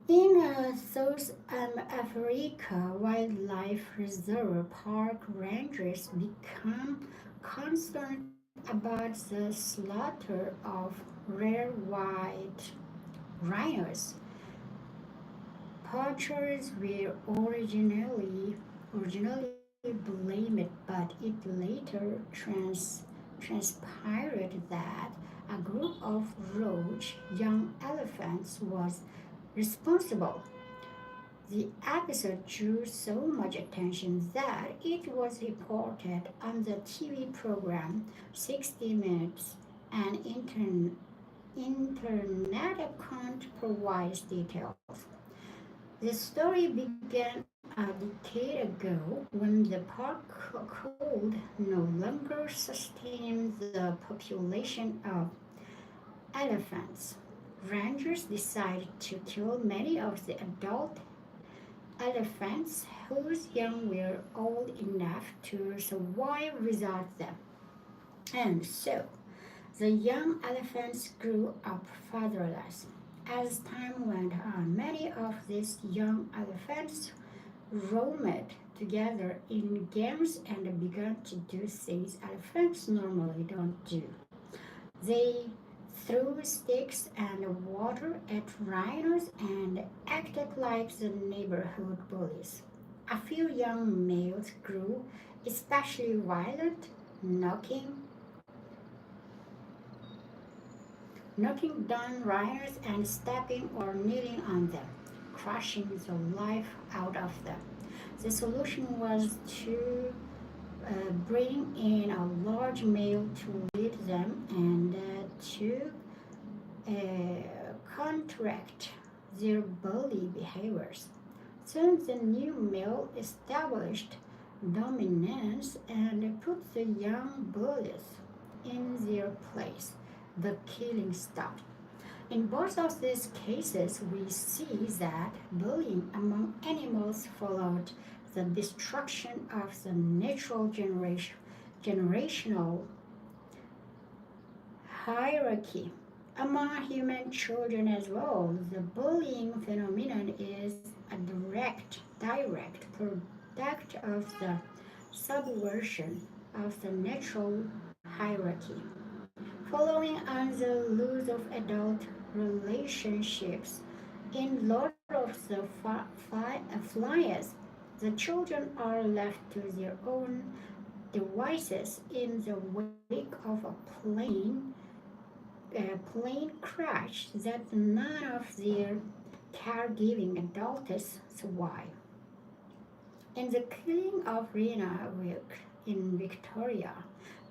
In uh, South um, Africa, wildlife reserve park rangers become concerned about the slaughter of rare white rhinos. Poachers were originally originally blamed, but it later trans- transpired that a group of rogue young elephants was responsible. The episode drew so much attention that it was reported on the T V program sixty Minutes, and intern- internet account provides details. The story began a decade ago when the park could no longer sustain the population of elephants. Rangers decided to kill many of the adult elephants whose young were old enough to survive without them. And so, the young elephants grew up fatherless. As time went on, many of these young elephants roamed together in gangs and began to do things elephants normally don't do. They threw sticks and water at rhinos and acted like the neighborhood bullies. A few young males grew especially violent, knocking knocking down rhinos and stepping or kneeling on them, crushing the life out of them. The solution was to uh, bring in a large male to lead them and uh, to uh, counteract their bully behaviors. Soon the new male established dominance and put the young bullies in their place. The killing stopped. In both of these cases, we see that bullying among animals followed the destruction of the natural generation, generational hierarchy. Among human children as well, the bullying phenomenon is a direct, direct product of the subversion of the natural hierarchy. Following on the laws of adult relationships, in Lord of the Flies, the children are left to their own devices in the wake of a plane, a plane crash that none of their caregiving adults survive. In the killing of Rena Wilk in Victoria,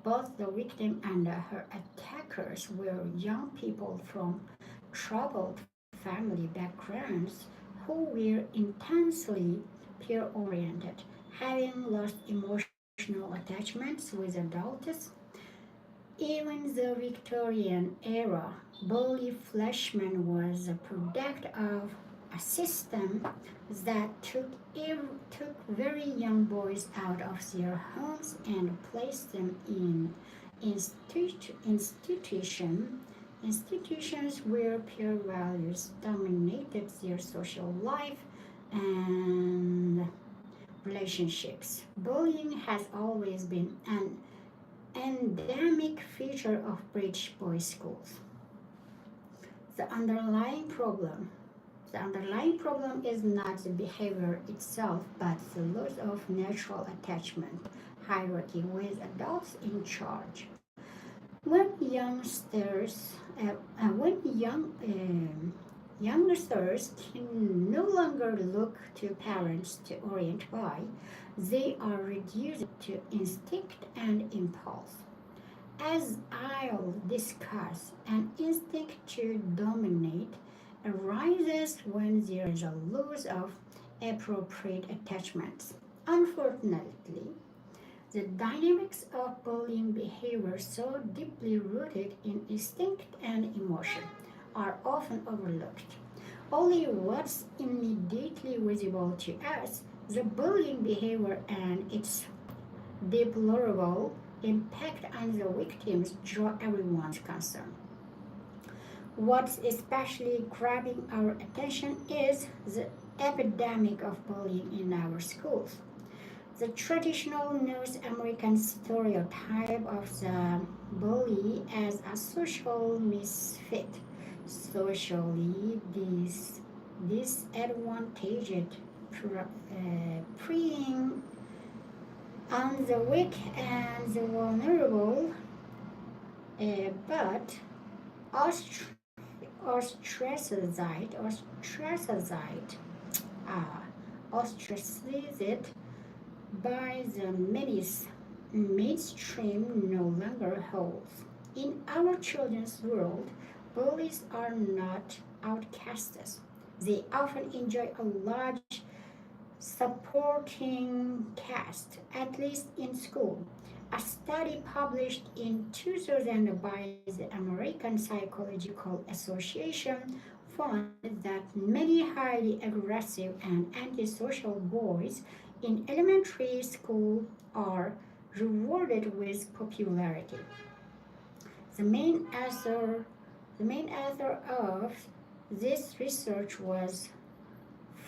both the victim and her attackers were young people from troubled family backgrounds who were intensely peer-oriented, having lost emotional attachments with adults. Even the Victorian era bully Flashman was a product of a system that took, ev- took very young boys out of their homes and placed them in institu- institution institutions where peer values dominated their social life and relationships. Bullying has always been an endemic feature of British boys' schools. The underlying problem the underlying problem is not the behavior itself, but the loss of natural attachment hierarchy with adults in charge. When youngsters, uh, uh, when young um, youngsters can no longer look to parents to orient by, they are reduced to instinct and impulse. As I'll discuss, an instinct to dominate arises when there is a loss of appropriate attachments. Unfortunately, the dynamics of bullying behavior so deeply rooted in instinct and emotion are often overlooked. Only what's immediately visible to us, the bullying behavior and its deplorable impact on the victims draw everyone's concern. What's especially grabbing our attention is the epidemic of bullying in our schools. The traditional North American stereotype of the bully as a social misfit, socially dis- disadvantaged, pre- uh, preying on the weak and the vulnerable, uh, but ostr- ostracized, ostracized uh, ostracized by the main-, mainstream no longer holds. In our children's world, bullies are not outcasts. They often enjoy a large supporting cast, at least in school. A study published in two thousand by the American Psychological Association found that many highly aggressive and antisocial boys in elementary school are rewarded with popularity. The main author, the main author of this research was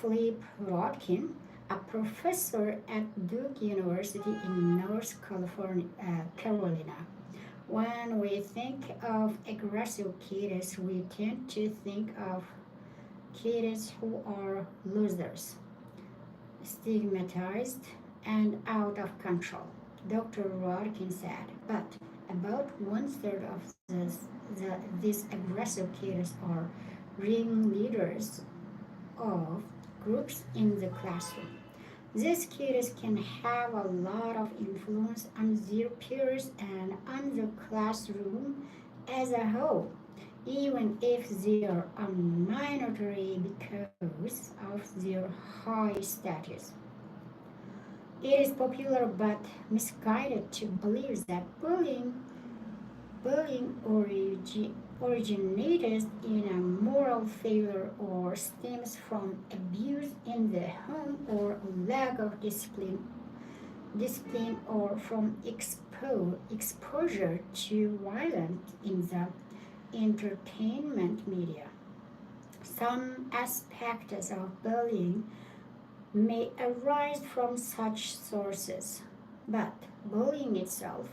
Philip Rodkin, a professor at Duke University in North California, uh, Carolina. When we think of aggressive kids, we tend to think of kids who are losers, stigmatized, and out of control, Doctor Rodkin said. But about one third of this, the, these aggressive kids are ringleaders of groups in the classroom. These kids can have a lot of influence on their peers and on the classroom as a whole, even if they are a minority because of their high status. It is popular but misguided to believe that bullying, bullying origi-, originates in a moral failure or stems from abuse in the home or lack of discipline, discipline or from expo-, exposure to violence in the entertainment media. Some aspects of bullying may arise from such sources, but bullying itself,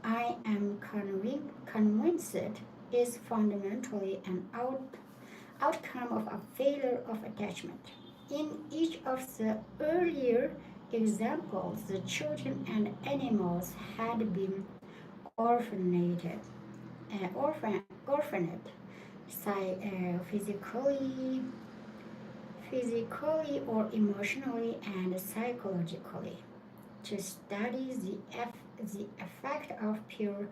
I am convin-, convinced, is fundamentally an out-, outcome of a failure of attachment. In each of the earlier examples, the children and animals had been orphanated, uh, orphan-, orphaned, psy-, uh, physically, physically or emotionally and psychologically. To study the eff-, the effect of peer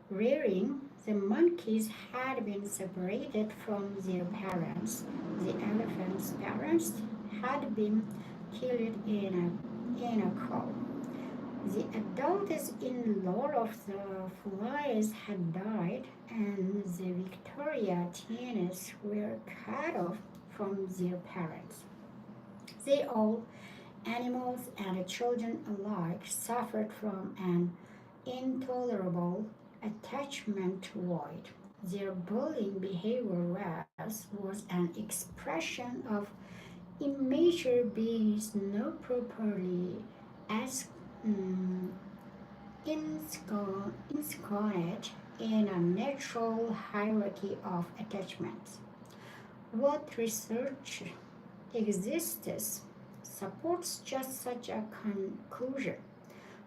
rearing, the monkeys had been separated from their parents. The elephants' parents had been killed in a, in a call. The adults in Lord of the Flies had died, and the Victoria teens were cut off from their parents. They all, animals and children alike, suffered from an intolerable attachment void. Their bullying behavior was, was an expression of immature beings not properly as, mm, insco-, ensconced in a natural hierarchy of attachments. What research exists supports just such a conclusion.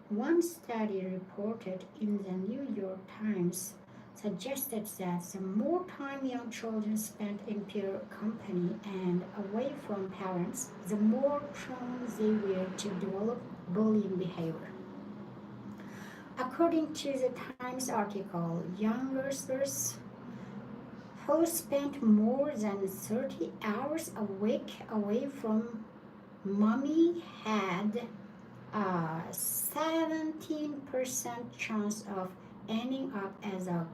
One study reported in the New York Times suggested that the more time young children spent in peer company and away from parents, the more prone they were to develop bullying behavior. According to the Times article, youngsters who spent more than thirty hours a week away from mommy had a seventeen percent chance of ending up as a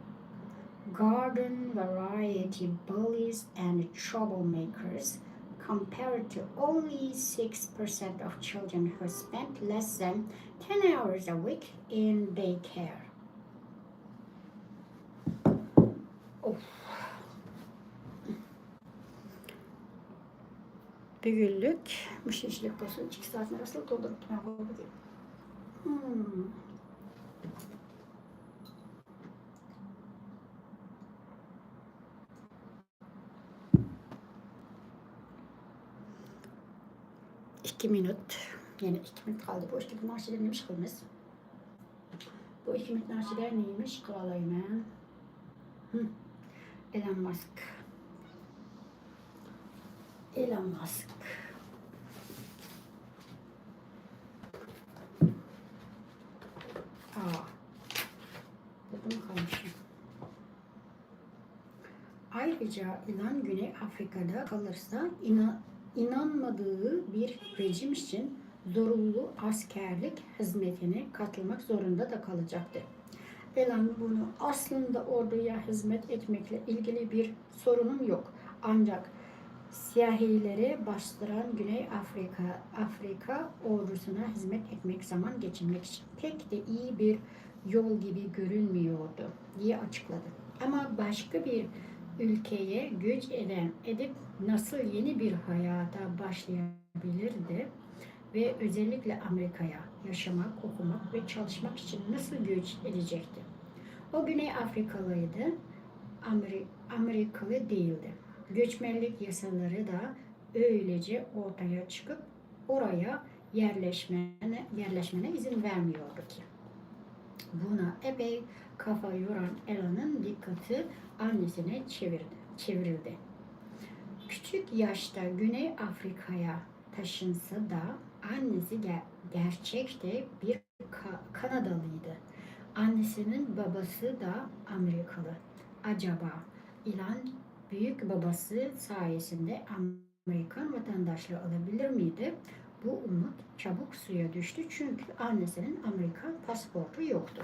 garden variety bullies and troublemakers, compared to only six percent of children who spent less than ten hours a week in daycare. Of. بۈگۈنلۈك مۇشۇ ئىشلىك بولسۇن، ئىككى سائەتنى راسلا تولدۇرۇپتىمەن بۇ. Hmm. ئىككى مىنۇت، يەنە ئىككى مىنۇت قالدى. بۇ ئىككى مىنۇتنىڭ ئىچىدە نېمە ئىش قىلىمىز؟ بۇ ئىككى مىنۇتنىڭ ئىچىدە نېمە ئىش قىلالايمەن؟ ھىم. ئېلان ماسك. ئېلان ماسك. Ayrıca İlan Güney Afrika'da kalırsa ina- inanmadığı bir rejim için zorunlu askerlik hizmetine katılmak zorunda da kalacaktı. İlan bunu aslında orduya hizmet etmekle ilgili bir sorunum yok. Ancak siyahileri bastıran Güney Afrika, Afrika ordusuna hizmet etmek zaman geçirmek için pek de iyi bir yol gibi görünmüyordu diye açıkladı. Ama başka bir ülkeye göç eden edip nasıl yeni bir hayata başlayabilirdi ve özellikle Amerika'ya yaşamak, okumak ve çalışmak için nasıl göç edecekti? O Güney Afrikalıydı, Ameri- Amerikalı değildi. Göçmenlik yasaları da öylece ortaya çıkıp oraya yerleşmene, yerleşmene izin vermiyordu ki. Buna epey kafa yoran Ela'nın dikkati annesine çevirdi, çevrildi. Küçük yaşta Güney Afrika'ya taşınsa da annesi ger- gerçekte bir Ka- Kanadalıydı. Annesinin babası da Amerikalı. Acaba İlan büyük babası sayesinde Amerikan vatandaşlığı alabilir miydi? Bu umut çabuk suya düştü çünkü annesinin Amerikan pasaportu yoktu.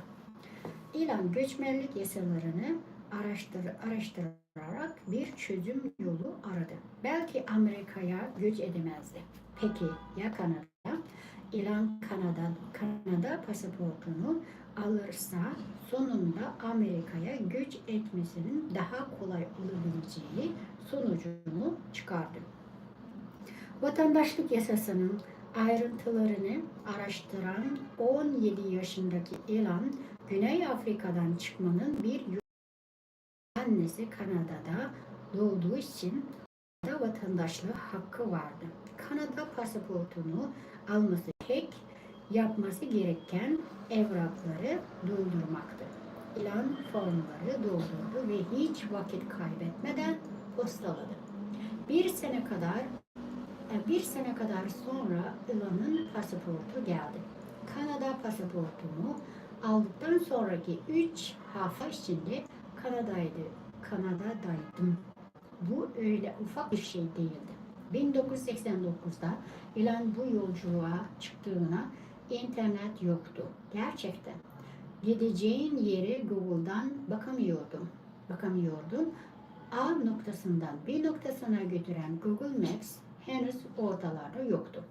İlan göçmenlik yasalarını araştır araştırarak bir çözüm yolu aradı. Belki Amerika'ya göç edemezdi. Peki ya Kanada? İlan Kanada, Kanada pasaportunu alırsa sonunda Amerika'ya göç etmesinin daha kolay olabileceği sonucunu çıkardı. Vatandaşlık yasasının ayrıntılarını araştıran on yedi yaşındaki İlan, Güney Afrika'dan çıkmanın bir annesi Kanada'da doğduğu için da vatandaşlığı hakkı vardı. Kanada pasaportunu alması tek yapması gereken evrakları doldurmaktı. İlan formları doldurdu ve hiç vakit kaybetmeden postaladı. Bir sene kadar, e, bir sene kadar sonra İlan'ın pasaportu geldi. Kanada pasaportunu aldıktan sonraki üç hafta içinde Kanada'ydı, Kanada'daydım. Bu öyle ufak bir şey değildi. bin dokuz yüz seksen dokuzda İlan bu yolculuğa çıktığına internet yoktu. Gerçekten. Gideceğin yeri Google'dan bakamıyordum. Bakamıyordun. A noktasından B noktasına götüren Google Maps henüz ortalarda yoktu.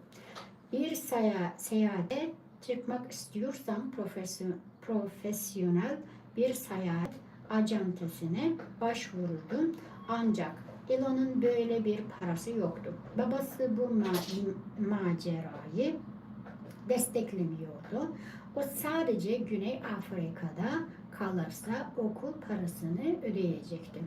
Bir saya- seyahate çıkmak istiyorsan profesyon- profesyonel bir seyahat acentesine başvururdun. Ancak İlan'ın böyle bir parası yoktu. Babası bu ma- macerayı desteklemiyordu. O sadece Güney Afrika'da kalırsa okul parasını ödeyecekti.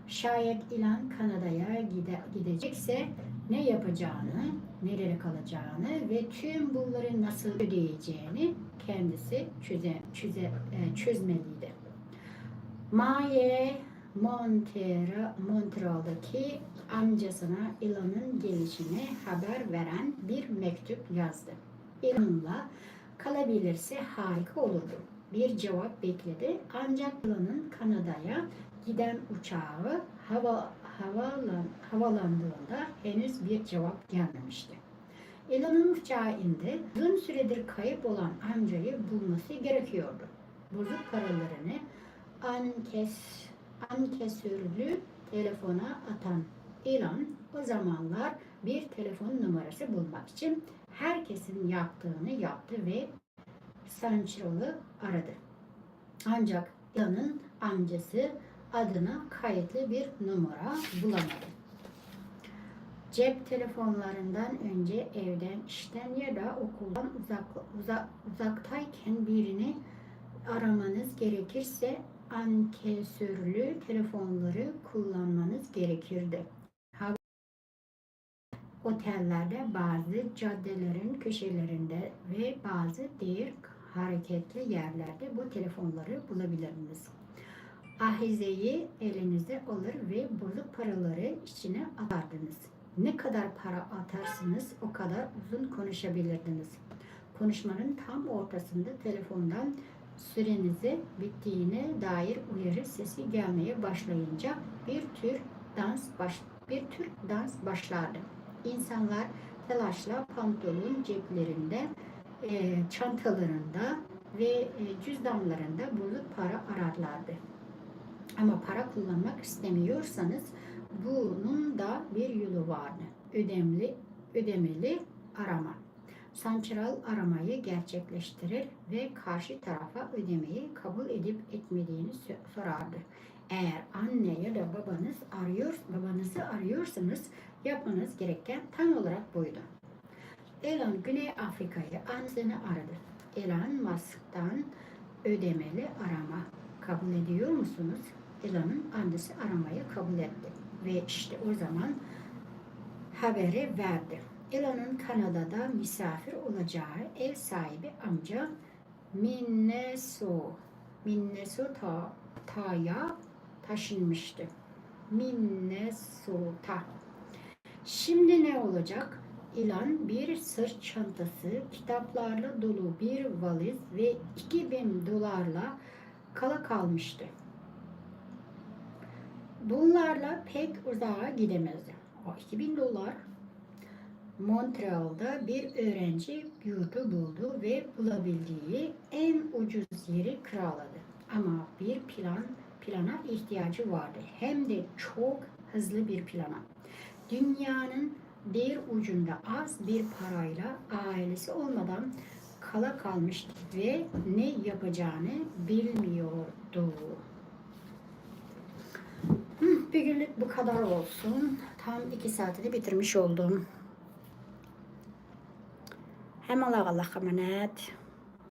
Şayet İlan Kanada'ya gide- gidecekse ne yapacağını, nerede kalacağını ve tüm bunları nasıl ödeyeceğini kendisi çöze- çöze- e, çözmeliydi. Maye Montero- Montreal'daki amcasına İlan'ın gelişini haber veren bir mektup yazdı. İlan'la kalabilirse harika olurdu. Bir cevap bekledi. Ancak İlan'ın Kanada'ya giden uçağı hava- havalan- havalandığında henüz bir cevap gelmemişti. İlan'ın uçağı indi. Uzun süredir kayıp olan amcayı bulması gerekiyordu. Bozuk paralarını ankes- ankesörlü telefona atan İlan o zamanlar bir telefon numarası bulmak için herkesin yaptığını yaptı ve Santral'ı aradı. Ancak İlan'ın amcası adına kayıtlı bir numara bulamadı. Cep telefonlarından önce evden, işten ya da okuldan uzak, uza- uzaktayken birini aramanız gerekirse ankesörlü telefonları kullanmanız gerekirdi. Otellerde, bazı caddelerin köşelerinde ve bazı diğer hareketli yerlerde bu telefonları bulabilirdiniz. Ahizeyi elinize alır ve bozuk paraları içine atardınız. Ne kadar para atarsınız, o kadar uzun konuşabilirdiniz. Konuşmanın tam ortasında telefondan sürenizi bittiğine dair uyarı sesi gelmeye başlayınca bir tür dans baş, bir Türk dans başlardı. İnsanlar telaşla pantolon ceplerinde, e, çantalarında ve, e, cüzdanlarında bulup para ararlardı. Ama para kullanmak istemiyorsanız, bunun da bir yolu vardı. Ödemli, ödemeli arama. Santralda aramayı gerçekleştirir ve karşı tarafa ödemeyi kabul edip etmediğini sö-, sorardı. Eğer anne ya da babanız arıyor, babanızı arıyorsanız, yapmanız gereken tam olarak buydu. Elan Güney Afrika'yı, annesini aradı. Elon Musk'tan ödemeli arama kabul ediyor musunuz? Elon'un annesi aramayı kabul etti ve işte o zaman haberi verdi. Elon'un Kanada'da misafir olacağı ev sahibi amca Minneso-, Minnesota'ya taşınmıştı. Minnesota. Şimdi ne olacak? Elon bir sırt çantası, kitaplarla dolu bir valiz ve iki bin dolarla kala kalmıştı. Bunlarla pek uzağa gidemezdi. O iki bin dolar. Montreal'da bir öğrenci yurdu buldu ve bulabildiği en ucuz yeri kiraladı. Ama bir plan, plana ihtiyacı vardı. Hem de çok hızlı bir plana. Dünyanın diğer ucunda az bir parayla ailesi olmadan kala kalmıştı ve ne yapacağını bilmiyordu. Hı, bugünlük bu kadar olsun. Tam iki saati de bitirmiş oldum. Hammalarga Allohga omonat.